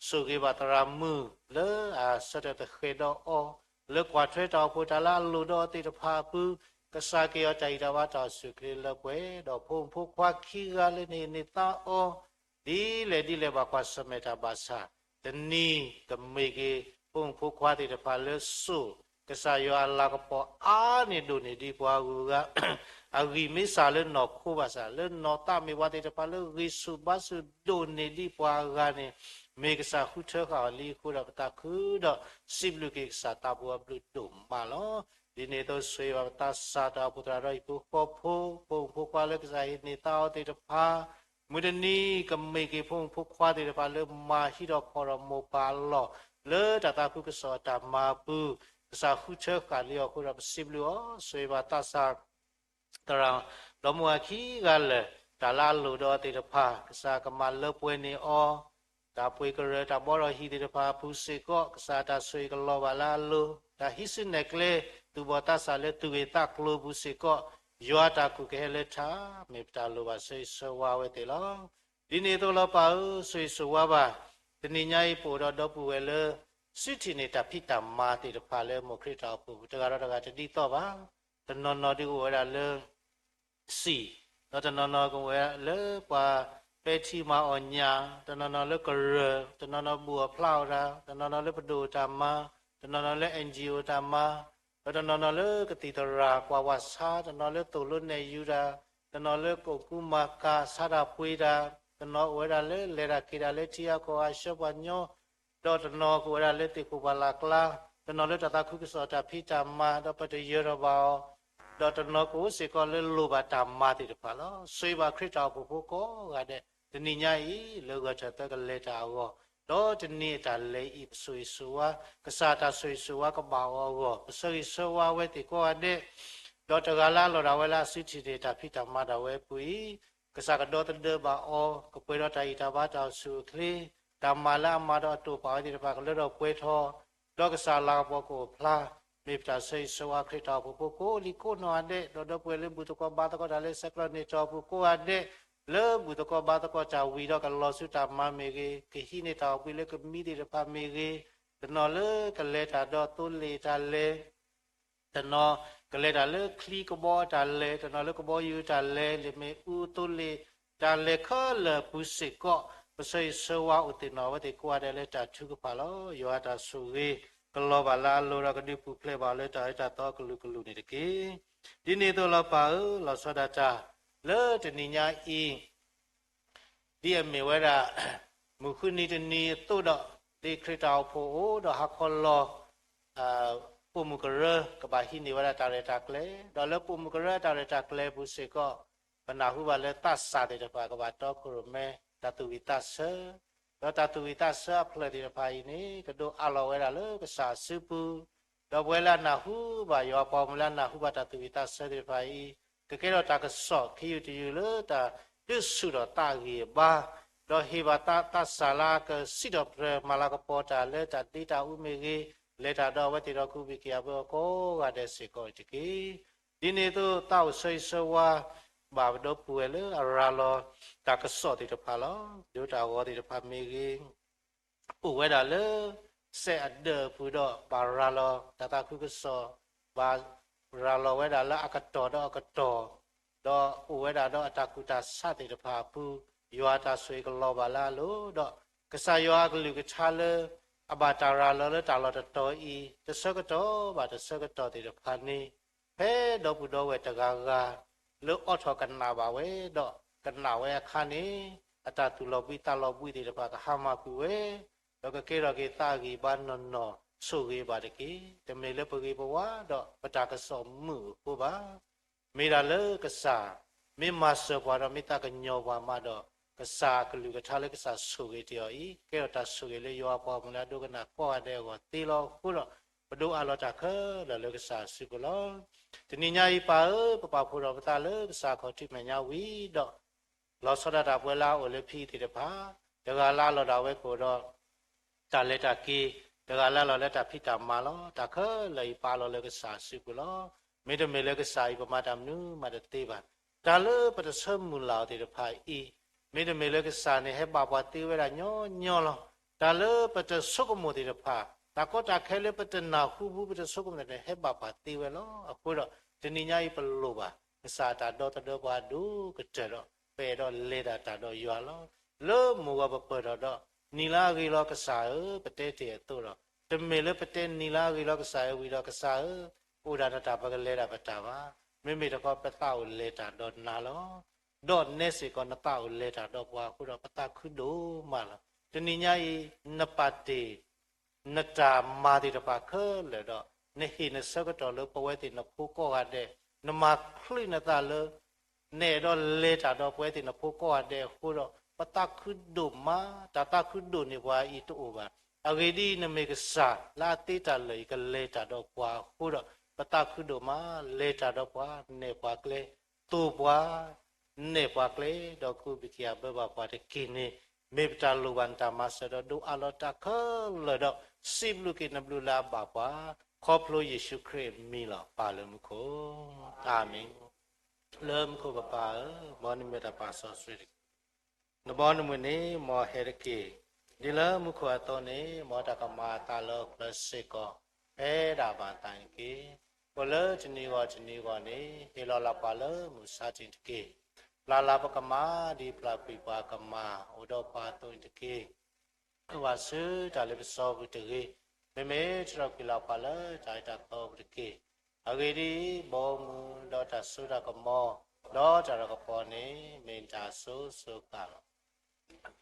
ဆိၣ်ဂ့ၤဘၣ်သရၣ်မုၣ်လၢအဆၢထၢၣ်တဃဲၤဒီးအီၤ, လၢကွၢ်ထွဲတၢ်အိၣ်ဖှိၣ်တၢ်လၢအလိၣ်ဒီးအီၤသ့ၣ်တဖၣ်အပူၤ, ကစၢ်က့ၤအီၤတၢ်ဂံၢ်တၢ်ဘါတၢ်အိၣ်ဆူၣ်အိၣ်ချ့လၢပှဲၤ, ဒီးဖိမုၣ်ဖိခွါခံဂၤလၢနဟ့ၣ်န့ၢ်သါအီၤ ဒ်လဲၣ်ဒ်လဲၣ်ဘၣ်ကွၢ်ဆၢၣ်မဲာ်တၢ်ဘၣ်ဆၣ်, တနံၤကမ့ၢ်က့ၤ ဖိမုၣ်ဖိခွါသ့ၣ်တဖၣ်လၢစိာ် ကစၢ်ယွၤအလၤကပီၤအါန့ၢ်ဒိၣ်န့ၢ်ဒံးပှၤအဂုၤအဂၤ, အဂံၢ်မ့ၢ်စၢ်လၢနီၢ်ခိဘၣ်ဆၣ်, လၢနီၢ်သးမ့ၢ်ပှၤသ့ၣ်တဖၣ်လၢဂံၢ်ဆူၣ်ဘါဆူၣ်ဒိၣ်န့ၢ်ဒံးပှၤအဂၤန့ၣ်, မ့ၢ်ကစၢ်ဃုထၢဃာ်အီၤလံအဃိဒီး ပသးခုဒီးစံးဘျုးက့ၤကစၢ်သးဘိအဘျုးဒိၣ်မးလီၤ. ဒ်န့ၣ်အသိးဆိၣ်ဂ့ၤဘၣ်ပသးစၢ်တၢ်အိၣ်ဖှိၣ်သရၣ်ဒီးဟံၣ်ဖိဃီဖိ, ဖိမုၣ်ဖိခွါလၢကစၢ်ဟ့ၣ်န့ၢ်သါအီၤသ့ၣ်တဖၣ်, မုၢ်တနံၤကမ့ၢ်က့ၤဖိမုၣ်ဖိခွါသ့ၣ်တဖၣ်လၢမၤဟံးထီၣ်ဖီၣ်ထီၣ်မိၢ်ပၢ်အလီၢ်, လၢတၢ်သးခုကစီၣ်အတၢ်မၤအပူၤ, ကစၢ်ဃုထၢဃာ်လံအီၤအဃိဒီးပစံးဘျုးအီၤ, ဆိၣ်ဂ့ၤဘၣ်သးစၢ် သရၣ်ဒီမါဝၤခံဂၤလၢာ်, တၢ်လၢအလိၣ်ဒီးအီၤသ့ၣ်တဖၣ် ကစၢ်ကမၤလၢပှဲၤန့ၢ်အီၤ, တၢ်ပှ့ၤကရၢတၢ်ဘှီထီၣ်ဟံၣ်သ့ၣ်တဖၣ်အပူၤစ့ၢ်ကီး ကစၢ်အတၢ်ဆိၣ်ဂ့ၤကလီၤဘၣ်လၢအလိၤ, တၢ်ဟံးစုနဲၣ်ကျဲ သူၣ်ဘီၣ်သးစၢ်လၢသူၣ်ဂ့ၤသးကျိၤအပူၤစ့ၢ်ကီး, ယွၤအတၢ်ကူၣ်ကဟဲလၢထး မ့ၢ်ပတၢ်လိၣ်ဘၣ်ဆိၣ်ဂ့ၤဆိၣ်ဝါဝဲသ့ၣ်လီၤ. ဒ်န့ၣ်အသိးလီၤပၢ်ဧၢ, ဆိၣ်ဂ့ၤဆိၣ်ဝါဘၣ်, တနံၤညါအံၤပအိၣ်ဒီးဒီပုၢ်ဝဲၢ်လၢ စုထံၣ်န့ၢ်တၢ်ဖံးတၢ်မၤသ့ၣ်တဖၣ်လၢမိၢ်ခရံာ်တၢ်အိၣ်ဖှိၣ်ပူၤ တဂၤဒီးတဂၤတဒ်သိးဘၣ်, တနီၤနီၤဒုးအိၣ်ဝဲဒၣ်လၢ စံၣ်, ဒီးတနီၤနီၤကအိၣ်ဝဲဒၣ်လၢပှၤ ပဲထံမၤအီၣ်ညၣ်, တနီၤနီၤလၢကရၢၢ်, တနီၤနီၤဘူၣ်အီၣ်ဖျါအီၣ်တၢ်, တနီၤနီၤလၢပဒိၣ်တၢ်မၤ, တနီၤနီၤလၢ NGO တၢ်မၤ, ဒီးတနီၤနီၤလၢကသံၣ်သရၣ် ကွၢ်ဝးဆါ, တနီၤလၢသိၣ်လိနဲၣ်ယူၤတၢ်, တနီၤလၢကအိၣ်ကူမၤကၤ ဆါတၢ်ပှ့ၤတၢ်, တနီၤအိၣ်ဝဲဒၣ်လၢလဲၤတၢ်က့ၤတၢ်လၢထံအကီၢ်အဆၢပှၤညီ, ဒီးတနီၤကအိၣ်ဝဲဒၣ်လၢသ့ၣ်ခိၣ်ပှၢ်လၢ်ကျါ, တနီၤလၢတၢ်သးခုကစီၣ်တၢ်ဖံးတၢ်မၤ ဒီးပတယၢၤထီၣ်ဘၣ်အီၤ, ဒီးတနီၤကအိၣ်စ့ၢ်ကီးလၢလိၣ်ဘၣ်တၢ်မၤသ့ၣ်တဖၣ်လီၤ. ဆိၣ်ဂ့ၤဘၣ်ခရံာ်တၢ်အိၣ်ဖှိၣ်ဖိကိးဂၤဒဲး, တနံၤညါအံၤ လၢဂၢၢ်ထၢၣ်သၢကလဲၤတၢ်အဂီၢ်, ဒီးတနံၤအတၢ်လဲၤအံၤ ပဆိၣ်ဂ့ၤဆိၣ်ဝါ, ကစၢ်တၢ်ဆိၣ်ဂ့ၤဆိၣ်ဝါကဘၣ်အီၤအဂီၢ်, ပဆၢဂ့ၤဆၢဝါဝဲသ့ၣ်ကိးဂၤဒဲး, ဒီးတဂၤလၢအလီၢ်ဒၣ်ဝဲလၢအစုထံၣ်န့ၢ်တၢ်ဖံးတၢ်မၤဒၣ်ဝဲအပူၤအံၤ, ကစၢ်ကဒီသဒၢဘၣ်အီၤ, ကပှဲၤဒီးတၢ်အံၣ်တၢ်ဘါတၢ်အိၣ်ဆူၣ်အိၣ်ချ့, တၢ်မၤလၢအမၤဒီးအတိာ်ပာ်ဝဲသ့ၣ်တဖၣ် ကလၢထီၣ်ပှဲၤထီၣ်, ဒီးကစၢ်လၤကပီၤကအိၣ်ဖျါ, မ့ၢ်ပတၢ်ဆၢဂ့ၤဆၢဝါခရံာ်တၢ်အိၣ်ဖှိၣ်ဖိကိးလံာ်ကိးနီၢ်ဂၤဒဲး, ဒီးဒီပုၢ်ဝဲၢ်လၢဘူၣ်သကိးဘါသကိးတၢ်လၢဆဲးကျိးန့ၢ်တီၢ်အပူၤကိးဂၤဒဲး, လၢဘူၣ်သကိးဘါသကိးတၢ်ဝံၤဒီးကလီၤဆူတၢ်မၤမ့ၢ်ဂ့ၤ, ကဟံးန့ၢ်တၢ်အီၣ်ဘှံးလၢကမံသ့ၣ်တဖၣ်မ့ၢ်ဂ့ၤ, တနီၤလၢကလဲၤတၢ်ဒီးသိလ့ၣ်တၢ်လဲၤ တနီၤကလဲၤတၢ်လၢချံကဘီတၢ်လဲၤ, တနီၤလၢကဘီယူၤတၢ်လဲၤ, လၢမ့ၣ်အူသိလ့ၣ်တၢ်လဲၤခဲလၢာ်အပူၤစ့ၢ်ကီး, ပဆၢဂ့ၤဆၢဝါအိၣ်သ့ၣ်နီၣ်ဝဲသ့ၣ်ကိးဂၤဒဲးလၢတၢ်ထုကဖၣ်လီၤ. ယွၤတၢ်ဆိၣ်ဂ့ၤကလီၤဘၣ်လၢအလိၤဒီးကဒုးပူၤဖျဲးဘၣ်လၢတၢ်အၢတၢ်သီအကလုာ်ကလုာ်န့ၣ်တက့ၢ်. ဒ်န့ၣ်အသိးလီၤပၢ်ဧၢ, လီၤဆီဒၣ်တၢ် လၢတနံၤညါအံၤ ဒ်အမ့ၢ်ဝဲဒၣ် မုၢ်ဃုနံၤတနံၤအသိးဒီး ဒ်ခရံာ်တၢ်အိၣ်ဖှိၣ်အိၣ်ဒီးဟါခီလီၤ ပိာ်မုၣ်ကရၢကဘၣ်ဟံးန့ၢ်ဝဲဒၣ်တၢ်ရဲၣ်တၢ်ကျဲၤ, ဒီးလၢပိာ်မုၣ်ကရၢအတၢ်ရဲၣ်တၢ်ကျဲၤအပူၤစ့ၢ်ကီး, ပနၢ်ဟူဘၣ်လၢသးစၢ်သ့ၣ်တဖၣ်ကဘၣ်တီခိၣ်ရိၣ်မဲ တၢ်သူၣ်ဝံၣ်သးဆၢ, ဒီးတၢ်သူၣ်ဝံၣ်သးဆၢအဖျၢၣ်သ့ၣ်တဖၣ်အံၤန့ၣ် ကဒိးအးလီၤဝဲဒၣ်လၢကစၢ်အစုပူၤ, ဒီးပဝဲလၢအနၢ်ဟူဘၣ်ယွၤပှၤဂီၢ်မုၢ်လၢအနၢ်ဟူဘၣ်တၢ်သူၣ်ဝံၣ်သးဆၢသ့ၣ်တဖၣ်အံၤ, ကကဲထီၣ်တၢ်ကစီၣ်ခ့ယုၢ်တယုၢ်လၢတၢ်ဒုးဆူၣ်ထီၣ်သးဂံၢ်ဘါ, ဒီးဟ့ၣ်ဘၣ်သးစၢ်လၢအကစံးထီၣ်ပတြၢၤမၤလၤကပီၤတၢ်လၢတၢ်ဒ့တၢ်အူမ့ၢ်ဂ့ၤ, လဲၤတၢ်ဒီးအဝဲသ့ၣ်ဒီးကအိၣ်ဘှံးက့ၤအဘၢအီၤကိးဂၤဒဲးစ့ၢ်ကီးန့ၣ်တက့ၢ်. ဒ်န့ၣ်အသိးသးအိၣ်ဆၢဂ့ၤဆၢဝါ ဘၣ်ပဒီပုၢ်ဝဲၢ်လၢအရၤလီၤတၢ်ကစီၣ်သ့ၣ်တဖၣ်လီၤ. ဒိတၢ်ဂီၤသ့ၣ်တဖၣ်မ့ၢ်ဂ့ၤ, အိၣ်ဝဲဒၣ်လၢ စဲးအဒၢးအပူၤဒီး ဘၣ်ရၤလီၤတၢ်သးခုကစီၣ်, ဘၣ်ရၤလီၤဝဲဒၣ်လၢအကတီၢ်ဒီးအကတီၢ်, ဒီးအိၣ်ဝဲဒၣ်ဒီးအတၢ်ကူၣ်တၢ်ဆးသ့ၣ်တဖၣ်အပူၤ, ယွၤအတၢ်ဆိၣ်ဂ့ၤကလီၤဘၣ်လၢအလိၤ, ဒီးကစၢ်ယွၤအကလုၢ်ကထါလၢ အဘၣ်တၢ်ရၤလီၤလၢတၢ်လီၢ်တတီၤအံၤ တဆၢကတီၢ်ဘၣ်တဆၢကတီၢ်သ့ၣ်တဖၣ်န့ၣ် ဖဲဒီပုၢ်ဒီဝဲၢ်တဂၤဂၤ လၢအိးထီၣ်ကနၣ်ဘၣ်ဝဲဒီး ကနၣ်ဝဲအခါန့ၣ် အတၢ်သူၣ်လီၤဘှံးသးလီၤဘှံးသ့ၣ်တဖၣ်ကဟါမၢ်ကွံာ်ဝဲ, ဒီးကကဲထီၣ်က့ၤသးဂံၢ်ဘါနီၢ်နီၢ်ဆိၣ်ဂ့ၤဘၣ်တက့ၢ်. တမ့ၢ်လၢပဂ့ၤပဝါဒီးပတၢ်ကစီၣ်မုာ်အဃိဘၣ်. မ့ၢ်ဒၣ်လၢကစၢ် မ့ၢ်မၤစၢၤပှၤဒီးမ့ၢ်သးကညီၤပှၤမးဒီး ကစၢ်အကလုၢ်ကထါလၢကစၢ်ဆိၣ်ဂ့ၤတ့ၢ်အီၤအံၤ ကဲထီၣ်တၢ်ဆိၣ်ဂ့ၤလၢယွၤအပှၤဂီၢ်မုၢ်လၢအဒိကနၣ်ကိးဂၤဒဲးအဂီၢ်သ့လီၤ. အဃိဒီး ပဒိးအးလီၤတၢ်ခဲလၢာ်လၢကစၢ်အစုပူၤလီၤ. တနံၤညါအံၤပၢ်ဧၢ, ပပာ်ဖှိၣ်ထီၣ်ပသးလၢကစၢ်အခီၣ်ထံးမဲာ်ညါဝံၤဒီး လီၤဆီဒၣ်တၢ်ပဝဲလၢအအိၣ်လၢဖံသ့ၣ်တဖၣ်, တဂၤလၢအလီၢ်ဒၣ်ဝဲကအိၣ်ဒီး တၢ်လဲၤတၢ်က့ၤ, တဂၤလၢအလီၢ်လၢတၢ်ဖံးတၢ်မၤလီၤ. တၢ်ခဲလၢာ်အံၤပာ်လီၤလၢကစၢ်အစုပူၤလီၤ. မ့တမ့ၢ်လၢကစၢ်အံၤ ပမၤတၢ်မနုၤမးတသ့ဘၣ်. တၢ်လၢပတဆၢမုၢ်လၢ်အီၤသ့ၣ်တဖၣ်အံၤ, မ့တမ့ၢ်လၢကစၢ်န့ၣ် ဟဲဘၣ်ပှၤသ့ဝဲဒၣ်ညီညီလီၤ. တၢ်လၢပတဆိကမိၣ်သ့ၣ်တဖၣ်, တၢ်ကီတၢ်ခဲလၢပတနၢ်ဟူဘူး ပတဆိကမိၣ်သ့ၣ်န့ၣ် ဟဲဘၣ်ပှၤသ့ဝဲလီၤ. အဃိဒီး တနံၤညါအံၤပလိၣ်ဘၣ် ကစၢ်အတၢ်ဒီသဒၢပှၤဒိၣ်ကတၢၢ်ဒီး ပအဲၣ်ဒိးလဲၤတၢ်တၢ်ဒီးယွၤလီၤ. လၢမုၢ်ဂီၤပပၢၢ်ထီၣ်ဒီး နံၤလၢအဂ့ၤလီၤကစၢ်ဧၢ, ပတဲတ့ၢ်အသိးဒီး တမ့ၢ်လၢပတဲနံၤလၢအဂ့ၤလီၤကစၢ်ဧၢဝံၤဒီး ကစၢ်ဧၢ, ပအိၣ်ဒၣ်နတၢ် ပကလဲၤဒၣ်ပတၢ်ဘၣ်. မ့မ့ၢ်တခီ ပသးအိၣ်လဲၤတၢ်ဒီးနၤလီၤ. ဒီးနဲစ့ၢ်ကီးနသးအိၣ်လဲၤတၢ်ဒီးပှၤအဃိဒီး ပသးခုဒိၣ်မးလီၤ. တနံၤညါအံၤ နပာ်တ့ၢ် နတၢ်မၤသ့ၣ်တဖၣ်ခဲလၢာ်ဒီး နဟ့ၣ်နဆၢကတီၢ်လၢပဝဲသ့ၣ်နဖိကိးဂၤဒဲး, နမၤချုးနသးလၢ နအဲၣ်ဒိးလဲၤတၢ်ဒီးပဝဲသ့ၣ်နဖိကိးဂၤဒဲးအဃိဒီး ပသးခုဒိၣ်မး, တၢ်သးခုဒိၣ်န့ၢ်ပှၤအံၤတအိၣ်ဘၣ်. အဂ့ၢ်ဒ်အံၤ, နမ့ၢ်ကစၢ်လၢအသ့တၢ်လၢာ်အံၤ ကလဲၤတၢ်ဒီးပှၤအဃိဒီး ပသးခုဒိၣ်မး, လဲၤတၢ်ဒီးပှၤ, နဲၣ်ပှၤကျဲ, သိၣ်ပှၤ, နဲၣ်ပှၤကျဲ, ဒီးကအိၣ်ဘှံးက့ၤအဘၢဘၣ်ပှၤတက့ၢ်န့ၣ်, မ့ၢ်ပတၢ်လိၣ်ဘၣ်နတၢ်မၤစၢၤဒီး ဒိးအးလီၤတၢ်ခဲလၢာ်ဒီး စံးဘျုးက့ၤနဘျုးလၢအဘၣ်ပှၤ, ခီဖျိယ့ၣ်ၡူးခရံာ်အမံၤလီၤ. ပၢ်လၢမူခိၣ်, အၤမ့ၣ်. လၢမူခိၣ်ပပၢ်ဧၢ, မ်နမံၤတၢ်ပာ်စီဆှံတက့ၢ်. နဘီနမုၢ်န့ၣ် မ်ဟဲတက့ၢ်. ဒ်လၢမူခိၣ်အသိးန့ၣ် မ်တၢ်ကမၤအသးလၢဟီၣ်ခိၣ်ချၢစ့ၢ်ကီး ဖဲဒၣ်ဘၣ်သးန့ၣ်တက့ၢ်. အိၣ်လၢတနံၤဂီၢ်တနံၤဂီၢ်န့ၣ် ဟ့ၣ်လီၤလၢပှၤလၢမုၢ်ဆါတနံၤတက့ၢ်. ပျၢ်လၢ်ပကမၢ် ဒ်ပျၢ်ကွံာ်ပှၤကမၢ် အိၣ်ဒီးပှၤအသိးန့ၣ်တက့ၢ်. ပာ်ဆူတၢ်လ့ပစီပူၤတဂ့ၤ, မ့မ့ၢ်ထုးထီၣ်ကွံာ်လၢပှၤလၢတၢ်အဲၣ်တၢ်ကွံပူၤတက့ၢ်. အဂ့ၢ်ဒ်အံၤ, ဘီမုၢ်ဒီးတၢ်စိတၢ်ကမီၤ ဒီးတၢ်ရဲၣ်တၢ်ကျဲၤန့ၣ် မ့ၢ်တၢ်အစိၤစိၤအဃၣ်လီၤ.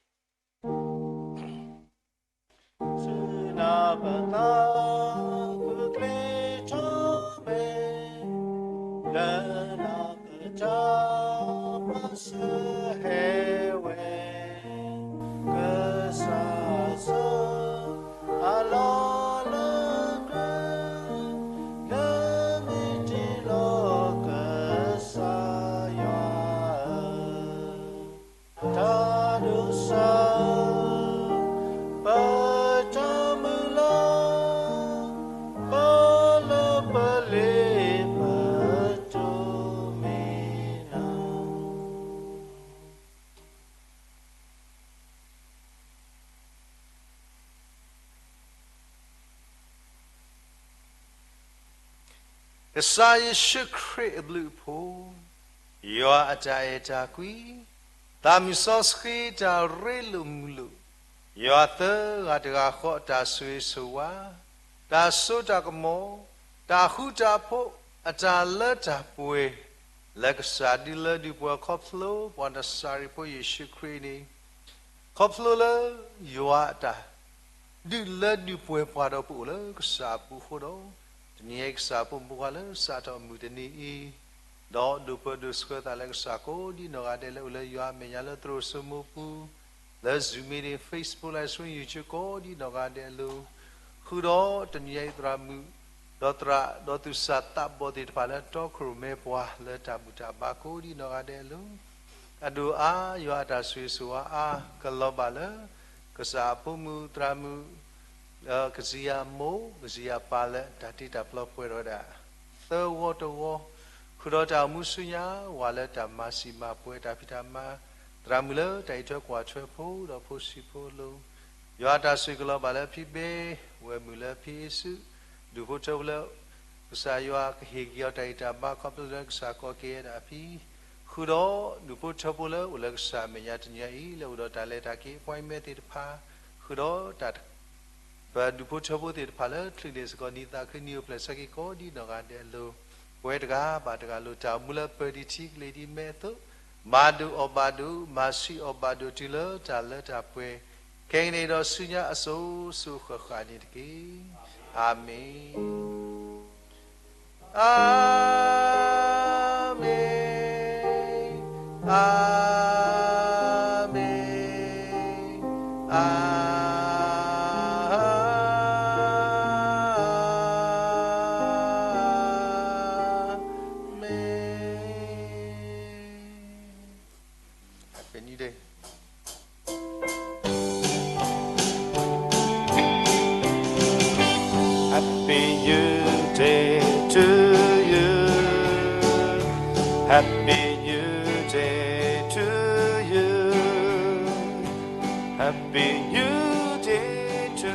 ဆူနၤပသး ဂုာ်ကျဲၤထီၣ်မဲာ် လၢနၤပတၢ်ပာ်စၢၤဟဲဝဲ, ကစၢ်အစိၤ အလီၢ်လၢကြၢး လၢမ့ၢ်တ့ၢ်လီၤကစၢ်ယွၤဧၢ, တၢ်ဒိးစၢၤ ပတၢ်မုၢ်လၢ် ပလၢပလ့ပတိၢ်မ့ၢ်နၤ. ကစၢ်ယ့ၣ်ၡူးခရံာ်အဘျုးအဖှိၣ်, ယွၤအတၢ်အဲၣ်တၢ်ကွံ, သးမုၢ်စီဆှံတၢ်ရ့လိာ်မုာ်လိာ်, ယွၤသၢဂၤတဂၤဃီအတၢ်ဆိၣ်ဂ့ၤဆိၣ်ဝါ, တၢ်စိတၢ်ကမီၤ, တၢ်ဃူတၢ်ဖိး, အတၢ်လၢတၢ်ပှဲၤ, လၢကစၢ်ဒုးလၢဒုးပှဲၤခီဖျိပှၤနစၤရ့းဖိယ့ၣ်ၡူးခရံာ်န့ၣ်, ခီဖျိလၢယွၤအတၢ် ဒုးလၢဒုးပှဲၤပှၤဒီးပအိၣ်လၢကစၢ်အပူၤအဃိဒီး, တနံၤအံၤကစၢ်အဖိမုၣ်ဖိခွါလၢစးထီၣ်မုၢ်တနံၤအံၤ, ဒီးဒိးပၢဒိးဆှၢသးလၢကစၢ်ကိးဒ်နီၢ်ဂၤဒဲးလၢအိၣ်လၢယွၤအမဲာ်ညါလၢသရိာ်စိမိပူၤ, လၢ Zoom meeting, Facebook live stream, YouTube ကိးဒ်နီၢ်ဂၤဒဲးအလိၤ, ဃုာ်ဒီးတနံၤအံၤသရၣ်မုၣ် ဒီးသရၣ် ဒီးသူၣ်စၢ်သးဘီၣ်သ့ၣ်တဖၣ်လၢတီခိၣ်ရိၣ်မဲပှၤလၢတၢ်ဘူၣ်တၢ်ဘါကိးဒ်နီၢ်ဂၤဒဲးအလိၤ, အဒိၣ်အါယွၤအတၢ်ဆိၣ်ဂ့ၤဆိၣ်ဝါအါကလီၤဘၣ်လၢ ကစၢ်အဖိမုၣ်သရၣ်မုၣ် ကစံးယၤမိၢ် ကစံးယၤပၢ်လၢတၢ်တ့တၢ်ဖျီပှဲၤထီၣ်ဝဲဒၣ် သၢဝီတဝီ, ဃုာ်ဒီးတၢ်အိၣ်မူဆူညါ ဝၤလၢတၢ်မၤစံာ်မၤပှဲၤတၢ်ဖံးတၢ်မၤ, သရၣ်မုၣ်လၢတၢ်အံးထွဲကွၢ်ထွဲဖိဒီးဖိဆံးဖိလိၤ, ယွၤအတၢ်ဆိၣ်ဂ့ၤကလီၤဘၣ်လၢဖံဘ့ ဝဲၢ်မုၣ်လၢဖံအ့စု, ဒူၣ်ဖိထၢဖိလၢ ကစၢ်ယွၤကဟ့ၣ်က့ၤအီၤတၢ်ဂံၢ်တၢ်ဘါခီဖျိလၢကစၢ်ကီက့ၤဝဲဒၣ်အဖံ, ဃုာ်ဒီးဒူၣ်ဖိထၢဖိလၢအိၣ်လၢကစၢ်အမဲာ်ညါတနံၤအံၤ လၢအိၣ်ဒီးတၢ်လဲၤတၢ်က့ၤ appointment သ့ၣ်တဖၣ်, ဃုာ်ဒီးတၢ် ပဒူၣ်ဖိထၢဖိသ့ၣ်တဖၣ်လၢချုးန့ၣ်စ့ၢ်ကီး နံၤသးခုနံၤအိၣ်ဖျဲၣ်ဆၢက့ၤကိးဒ်နီၢ်ဂၤဒဲးအလိၤ, ပဝဲတဂၤဘၣ်တဂၤလိၤ တၢ်အိၣ်မူလၢပၢၤဒံးထံကလံၤဒ်မဲအသိး, မၤဒိၣ်အီၣ်ဘၣ်ဒိၣ် မၤဆံးအီၣ်ဘၣ်ဒိၣ်တုၤလၢတၢ်လၢတၢ်ပှဲၤ, ခဲကနံၣ်အံၤဒီးဆူညါအစိၤစိၤဃၣ်ဃၣ်န့ၣ်တက့ၢ်. အၤမ့ၣ်. အၤမ့ၣ်, အၤမ့ၣ်, အၤမ့ၣ်. Happy New Day. Happy New Day to you. Happy New Day to you. Happy New Day to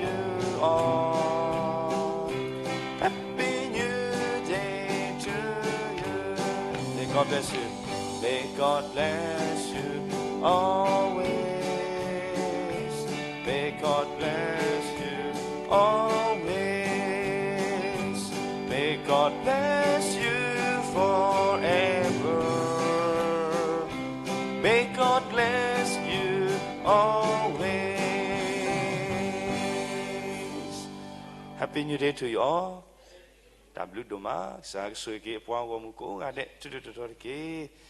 you all. Happy New Day to you. May God bless you. May God bless you always. May God bless you always. May God bless you forever. May God bless you always. Happy New Day to you all. တၢ်ဘျုးဒိၣ်မး, ကစၢ်ကဆိၣ်ဂ့ၤက့ၤအပှၤဂီၢ်မုၢ်ကိးဂၤဒဲး ထူးထူးတီၤတီၤတက့ၢ်.